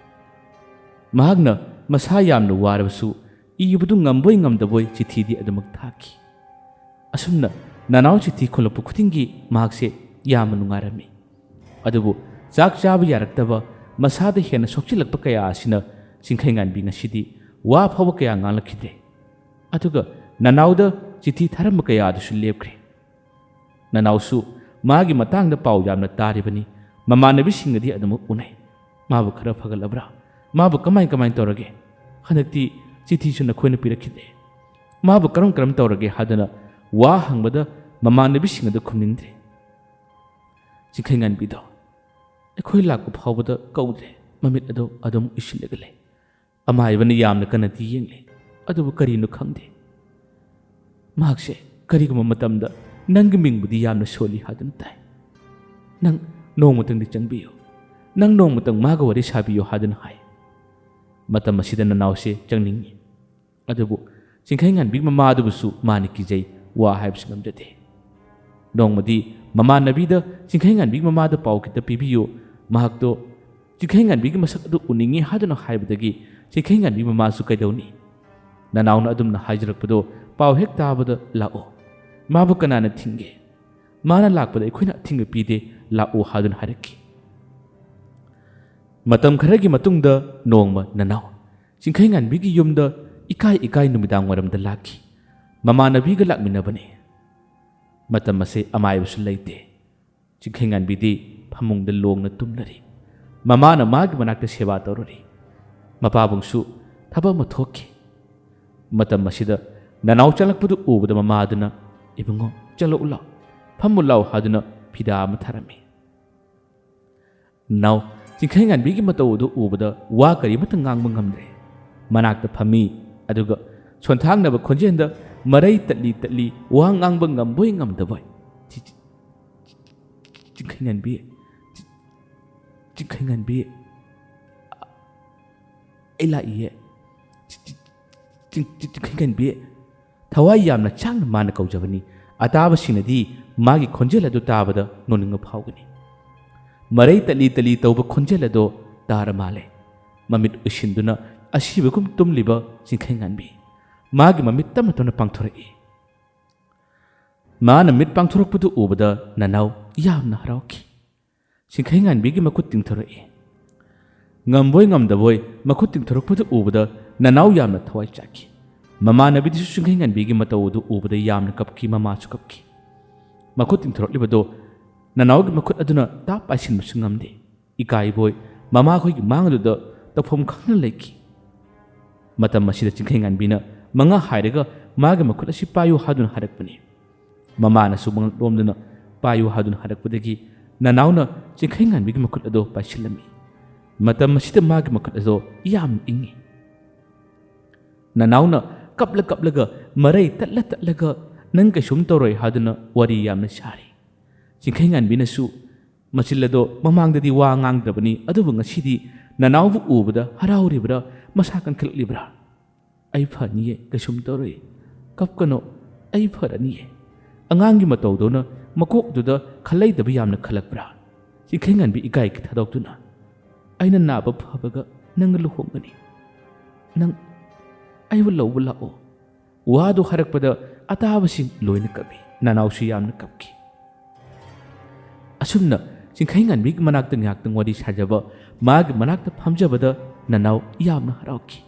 ꯃꯍꯥꯛꯅ ꯃꯁꯥ ꯌꯥꯝꯅ ꯋꯥꯔꯕꯁꯨ ꯏꯕꯗꯨ ꯉꯝꯕꯣꯏ ꯉꯝꯗꯕꯣꯏ ꯆꯤꯊꯤꯗꯤ ꯑꯗꯨꯃꯛ ꯊꯥꯈꯤ꯫ ꯑꯁꯨꯝꯅ ꯅꯅꯥꯎ ꯆꯤꯊꯤ ꯈꯣꯝꯂꯛꯄ ꯈꯨꯗꯤꯡꯒꯤ ꯃꯍꯥꯛꯁꯦ ꯌꯥꯝꯅ ꯅꯨꯡꯉꯥꯏꯔꯝꯃꯤ꯫ ꯑꯗꯨꯕꯨ ꯆꯥꯛ ꯆꯥꯕ ꯌꯥꯔꯛꯇꯕ, ꯃꯁꯥꯗ ꯍꯦꯟꯅ ꯁꯣꯛꯆꯤꯜꯂꯛꯄ ꯀꯌꯥ ꯑꯁꯤꯅ ꯆꯤꯡꯈꯩꯉꯥꯟꯕꯤ ꯉꯁꯤꯗꯤ ꯋꯥ ꯐꯥꯎꯕ ꯀꯌꯥ ꯉꯥꯡꯂꯛꯈꯤꯗ꯭ꯔꯦ꯫ ꯑꯗꯨꯒ ꯅꯅꯥꯎꯗ ꯆꯤꯊꯤ ꯊꯥꯔꯝꯕ ꯀꯌꯥ ꯑꯗꯨꯁꯨ ꯂꯦꯞꯈ꯭ꯔꯦ꯫ ꯅꯅꯥꯎꯁꯨ ꯃꯥꯒꯤ ꯃꯇꯥꯡꯗ ꯄꯥꯎ ꯌꯥꯝꯅ ꯇꯥꯔꯤꯕꯅꯤ꯫ ꯃꯃꯥꯟꯅꯕꯤꯁꯤꯡꯒꯗꯤ ꯑꯗꯨꯃꯛ ꯎꯅꯩ꯫ ꯃꯥꯕꯨ ꯈꯔ ꯐꯒꯠꯂꯕ꯭ꯔꯥ? ꯃꯥꯕꯨ ꯀꯃꯥꯏ ꯀꯃꯥꯏ ꯇꯧꯔꯒꯦ? ꯍꯟꯗꯛꯇꯤ ꯆꯤꯊꯤꯁꯨ ꯅꯈꯣꯏꯅ ꯄꯤꯔꯛꯈꯤꯗꯦ꯫ ꯃꯥꯕꯨ ꯀꯔꯝ ꯀꯔꯝ ꯇꯧꯔꯒꯦ ꯍꯥꯏꯗꯨꯅ ꯋꯥ ꯍꯪꯕꯗ ꯃꯃꯥꯟꯅꯕꯤꯁꯤꯡ ꯑꯗꯨ ꯈꯨꯝꯅꯤꯡꯗ꯭ꯔꯦ꯫ ꯆꯤꯡꯈꯩꯉꯥꯟꯕꯤꯗꯣ ꯑꯩꯈꯣꯏ ꯂꯥꯛꯄ ꯐꯥꯎꯕꯗ ꯀꯧꯗ꯭ꯔꯦ꯫ ꯃꯃꯤꯠ ꯑꯗꯨ ꯑꯗꯨꯝ ꯎꯏꯁꯤꯜꯂꯒ ꯂꯩ꯫ ꯑꯃꯥꯏꯕꯅ ꯌꯥꯝꯅ ꯀꯟꯅꯗꯤ ꯌꯦꯡꯂꯦ, ꯑꯗꯨꯕꯨ ꯀꯔꯤꯅꯣ ꯈꯪꯗꯦ꯫ ꯃꯍꯥꯛꯁꯦ ꯀꯔꯤꯒꯨꯝꯕ ꯃꯇꯝꯗ ꯅꯪꯒꯤ ꯃꯤꯡꯕꯨꯗꯤ ꯌꯥꯝꯅ ꯁꯣꯜꯂꯤ ꯍꯥꯏꯗꯨꯅ ꯇꯥꯏ꯫ ꯅꯪ ꯅꯣꯡꯃꯇꯪꯗꯤ ꯆꯪꯕꯤꯌꯨ, ꯅꯪ ꯅꯣꯡꯃꯇꯪ ꯃꯥꯒ ꯋꯥꯔꯤ ꯁꯥꯕꯤꯌꯨ ꯍꯥꯏꯗꯨꯅ ꯍꯥꯏ꯫ ꯃꯇꯝ ꯑꯁꯤꯗ ꯅꯅꯥꯎꯁꯦ ꯆꯪꯅꯤꯡꯏ꯫ ꯑꯗꯨꯕꯨ ꯆꯤꯡꯈꯩꯉꯥꯟꯕꯤ ꯃꯃꯥꯗꯨꯕꯨꯁꯨ ꯃꯥꯅ ꯀꯤꯖꯩ, ꯋꯥ ꯍꯥꯏꯕꯁꯨ ꯉꯝꯖꯗꯦ꯫ ꯅꯣꯡꯃꯗꯤ ꯃꯃꯥꯟꯅꯕꯤꯗ ꯆꯤꯡꯈꯩꯉꯥꯟꯕꯤꯒꯤ ꯃꯃꯥꯗ ꯄꯥꯎ ꯈꯤꯇ ꯄꯤꯕꯤꯌꯨ, ꯃꯍꯥꯛꯇꯣ ꯆꯤꯡꯈꯩꯉꯥꯟꯕꯤꯒꯤ ꯃꯁꯛ ꯑꯗꯨ ꯎꯅꯤꯡꯉꯤ ꯍꯥꯏꯗꯨꯅ ꯍꯥꯏꯕꯗꯒꯤ ꯆꯤꯡꯈꯩꯉꯥꯟꯕꯤ ꯃꯃꯥꯁꯨ ꯀꯩꯗꯧꯅꯤ? ꯅꯅꯥꯎꯅ ꯑꯗꯨꯝꯅ ꯍꯥꯏꯖꯔꯛꯄꯗꯣ ꯄꯥꯎ ꯍꯦꯛ ꯇꯥꯕꯗ ꯂꯥꯛꯑꯣ꯫ ꯃꯥꯕꯨ ꯀꯅꯥꯅ ꯊꯤꯡꯒꯦ? ꯃꯥꯅ ꯂꯥꯛꯄꯗ ꯑꯩꯈꯣꯏꯅ ꯑꯊꯤꯡꯕ ꯄꯤꯗꯦ, ꯂꯥꯛꯑꯣ ꯍꯥꯏꯗꯨꯅ ꯍꯥꯏꯔꯛꯈꯤ꯫ ꯃꯇꯝ ꯈꯔꯒꯤ ꯃꯇꯨꯡꯗ ꯅꯣꯡꯃ ꯅꯅꯥꯎ ꯆꯤꯡꯈꯩꯉꯥꯟꯕꯤꯒꯤ ꯌꯨꯝꯗ ꯏꯀꯥꯏ ꯏꯀꯥꯏ ꯅꯨꯃꯤꯗꯥꯡ ꯋꯥꯏꯔꯝꯗ ꯂꯥꯛꯈꯤ꯫ ꯃꯃꯥꯟꯅꯕꯤꯒ ꯂꯥꯛꯃꯤꯟꯅꯕꯅꯤ꯫ ꯃꯇꯝ ꯑꯁꯦ ꯑꯃꯥꯏꯕꯁꯨ ꯂꯩꯇꯦ꯫ ꯆꯤꯡꯈꯩꯉꯥꯟꯕꯤꯗꯤ ꯐꯃꯨꯡꯗ ꯂꯣꯡꯅ ꯇꯨꯝꯂꯔꯤ꯫ ꯃꯃꯥꯅ ꯃꯥꯒꯤ ꯃꯅꯥꯛꯇ ꯁꯦꯕꯥ ꯇꯧꯔꯔꯤ꯫ ꯃꯄꯥꯕꯨꯡꯁꯨ ꯊꯕꯛ ꯑꯃ ꯊꯣꯛꯈꯤ꯫ ꯃꯇꯝ ꯑꯁꯤꯗ ꯅꯅꯥꯎ ꯆꯪꯂꯛꯄꯗꯨ ꯎꯕꯗ ꯃꯃꯥꯗꯨꯅ, "ꯏꯕꯨꯡꯉꯣ, ꯆꯪꯂꯛꯎ ꯂꯥꯎ, ꯐꯝꯃꯨ ꯂꯥꯎ" ꯍꯥꯏꯗꯨꯅ ꯐꯤꯗꯥ ꯑꯃ ꯊꯥꯔꯝꯃꯤ꯫ ꯅꯥꯎ ꯆꯤꯡꯈꯩꯉꯥꯟꯕꯤꯒꯤ ꯃꯇꯧ ꯑꯗꯨ ꯎꯕꯗ ꯋꯥ ꯀꯔꯤꯃꯠꯇ ꯉꯥꯡꯕ ꯉꯝꯗ꯭ꯔꯦ꯫ ꯃꯅꯥꯛꯇ ꯐꯝꯃꯤ, ꯑꯗꯨꯒ ꯁꯣꯟꯊꯥꯡꯅꯕ ꯈꯣꯟꯖꯦꯜꯗ ꯃꯔꯩ ꯇꯠꯂꯤ ꯇꯠꯂꯤ ꯋꯥ ꯉꯥꯡꯕ ꯉꯝꯕꯣꯏ ꯉꯝꯗꯕꯣꯏ, "ꯆꯤ-, ꯆꯤ-, ꯆꯤ-, "ꯆꯤꯡꯈꯩꯉꯥꯟꯕꯤ, ꯆꯤ-, ꯆꯤꯡꯈꯩꯉꯥꯟꯕꯤ, ꯑꯩ ꯂꯥꯛꯏꯌꯦ꯫ ꯆꯤ-, ꯆꯤ-, ꯆꯤꯡ-, ꯆꯤꯡ-, ꯆꯤꯡꯈꯩꯉꯥꯟꯕꯤ"꯫ ꯊꯋꯥꯏ ꯌꯥꯝꯅ ꯆꯥꯡꯅ ꯃꯥꯅ ꯀꯧꯖꯕꯅꯤ꯫ ꯑꯇꯥꯕꯁꯤꯡꯅꯗꯤ ꯃꯥꯒꯤ ꯈꯣꯟꯖꯦꯜ ꯑꯗꯨ ꯇꯥꯕꯗ ꯅꯣꯛꯅꯤꯡꯕ ꯐꯥꯎꯒꯅꯤ꯫ ꯃꯔꯩ ꯇꯠꯂꯤ ꯇꯠꯂꯤ ꯇꯧꯕ ꯈꯣꯟꯖꯦꯜ ꯑꯗꯣ ꯇꯥꯔ ꯃꯥꯜꯂꯦ꯫ ꯃꯃꯤꯠ ꯎꯏꯁꯤꯟꯗꯨꯅ ꯑꯁꯤꯕꯒꯨꯝ ꯇꯨꯝꯂꯤꯕ ꯆꯤꯡꯈꯩꯉꯥꯟꯕꯤ꯫ ꯃꯥꯒꯤ ꯃꯃꯤꯠ ꯇꯞꯅ ꯇꯞꯅ ꯄꯥꯡꯊꯣꯔꯛꯏ꯫ ꯃꯥꯅ ꯃꯤꯠ ꯄꯥꯡꯊꯣꯔꯛꯄꯗꯨ ꯎꯕꯗ ꯅꯅꯥꯎ ꯌꯥꯝꯅ ꯍꯔꯥꯎꯈꯤ꯫ ꯆꯤꯡꯈꯩꯉꯥꯟꯕꯤꯒꯤ ꯃꯈꯨꯠ ꯇꯤꯡꯊꯣꯔꯛꯏ꯫ ꯉꯝꯕꯣꯏ ꯉꯝꯗꯕꯣꯏ ꯃꯈꯨꯠ ꯇꯤꯡꯊꯣꯔꯛꯄꯗꯨ ꯎꯕꯗ ꯅꯅꯥꯎ ꯌꯥꯝꯅ ꯊꯋꯥꯏ ꯆꯥꯛꯈꯤ꯫ ꯃꯃꯥꯟꯅꯕꯤꯗꯨꯁꯨ ꯆꯤꯡꯈꯩꯉꯥꯟꯕꯤꯒꯤ ꯃꯇꯧ ꯑꯗꯨ ꯎꯕꯗ ꯌꯥꯝꯅ ꯀꯞꯈꯤ, ꯃꯃꯥꯁꯨ ꯀꯞꯈꯤ꯫ ꯃꯈꯨꯠ ꯇꯤꯡꯊꯣꯔꯛꯂꯤꯕꯗꯨ ꯅꯅꯥꯎꯒꯤ ꯃꯈꯨꯠ ꯑꯗꯨꯅ ꯇꯥꯞ ꯄꯥꯏꯁꯤꯟꯕꯁꯨ ꯉꯝꯗꯦ꯫ ꯏꯀꯥꯏꯕꯣꯏ ꯃꯃꯥꯈꯣꯏꯒꯤ ꯃꯥꯡ ꯑꯗꯨꯗ ꯇꯧꯐꯝ ꯈꯪꯗꯅ ꯂꯩꯈꯤ꯫ ꯃꯇꯝ ꯑꯁꯤꯗ ꯆꯤꯡꯈꯩꯉꯥꯟꯕꯤꯅ ꯃꯉꯥ ꯍꯥꯏꯔꯒ ꯃꯥꯒꯤ ꯃꯈꯨꯠ ꯑꯁꯤ ꯄꯥꯏꯌꯨ ꯍꯥꯏꯗꯨꯅ ꯍꯥꯏꯔꯛꯄꯅꯤ꯫ ꯃꯃꯥꯅꯁꯨ ꯃꯉꯛꯂꯣꯝꯗꯨꯅ ꯄꯥꯏꯌꯨ ꯍꯥꯏꯗꯨꯅ ꯍꯥꯏꯔꯛꯄꯗꯒꯤ ꯅꯅꯥꯎꯅ ꯆꯤꯡꯈꯩꯉꯥꯟꯕꯤꯒꯤ ꯃꯈꯨꯠ ꯑꯗꯣ ꯄꯥꯏꯁꯤꯜꯂꯝꯃꯤ꯫ ꯃꯇꯝ ꯑꯁꯤꯗ ꯃꯥꯒꯤ ꯃꯈꯨꯠ ꯑꯗꯣ ꯌꯥꯝꯅ ꯏꯪꯉꯤ꯫ ꯅꯅꯥꯎꯅ ꯀꯞꯂ ꯀꯞꯂꯒ ꯃꯔꯩ ꯇꯠꯂ ꯇꯠꯂꯒ "ꯅꯪ ꯀꯩꯁꯨꯝ ꯇꯧꯔꯣꯏ" ꯍꯥꯏꯗꯨꯅ ꯋꯥꯔꯤ ꯌꯥꯝꯅ ꯁꯥꯔꯤ꯫ ꯆꯤꯡꯈꯩꯉꯥꯟꯕꯤꯅꯁꯨ ꯃꯆꯤꯜ ꯑꯗꯣ ꯃꯃꯥꯡꯗꯗꯤ ꯋꯥ ꯉꯥꯡꯗ꯭ꯔꯕꯅꯤ, ꯑꯗꯨꯕꯨ ꯉꯁꯤꯗꯤ ꯅꯅꯥꯎꯕꯨ ꯎꯕꯗ ꯍꯔꯥꯎꯔꯤꯕ꯭ꯔꯥ, ꯃꯁꯥ ꯀꯟꯈꯠꯂꯛꯂꯤꯕ꯭ꯔꯥ? "ꯑꯩ ꯐꯅꯤꯌꯦ, ꯀꯩꯁꯨꯝ ꯇꯧꯔꯣꯏ꯫ ꯀꯞꯀꯅꯣ, ꯑꯩ ꯐꯔꯅꯤꯌꯦ"꯫ ꯑꯉꯥꯡꯒꯤ ꯃꯇꯧꯗꯧꯅ ꯃꯀꯣꯛꯇꯨꯗ ꯈꯜꯂꯩꯗꯕ ꯌꯥꯝꯅ ꯈꯜꯂꯛꯄ꯭ꯔꯥ? ꯆꯤꯡꯈꯩꯉꯥꯟꯕꯤ ꯏꯀꯥꯏ ꯊꯥꯗꯣꯛꯇꯨꯅ, "ꯑꯩꯅ ꯅꯥꯕ ꯐꯕꯒ ꯅꯪꯒ ꯂꯨꯍꯣꯡꯒꯅꯤ꯫ ꯅꯪ ꯑꯩꯕꯨ ꯂꯧꯕ ꯂꯥꯛꯑꯣ"꯫ ꯋꯥꯗꯨ ꯍꯥꯏꯔꯛꯄꯗ ꯑꯇꯥꯕꯁꯤꯡ ꯂꯣꯏꯅ ꯀꯞꯏ꯫ ꯅꯅꯥꯎꯁꯨ ꯌꯥꯝꯅ ꯀꯞꯈꯤ꯫ ꯑꯁꯨꯝꯅ ꯆꯤꯡꯈꯩꯉꯥꯟꯕꯤꯒꯤ ꯃꯅꯥꯛꯇ ꯉꯥꯏꯍꯥꯛꯇꯪ ꯋꯥꯔꯤ ꯁꯥꯖꯕ, ꯃꯥꯒꯤ ꯃꯅꯥꯛꯇ ꯐꯝꯖꯕꯗ ꯅꯅꯥꯎ ꯌꯥꯝꯅ ꯍꯔꯥꯎꯈꯤ꯫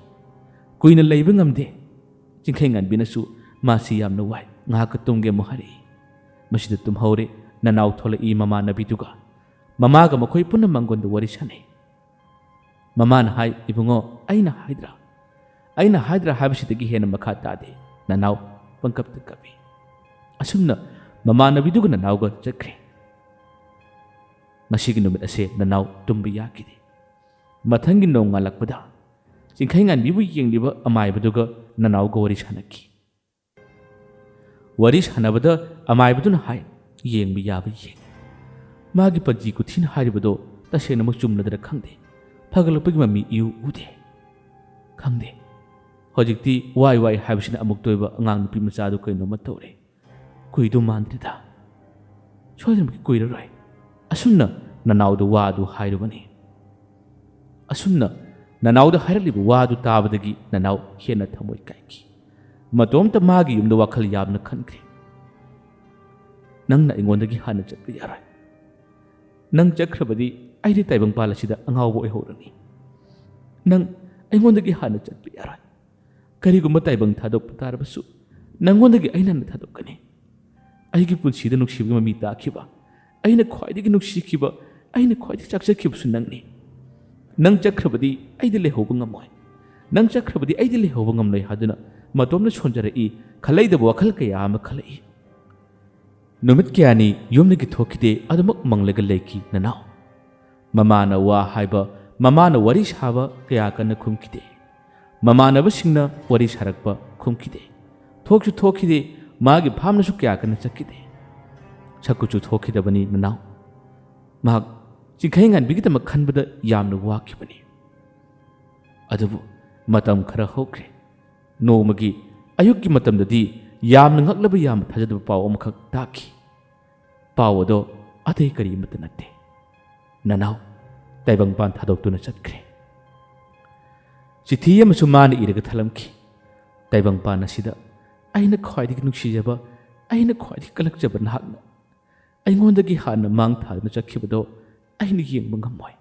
ꯀꯨꯏꯅ ꯂꯩꯕ ꯉꯝꯗꯦ꯫ ꯆꯤꯡꯈꯩꯉꯥꯟꯕꯤꯅꯁꯨ ꯃꯥꯁꯤ ꯌꯥꯝꯅ ꯋꯥꯏ, ꯉꯥꯏꯍꯥꯛꯀ ꯇꯨꯝꯒꯦ ꯑꯃꯨꯛ ꯍꯥꯏꯔꯛꯏ꯫ ꯃꯁꯤꯗ ꯇꯨꯝꯍꯧꯔꯦ꯫ ꯅꯅꯥꯎ ꯊꯣꯛꯂꯛꯏ ꯃꯃꯥꯟꯅꯕꯤꯗꯨꯒ꯫ ꯃꯃꯥꯒ ꯃꯈꯣꯏ ꯄꯨꯟꯅ ꯃꯥꯡꯒꯣꯟꯗ ꯋꯥꯔꯤ ꯁꯥꯟꯅꯩ꯫ ꯃꯃꯥꯅ ꯍꯥꯏ, "ꯏꯕꯨꯡꯉꯣ, ꯑꯩꯅ ꯍꯥꯏꯗ꯭ꯔꯥ? ꯑꯩꯅ ꯍꯥꯏꯗ꯭ꯔꯥ ꯍꯥꯏꯕꯁꯤꯗꯒꯤ ꯍꯦꯟꯅ ꯃꯈꯥ ꯇꯥꯗꯦ"꯫ ꯅꯅꯥꯎ ꯄꯪꯀꯞꯇ ꯀꯞꯏ꯫ ꯑꯁꯨꯝꯅ ꯃꯃꯥꯟꯅꯕꯤꯗꯨꯒ ꯅꯅꯥꯎꯒ ꯆꯠꯈ꯭ꯔꯦ꯫ ꯉꯁꯤꯒꯤ ꯅꯨꯃꯤꯠ ꯑꯁꯦ ꯅꯅꯥꯎ ꯇꯨꯝꯕ ꯌꯥꯈꯤꯗꯦ꯫ ꯃꯊꯪꯒꯤ ꯅꯣꯡꯉꯥꯜꯂꯛꯄꯗ ꯆꯤꯡꯈꯩꯉꯥꯟꯕꯤꯕꯨ ꯌꯦꯡꯂꯤꯕ ꯑꯃꯥꯏꯕꯗꯨꯒ ꯅꯅꯥꯎꯒ ꯋꯥꯔꯤ ꯁꯥꯟꯅꯈꯤ꯫ ꯋꯥꯔꯤ ꯁꯥꯟꯅꯕꯗ ꯑꯃꯥꯏꯕꯗꯨꯅ ꯍꯥꯏ, "ꯌꯦꯡꯕ ꯌꯥꯕ ꯌꯦꯡ"꯫ ꯃꯥꯒꯤ ꯄꯟꯖꯤ ꯈꯨꯊꯤꯅ ꯍꯥꯏꯔꯤꯕꯗꯣ ꯇꯁꯦꯡꯅꯃꯛ ꯆꯨꯝꯂꯗ꯭ꯔꯥ ꯈꯪꯗꯦ꯫ ꯐꯒꯠꯂꯛꯄꯒꯤ ꯃꯃꯤ ꯏꯎ ꯎꯗꯦ꯫ ꯈꯪꯗꯦ꯫ ꯍꯧꯖꯤꯛꯇꯤ ꯋꯥꯏ ꯋꯥꯏ ꯍꯥꯏꯕꯁꯤꯅ ꯑꯃꯨꯛꯇ ꯑꯣꯏꯕ ꯑꯉꯥꯡ ꯅꯨꯄꯤ ꯃꯆꯥꯗꯨ ꯀꯩꯅꯣꯝꯃ ꯇꯧꯔꯦ꯫ ꯀꯨꯏꯗꯧ ꯃꯥꯟꯗ꯭ꯔꯦꯗ꯫ ꯁꯣꯏꯗꯅꯃꯛꯀꯤ ꯀꯨꯏꯔꯔꯣꯏ꯫ ꯑꯁꯨꯝꯅ ꯅꯅꯥꯎꯗ ꯋꯥꯗꯨ ꯍꯥꯏꯔꯨꯕꯅꯤ꯫ ꯑꯁꯨꯝꯅ ꯅꯅꯥꯎꯗ ꯍꯥꯏꯔꯛꯂꯤꯕ ꯋꯥꯗꯨ ꯇꯥꯕꯗꯒꯤ ꯅꯅꯥꯎ ꯍꯦꯟꯅ ꯊꯃꯣꯏ ꯀꯥꯏꯈꯤ꯫ ꯃꯇꯣꯝꯇ ꯃꯥꯒꯤ ꯌꯨꯝꯗ ꯋꯥꯈꯜ ꯌꯥꯝꯅ ꯈꯟꯈ꯭ꯔꯦ꯫ "ꯅꯪꯅ ꯑꯩꯉꯣꯟꯗꯒꯤ ꯍꯥꯟꯅ ꯆꯠꯄ ꯌꯥꯔꯣꯏ꯫ ꯅꯪ ꯆꯠꯈ꯭ꯔꯕꯗꯤ ꯑꯩꯗꯤ ꯇꯥꯏꯕꯪꯄꯥꯜ ꯑꯁꯤꯗ ꯑꯉꯥꯎꯕ ꯑꯣꯏꯍꯧꯔꯅꯤ꯫ ꯅꯪ ꯑꯩꯉꯣꯟꯗꯒꯤ ꯍꯥꯟꯅ ꯆꯠꯄ ꯌꯥꯔꯣꯏ꯫ ꯀꯔꯤꯒꯨꯝꯕ ꯇꯥꯏꯕꯪ ꯊꯥꯗꯣꯛꯄ ꯇꯥꯔꯕꯁꯨ ꯅꯪꯉꯣꯟꯗꯒꯤ ꯑꯩꯅ ꯍꯥꯟꯅ ꯊꯥꯗꯣꯛꯀꯅꯤ꯫ ꯑꯩꯒꯤ ꯄꯨꯟꯁꯤꯗ ꯅꯨꯡꯁꯤꯕꯒꯤ ꯃꯃꯤ ꯇꯥꯈꯤꯕ, ꯑꯩꯅ ꯈ꯭ꯋꯥꯏꯗꯒꯤ ꯅꯨꯡꯁꯤꯈꯤꯕ, ꯑꯩꯅ ꯈ꯭ꯋꯥꯏꯗꯒꯤ ꯆꯥꯛꯆꯈꯤꯕꯁꯨ ꯅꯪꯅꯤ꯫ ꯅꯪ ꯆꯠꯈ꯭ꯔꯕꯗꯤ ꯑꯩꯗꯤ ꯂꯩꯍꯧꯕ ꯉꯝꯃꯣꯏ꯫ ꯅꯪ ꯆꯠꯈ꯭ꯔꯕꯗꯤ ꯑꯩꯗꯤ ꯂꯩꯍꯧꯕ ꯉꯝꯂꯣꯏ" ꯍꯥꯏꯗꯨꯅ ꯃꯇꯣꯝꯅ ꯁꯣꯟꯖꯔꯛꯏ꯫ ꯈꯜꯂꯩꯗꯕ ꯋꯥꯈꯜ ꯀꯌꯥ ꯑꯃ ꯈꯜꯂꯛꯏ꯫ ꯅꯨꯃꯤꯠ ꯀꯌꯥꯅꯤ ꯌꯨꯝꯗꯒꯤ ꯊꯣꯛꯈꯤꯗꯦ꯫ ꯑꯗꯨꯃꯛ ꯃꯪꯂꯒ ꯂꯩꯈꯤ ꯅꯅꯥꯎ꯫ ꯃꯃꯥꯅ ꯋꯥ ꯍꯥꯏꯕ, ꯃꯃꯥꯅ ꯋꯥꯔꯤ ꯁꯥꯕ ꯀꯌꯥ ꯀꯟꯅ ꯈꯨꯝꯈꯤꯗꯦ꯫ ꯃꯃꯥꯟꯅꯕꯁꯤꯡꯅ ꯋꯥꯔꯤ ꯁꯥꯔꯛꯄ ꯈꯨꯝꯈꯤꯗꯦ꯫ ꯊꯣꯛꯁꯨ ꯊꯣꯛꯈꯤꯗꯦ꯫ ꯃꯥꯒꯤ ꯐꯥꯝꯅꯁꯨ ꯀꯌꯥ ꯀꯟꯅ ꯆꯠꯈꯤꯗꯦ꯫ ꯁꯛꯀꯨꯁꯨ ꯊꯣꯛꯈꯤꯗꯕꯅꯤ ꯅꯅꯥꯎ꯫ ꯃꯍꯥꯛ ꯆꯤꯡꯈꯩꯉꯥꯟꯕꯤꯒꯤꯗꯃꯛ ꯈꯟꯕꯗ ꯌꯥꯝꯅ ꯋꯥꯈꯤꯕꯅꯤ꯫ ꯑꯗꯨꯕꯨ ꯃꯇꯝ ꯈꯔ ꯍꯧꯈ꯭ꯔꯦ꯫ ꯅꯣꯡꯃꯒꯤ ꯑꯌꯨꯛꯀꯤ ꯃꯇꯝꯗꯗꯤ ꯌꯥꯝꯅ ꯉꯛꯂꯕ, ꯌꯥꯝꯅ ꯊꯥꯖꯗꯕ ꯄꯥꯎ ꯑꯃꯈꯛ ꯇꯥꯈꯤ꯫ ꯄꯥꯎ ꯑꯗꯣ ꯑꯇꯩ ꯀꯔꯤ ꯑꯃꯠꯇ ꯅꯠꯇꯦ꯫ ꯅꯅꯥꯎ ꯇꯥꯏꯕꯪꯄꯥꯟ ꯊꯥꯗꯣꯛꯇꯨꯅ ꯆꯠꯈ꯭ꯔꯦ꯫ ꯆꯤꯊꯤ ꯑꯃꯁꯨ ꯃꯥꯅ ꯏꯔꯒ ꯊꯜꯂꯝꯈꯤ꯫ "ꯇꯥꯏꯕꯪꯄꯥꯟ ꯑꯁꯤꯗ ꯑꯩꯅ ꯈ꯭ꯋꯥꯏꯗꯒꯤ ꯅꯨꯡꯁꯤꯖꯕ, ꯑꯩꯅ ꯈ꯭ꯋꯥꯏꯗꯒꯤ ꯀꯜꯂꯛꯆꯕ ꯅꯍꯥꯛꯅ ꯑꯩꯉꯣꯟꯗꯒꯤ ꯍꯥꯟꯅ ꯃꯥꯡ ꯊꯥꯗꯨꯅ ꯆꯠꯈꯤꯕꯗꯣ ꯑꯩꯅ ꯌꯦꯡꯕ ꯉꯝꯃꯣꯏ꯫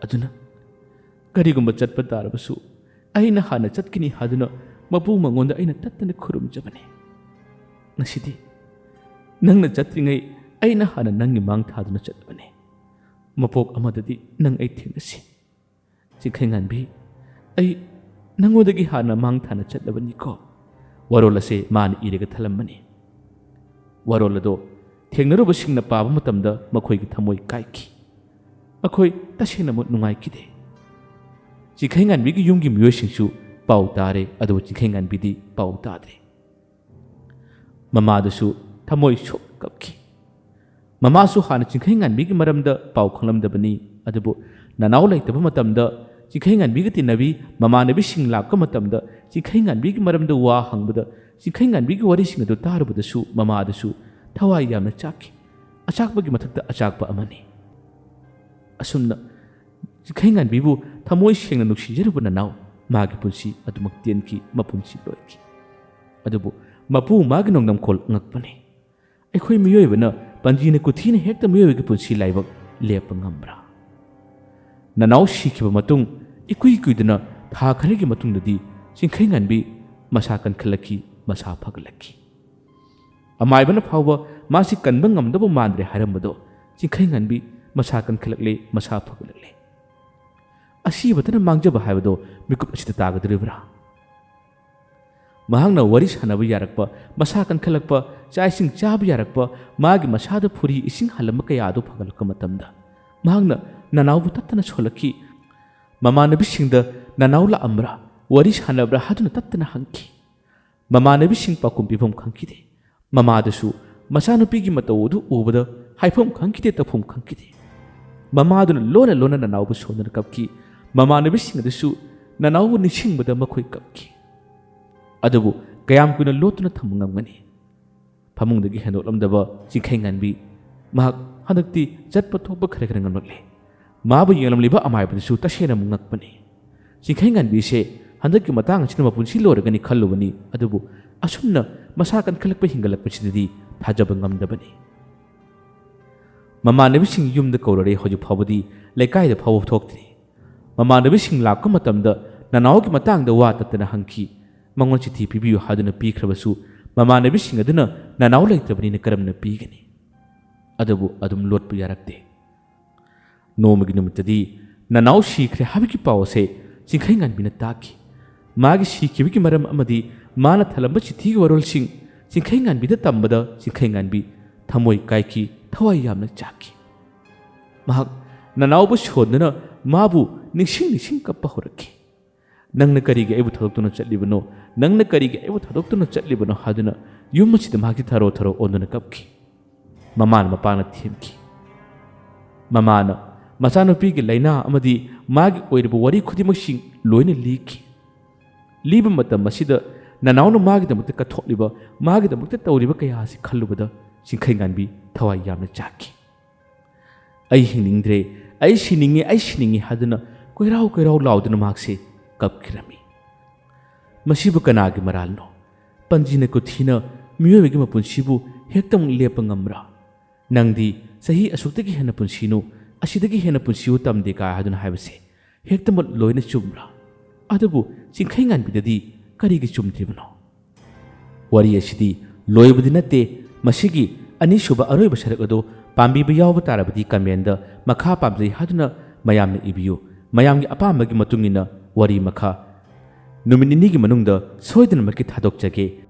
ꯑꯗꯨꯅ ꯀꯔꯤꯒꯨꯝꯕ ꯆꯠꯄ ꯇꯥꯔꯕꯁꯨ ꯑꯩꯅ ꯍꯥꯟꯅ ꯆꯠꯀꯅꯤ ꯍꯥꯏꯗꯨꯅ ꯃꯄꯨ ꯃꯉꯣꯟꯗ ꯑꯩꯅ ꯇꯠꯇꯅ ꯈꯨꯔꯨꯝꯖꯕꯅꯤ꯫ ꯉꯁꯤꯗꯤ ꯅꯪꯅ ꯆꯠꯇ꯭ꯔꯤꯉꯩ ꯑꯩꯅ ꯍꯥꯟꯅ ꯅꯪꯒꯤ ꯃꯥꯡ ꯊꯥꯗꯨꯅ ꯆꯠꯂꯕꯅꯤ꯫ ꯃꯄꯣꯛ ꯑꯃꯗꯗꯤ ꯅꯪ ꯑꯩ ꯊꯦꯡꯅꯁꯤ꯫ ꯆꯤꯡꯈꯩꯉꯥꯟꯕꯤ, ꯑꯩ ꯅꯪꯉꯣꯟꯗꯒꯤ ꯍꯥꯟꯅ ꯃꯥꯡ ꯊꯥꯅ ꯆꯠꯂꯕꯅꯤꯀꯣ꯫" ꯋꯥꯔꯣꯜ ꯑꯁꯦ ꯃꯥꯅ ꯏꯔꯒ ꯊꯜꯂꯝꯕꯅꯤ꯫ ꯋꯥꯔꯣꯜ ꯑꯗꯣ ꯊꯦꯡꯅꯔꯨꯕꯁꯤꯡꯅ ꯄꯥꯕ ꯃꯇꯝꯗ ꯃꯈꯣꯏꯒꯤ ꯊꯃꯣꯏ ꯀꯥꯏꯈꯤ꯫ ꯃꯈꯣꯏ ꯇꯁꯦꯡꯅꯃꯛ ꯅꯨꯡꯉꯥꯏꯈꯤꯗꯦ꯫ ꯆꯤꯡꯈꯩꯉꯥꯟꯕꯤꯒꯤ ꯌꯨꯝꯒꯤ ꯃꯤꯑꯣꯏꯁꯤꯡꯁꯨ ꯄꯥꯎ ꯇꯥꯔꯦ, ꯑꯗꯨꯕꯨ ꯆꯤꯡꯈꯩꯉꯥꯟꯕꯤꯗꯤ ꯄꯥꯎ ꯇꯥꯗ꯭ꯔꯦ꯫ ꯃꯃꯥꯗꯨꯁꯨ ꯊꯃꯣꯏ ꯁꯣꯛꯅ ꯀꯞꯈꯤ꯫ ꯃꯃꯥꯁꯨ ꯍꯥꯟꯅ ꯆꯤꯡꯈꯩꯉꯥꯟꯕꯤꯒꯤ ꯃꯔꯝꯗ ꯄꯥꯎ ꯈꯪꯂꯝꯗꯕꯅꯤ꯫ ꯑꯗꯨꯕꯨ ꯅꯅꯥꯎ ꯂꯩꯇꯕ ꯃꯇꯝꯗ ꯆꯤꯡꯈꯩꯉꯥꯟꯕꯤꯒ ꯇꯤꯟꯅꯕꯤ ꯃꯃꯥꯟꯅꯕꯤꯁꯤꯡ ꯂꯥꯛꯄ ꯃꯇꯝꯗ ꯆꯤꯡꯈꯩꯉꯥꯟꯕꯤꯒꯤ ꯃꯔꯝꯗ ꯋꯥ ꯍꯪꯕꯗ, ꯆꯤꯡꯈꯩꯉꯥꯟꯕꯤꯒꯤ ꯋꯥꯔꯤꯁꯤꯡ ꯑꯗꯨ ꯇꯥꯔꯨꯕꯗꯁꯨ ꯃꯃꯥ ꯑꯗꯨꯁꯨ ꯊꯋꯥꯏ ꯌꯥꯝꯅ ꯆꯥꯛꯈꯤ꯫ ꯑꯆꯥꯛꯄꯒꯤ ꯃꯊꯛꯇ ꯑꯆꯥꯛꯄ ꯑꯃꯅꯤ꯫ ꯑꯁꯨꯝꯅ ꯆꯤꯡꯈꯩꯉꯥꯟꯕꯤꯕꯨ ꯊꯃꯣꯏ ꯁꯦꯡꯅ ꯅꯨꯡꯁꯤꯖꯔꯨꯕ ꯅꯅꯥꯎ ꯃꯥꯒꯤ ꯄꯨꯟꯁꯤ ꯑꯗꯨꯃꯛ ꯇꯦꯟꯈꯤ, ꯃꯄꯨꯟꯁꯤ ꯂꯣꯏꯈꯤ꯫ ꯑꯗꯨꯕꯨ ꯃꯄꯨ ꯃꯥꯒꯤ ꯅꯣꯡꯗꯝꯈꯣꯜ ꯑꯉꯛꯄꯅꯤ꯫ ꯑꯩꯈꯣꯏ ꯃꯤꯑꯣꯏꯕꯅ ꯄꯥꯟꯖꯤꯅ ꯀꯨꯊꯤꯅ ꯍꯦꯛꯇ ꯃꯤꯑꯣꯏꯕꯒꯤ ꯄꯨꯟꯁꯤ ꯂꯥꯏꯕꯛ ꯂꯦꯞꯄ ꯉꯝꯕ꯭ꯔꯥ? ꯅꯅꯥꯎ ꯁꯤꯈꯤꯕ ꯃꯇꯨꯡ ꯏꯀꯨꯏ ꯀꯨꯏꯗꯅ ꯊꯥ ꯈꯔꯒꯤ ꯃꯇꯨꯡꯗꯗꯤ ꯆꯤꯡꯈꯩꯉꯥꯟꯕꯤ ꯃꯁꯥ ꯀꯟꯈꯠꯂꯛꯈꯤ, ꯃꯁꯥ ꯐꯒꯠꯂꯛꯈꯤ꯫ ꯑꯃꯥꯏꯕꯅ ꯐꯥꯎꯕ ꯃꯥꯁꯤ ꯀꯟꯕ ꯉꯝꯗꯕ ꯃꯥꯟꯗ꯭ꯔꯦ ꯍꯥꯏꯔꯝꯕꯗꯣ ꯆꯤꯡꯈꯩꯉꯥꯟꯕꯤ ꯃꯁꯥ ꯀꯟꯈꯠꯂꯛꯂꯦ, ꯃꯁꯥ ꯐꯒꯠꯂꯛꯂꯦ꯫ ꯑꯁꯤꯕꯇꯅ ꯃꯥꯡꯖꯕ ꯍꯥꯏꯕꯗꯣ ꯃꯤꯀꯨꯞ ꯑꯁꯤꯗ ꯇꯥꯒꯗꯧꯔꯤꯕ꯭ꯔꯥ? ꯃꯍꯥꯛꯅ ꯋꯥꯔꯤ ꯁꯥꯟꯅꯕ ꯌꯥꯔꯛꯄ, ꯃꯁꯥ ꯀꯟꯈꯠꯂꯛꯄ, ꯆꯥꯛ ꯏꯁꯤꯡ ꯆꯥꯕ ꯌꯥꯔꯛꯄ, ꯃꯥꯒꯤ ꯃꯁꯥꯗ ꯐꯨꯔꯤ ꯏꯁꯤꯡ ꯍꯜꯂꯝꯕ ꯀꯌꯥ ꯑꯗꯨ ꯐꯒꯠꯂꯛꯄ ꯃꯇꯝꯗ ꯃꯍꯥꯛꯅ ꯅꯅꯥꯎꯕꯨ ꯇꯠꯇꯅ ꯁꯣꯜꯂꯛꯈꯤ꯫ ꯃꯃꯥꯟꯅꯕꯤꯁꯤꯡꯗ ꯅꯅꯥꯎ ꯂꯥꯛꯑꯝꯕ꯭ꯔꯥ, ꯋꯥꯔꯤ ꯁꯥꯟꯅꯕ꯭ꯔꯥ ꯍꯥꯏꯗꯨꯅ ꯇꯠꯇꯅ ꯍꯪꯈꯤ꯫ ꯃꯃꯥꯟꯅꯕꯤꯁꯤꯡ ꯄꯥꯎꯈꯨꯝ ꯄꯤꯐꯝ ꯈꯪꯈꯤꯗꯦ꯫ ꯃꯃꯥꯗꯨꯁꯨ ꯃꯆꯥꯅꯨꯄꯤꯒꯤ ꯃꯇꯧ ꯑꯗꯨ ꯎꯕꯗ ꯍꯥꯏꯐꯝ ꯈꯪꯈꯤꯗꯦ, ꯇꯧꯐꯝ ꯈꯪꯈꯤꯗꯦ꯫ ꯃꯃꯥꯗꯨꯅ ꯂꯣꯟꯅ ꯂꯣꯟꯅ ꯅꯅꯥꯎꯕꯨ ꯁꯣꯟꯗꯨꯅ ꯀꯞꯈꯤ꯫ ꯃꯃꯥꯟꯅꯕꯤꯁꯤꯡ ꯑꯗꯨꯁꯨ ꯅꯅꯥꯎꯕꯨ ꯅꯤꯡꯁꯤꯡꯕꯗ ꯃꯈꯣꯏ ꯀꯞꯈꯤ꯫ ꯑꯗꯨꯕꯨ ꯀꯌꯥꯝ ꯀꯨꯏꯅ ꯂꯣꯠꯇꯨꯅ ꯊꯝꯕ ꯉꯝꯒꯅꯤ? ꯐꯃꯨꯡꯗꯒꯤ ꯍꯦꯟꯗꯣꯛꯂꯝꯗꯕ ꯆꯤꯡꯈꯩꯉꯥꯟꯕꯤ ꯃꯍꯥꯛ ꯍꯟꯗꯛꯇꯤ ꯆꯠꯄ ꯊꯣꯛꯄ ꯈꯔ ꯈꯔ ꯉꯝꯂꯛꯂꯦ꯫ ꯃꯥꯕꯨ ꯌꯦꯡꯂꯝꯂꯤꯕ ꯑꯃꯥꯏꯕꯗꯨꯁꯨ ꯇꯁꯦꯡꯅ ꯑꯃꯨꯛ ꯉꯛꯄꯅꯤ꯫ ꯆꯤꯡꯈꯩꯉꯥꯟꯕꯤꯁꯦ ꯍꯟꯗꯛꯀꯤ ꯃꯇꯥꯡ ꯑꯁꯤꯅ ꯃꯄꯨꯟꯁꯤ ꯂꯣꯏꯔꯒꯅꯤ ꯈꯜꯂꯨꯕꯅꯤ, ꯑꯗꯨꯕꯨ ꯑꯁꯨꯝꯅ ꯃꯁꯥ ꯀꯟꯈꯠꯂꯛꯄ ꯍꯦꯟꯒꯠꯂꯛꯄꯁꯤꯗꯗꯤ ꯊꯥꯖꯕ ꯉꯝꯗꯕꯅꯤ꯫ ꯃꯃꯥꯟꯅꯕꯤꯁꯤꯡ ꯌꯨꯝꯗ ꯀꯧꯔꯔꯦ, ꯍꯧꯖꯤꯛ ꯐꯥꯎꯕꯗꯤ ꯂꯩꯀꯥꯏꯗ ꯐꯥꯎꯕ ꯊꯣꯛꯇ꯭ꯔꯤ꯫ ꯃꯃꯥꯟꯅꯕꯤꯁꯤꯡ ꯂꯥꯛꯄ ꯃꯇꯝꯗ ꯅꯅꯥꯎꯒꯤ ꯃꯇꯥꯡꯗ ꯋꯥ ꯇꯠꯇꯅ ꯍꯪꯈꯤ꯫ ꯃꯉꯣꯟ ꯆꯤꯊꯤ ꯄꯤꯕꯤꯌꯨ ꯍꯥꯏꯗꯨꯅ ꯄꯤꯈ꯭ꯔꯕꯁꯨ ꯃꯃꯥꯟꯅꯕꯤꯁꯤꯡ ꯑꯗꯨꯅ ꯅꯅꯥꯎ ꯂꯩꯇ꯭ꯔꯕꯅꯤꯅ ꯀꯔꯝꯅ ꯄꯤꯒꯅꯤ? ꯑꯗꯨꯕꯨ ꯑꯗꯨꯝ ꯂꯣꯠꯄ ꯌꯥꯔꯛꯇꯦ꯫ ꯅꯣꯡꯃꯒꯤ ꯅꯨꯃꯤꯠꯇꯗꯤ ꯅꯅꯥꯎ ꯁꯤꯈ꯭ꯔꯦ ꯍꯥꯏꯕꯒꯤ ꯄꯥꯎ ꯑꯁꯦ ꯆꯤꯡꯈꯩꯉꯥꯟꯕꯤꯅ ꯇꯥꯈꯤ꯫ ꯃꯥꯒꯤ ꯁꯤꯈꯤꯕꯒꯤ ꯃꯔꯝ ꯑꯃꯗꯤ ꯃꯥꯅ ꯊꯜꯂꯝꯕ ꯆꯤꯊꯤꯒꯤ ꯋꯥꯔꯣꯜꯁꯤꯡ ꯆꯤꯡꯈꯩꯉꯥꯟꯕꯤꯗ ꯇꯝꯕꯗ ꯆꯤꯡꯈꯩꯉꯥꯟꯕꯤ ꯊꯃꯣꯏ ꯀꯥꯏꯈꯤ, ꯊꯋꯥꯏ ꯌꯥꯝꯅ ꯆꯥꯛꯈꯤ꯫ ꯃꯍꯥꯛ ꯅꯅꯥꯎꯕꯨ ꯁꯣꯟꯗꯨꯅ ꯃꯥꯕꯨ ꯅꯤꯡꯁꯤꯡ ꯅꯤꯡꯁꯤꯡ ꯀꯞꯄ ꯍꯧꯔꯛꯈꯤ꯫ "ꯅꯪꯅ ꯀꯔꯤꯒꯤ ꯑꯩꯕꯨ ꯊꯥꯗꯣꯛꯇꯨꯅ ꯆꯠꯂꯤꯕꯅꯣ? ꯅꯪꯅ ꯀꯔꯤꯒꯤ ꯑꯩꯕꯨ ꯊꯥꯗꯣꯛꯇꯨꯅ ꯆꯠꯂꯤꯕꯅꯣ?" ꯍꯥꯏꯗꯨꯅ ꯌꯨꯝ ꯑꯁꯤꯗ ꯃꯍꯥꯛꯀꯤ ꯊꯔꯣ ꯊꯔꯣ ꯑꯣꯟꯗꯨꯅ ꯀꯞꯈꯤ꯫ ꯃꯃꯥꯅ ꯃꯄꯥꯅ ꯊꯦꯝꯈꯤ꯫ ꯃꯃꯥꯅ ꯃꯆꯥꯅꯨꯄꯤꯒꯤ ꯂꯥꯏꯅꯥ ꯑꯃꯗꯤ ꯃꯥꯒꯤ ꯑꯣꯏꯔꯤꯕ ꯋꯥꯔꯤ ꯈꯨꯗꯤꯡꯃꯛꯁꯤꯡ ꯂꯣꯏꯅ ꯂꯤꯈꯤ꯫ ꯂꯤꯕ ꯃꯇꯝ ꯑꯁꯤꯗ ꯅꯅꯥꯎꯅ ꯃꯥꯒꯤꯗꯃꯛꯇ ꯀꯠꯊꯣꯛꯂꯤꯕ, ꯃꯥꯒꯤꯗꯃꯛꯇ ꯇꯧꯔꯤꯕ ꯀꯌꯥ ꯑꯁꯤ ꯈꯜꯂꯨꯕꯗ ꯆꯤꯡꯈꯩꯉꯥꯟꯕꯤ ꯊꯋꯥꯏ ꯌꯥꯝꯅ ꯆꯥꯛꯈꯤ꯫ "ꯑꯩ ꯍꯤꯡꯅꯤꯡꯗ꯭ꯔꯦ, ꯑꯩ ꯁꯤꯅꯤꯡꯉꯤ, ꯑꯩ ꯁꯤꯅꯤꯡꯉꯤ" ꯍꯥꯏꯗꯨꯅ ꯀꯣꯏꯔꯥꯎ ꯀꯣꯏꯔꯥꯎ ꯂꯥꯎꯗꯨꯅ ꯃꯍꯥꯛꯁꯦ ꯀꯞꯈꯤꯔꯝꯃꯤ꯫ ꯃꯁꯤꯕꯨ ꯀꯅꯥꯒꯤ ꯃꯔꯥꯜꯅꯣ? ꯄꯟꯖꯤꯅ ꯀꯨꯊꯤꯅ ꯃꯤꯑꯣꯏꯕꯒꯤ ꯃꯄꯨꯟꯁꯤꯕꯨ ꯍꯦꯛꯇꯃꯛ ꯂꯦꯞꯄ ꯉꯝꯕ꯭ꯔꯥ? "ꯅꯪꯗꯤ ꯆꯍꯤ ꯑꯁꯨꯛꯇꯒꯤ ꯍꯦꯟꯅ ꯄꯨꯟꯁꯤꯅꯨ, ꯑꯁꯤꯗꯒꯤ ꯍꯦꯟꯅ ꯄꯨꯟꯁꯤꯌꯨ ꯇꯝꯗꯦ" ꯀꯥꯏ ꯍꯥꯏꯗꯨꯅ ꯍꯥꯏꯕꯁꯦ ꯍꯦꯛꯇꯃꯛ ꯂꯣꯏꯅ ꯆꯨꯝꯕ꯭ꯔꯥ? ꯑꯗꯨꯕꯨ ꯆꯤꯡꯈꯩꯉꯥꯟꯕꯤꯗꯗꯤ ꯀꯔꯤꯒꯤ ꯆꯨꯝꯗ꯭ꯔꯤꯕꯅꯣ? ꯋꯥꯔꯤ ꯑꯁꯤꯗꯤ ꯂꯣꯏꯕꯗꯤ ꯅꯠꯇꯦ꯫ ꯃꯁꯤꯒꯤ ꯑꯅꯤꯁꯨꯕ ꯑꯔꯣꯏꯕ ꯁꯔꯨꯛ ꯑꯗꯨ ꯄꯥꯝꯕꯤꯕ ꯌꯥꯎꯕ ꯇꯥꯔꯕꯗꯤ comment ꯗ "ꯃꯈꯥ ꯄꯥꯝꯖꯩ" ꯍꯥꯏꯗꯨꯅ ꯃꯌꯥꯝꯅ ꯏꯕꯤꯌꯨ꯫ ꯃꯌꯥꯝꯒꯤ ꯑꯄꯥꯝꯕꯒꯤ ꯃꯇꯨꯡ ꯏꯟꯅ ꯋꯥꯔꯤ ꯃꯈꯥ ꯅꯨꯃꯤꯠ ꯅꯤꯅꯤꯒꯤ ꯃꯅꯨꯡꯗ ꯁꯣꯏꯗꯅꯃꯛꯀꯤ ꯊꯥꯗꯣꯛꯆꯒꯦ꯫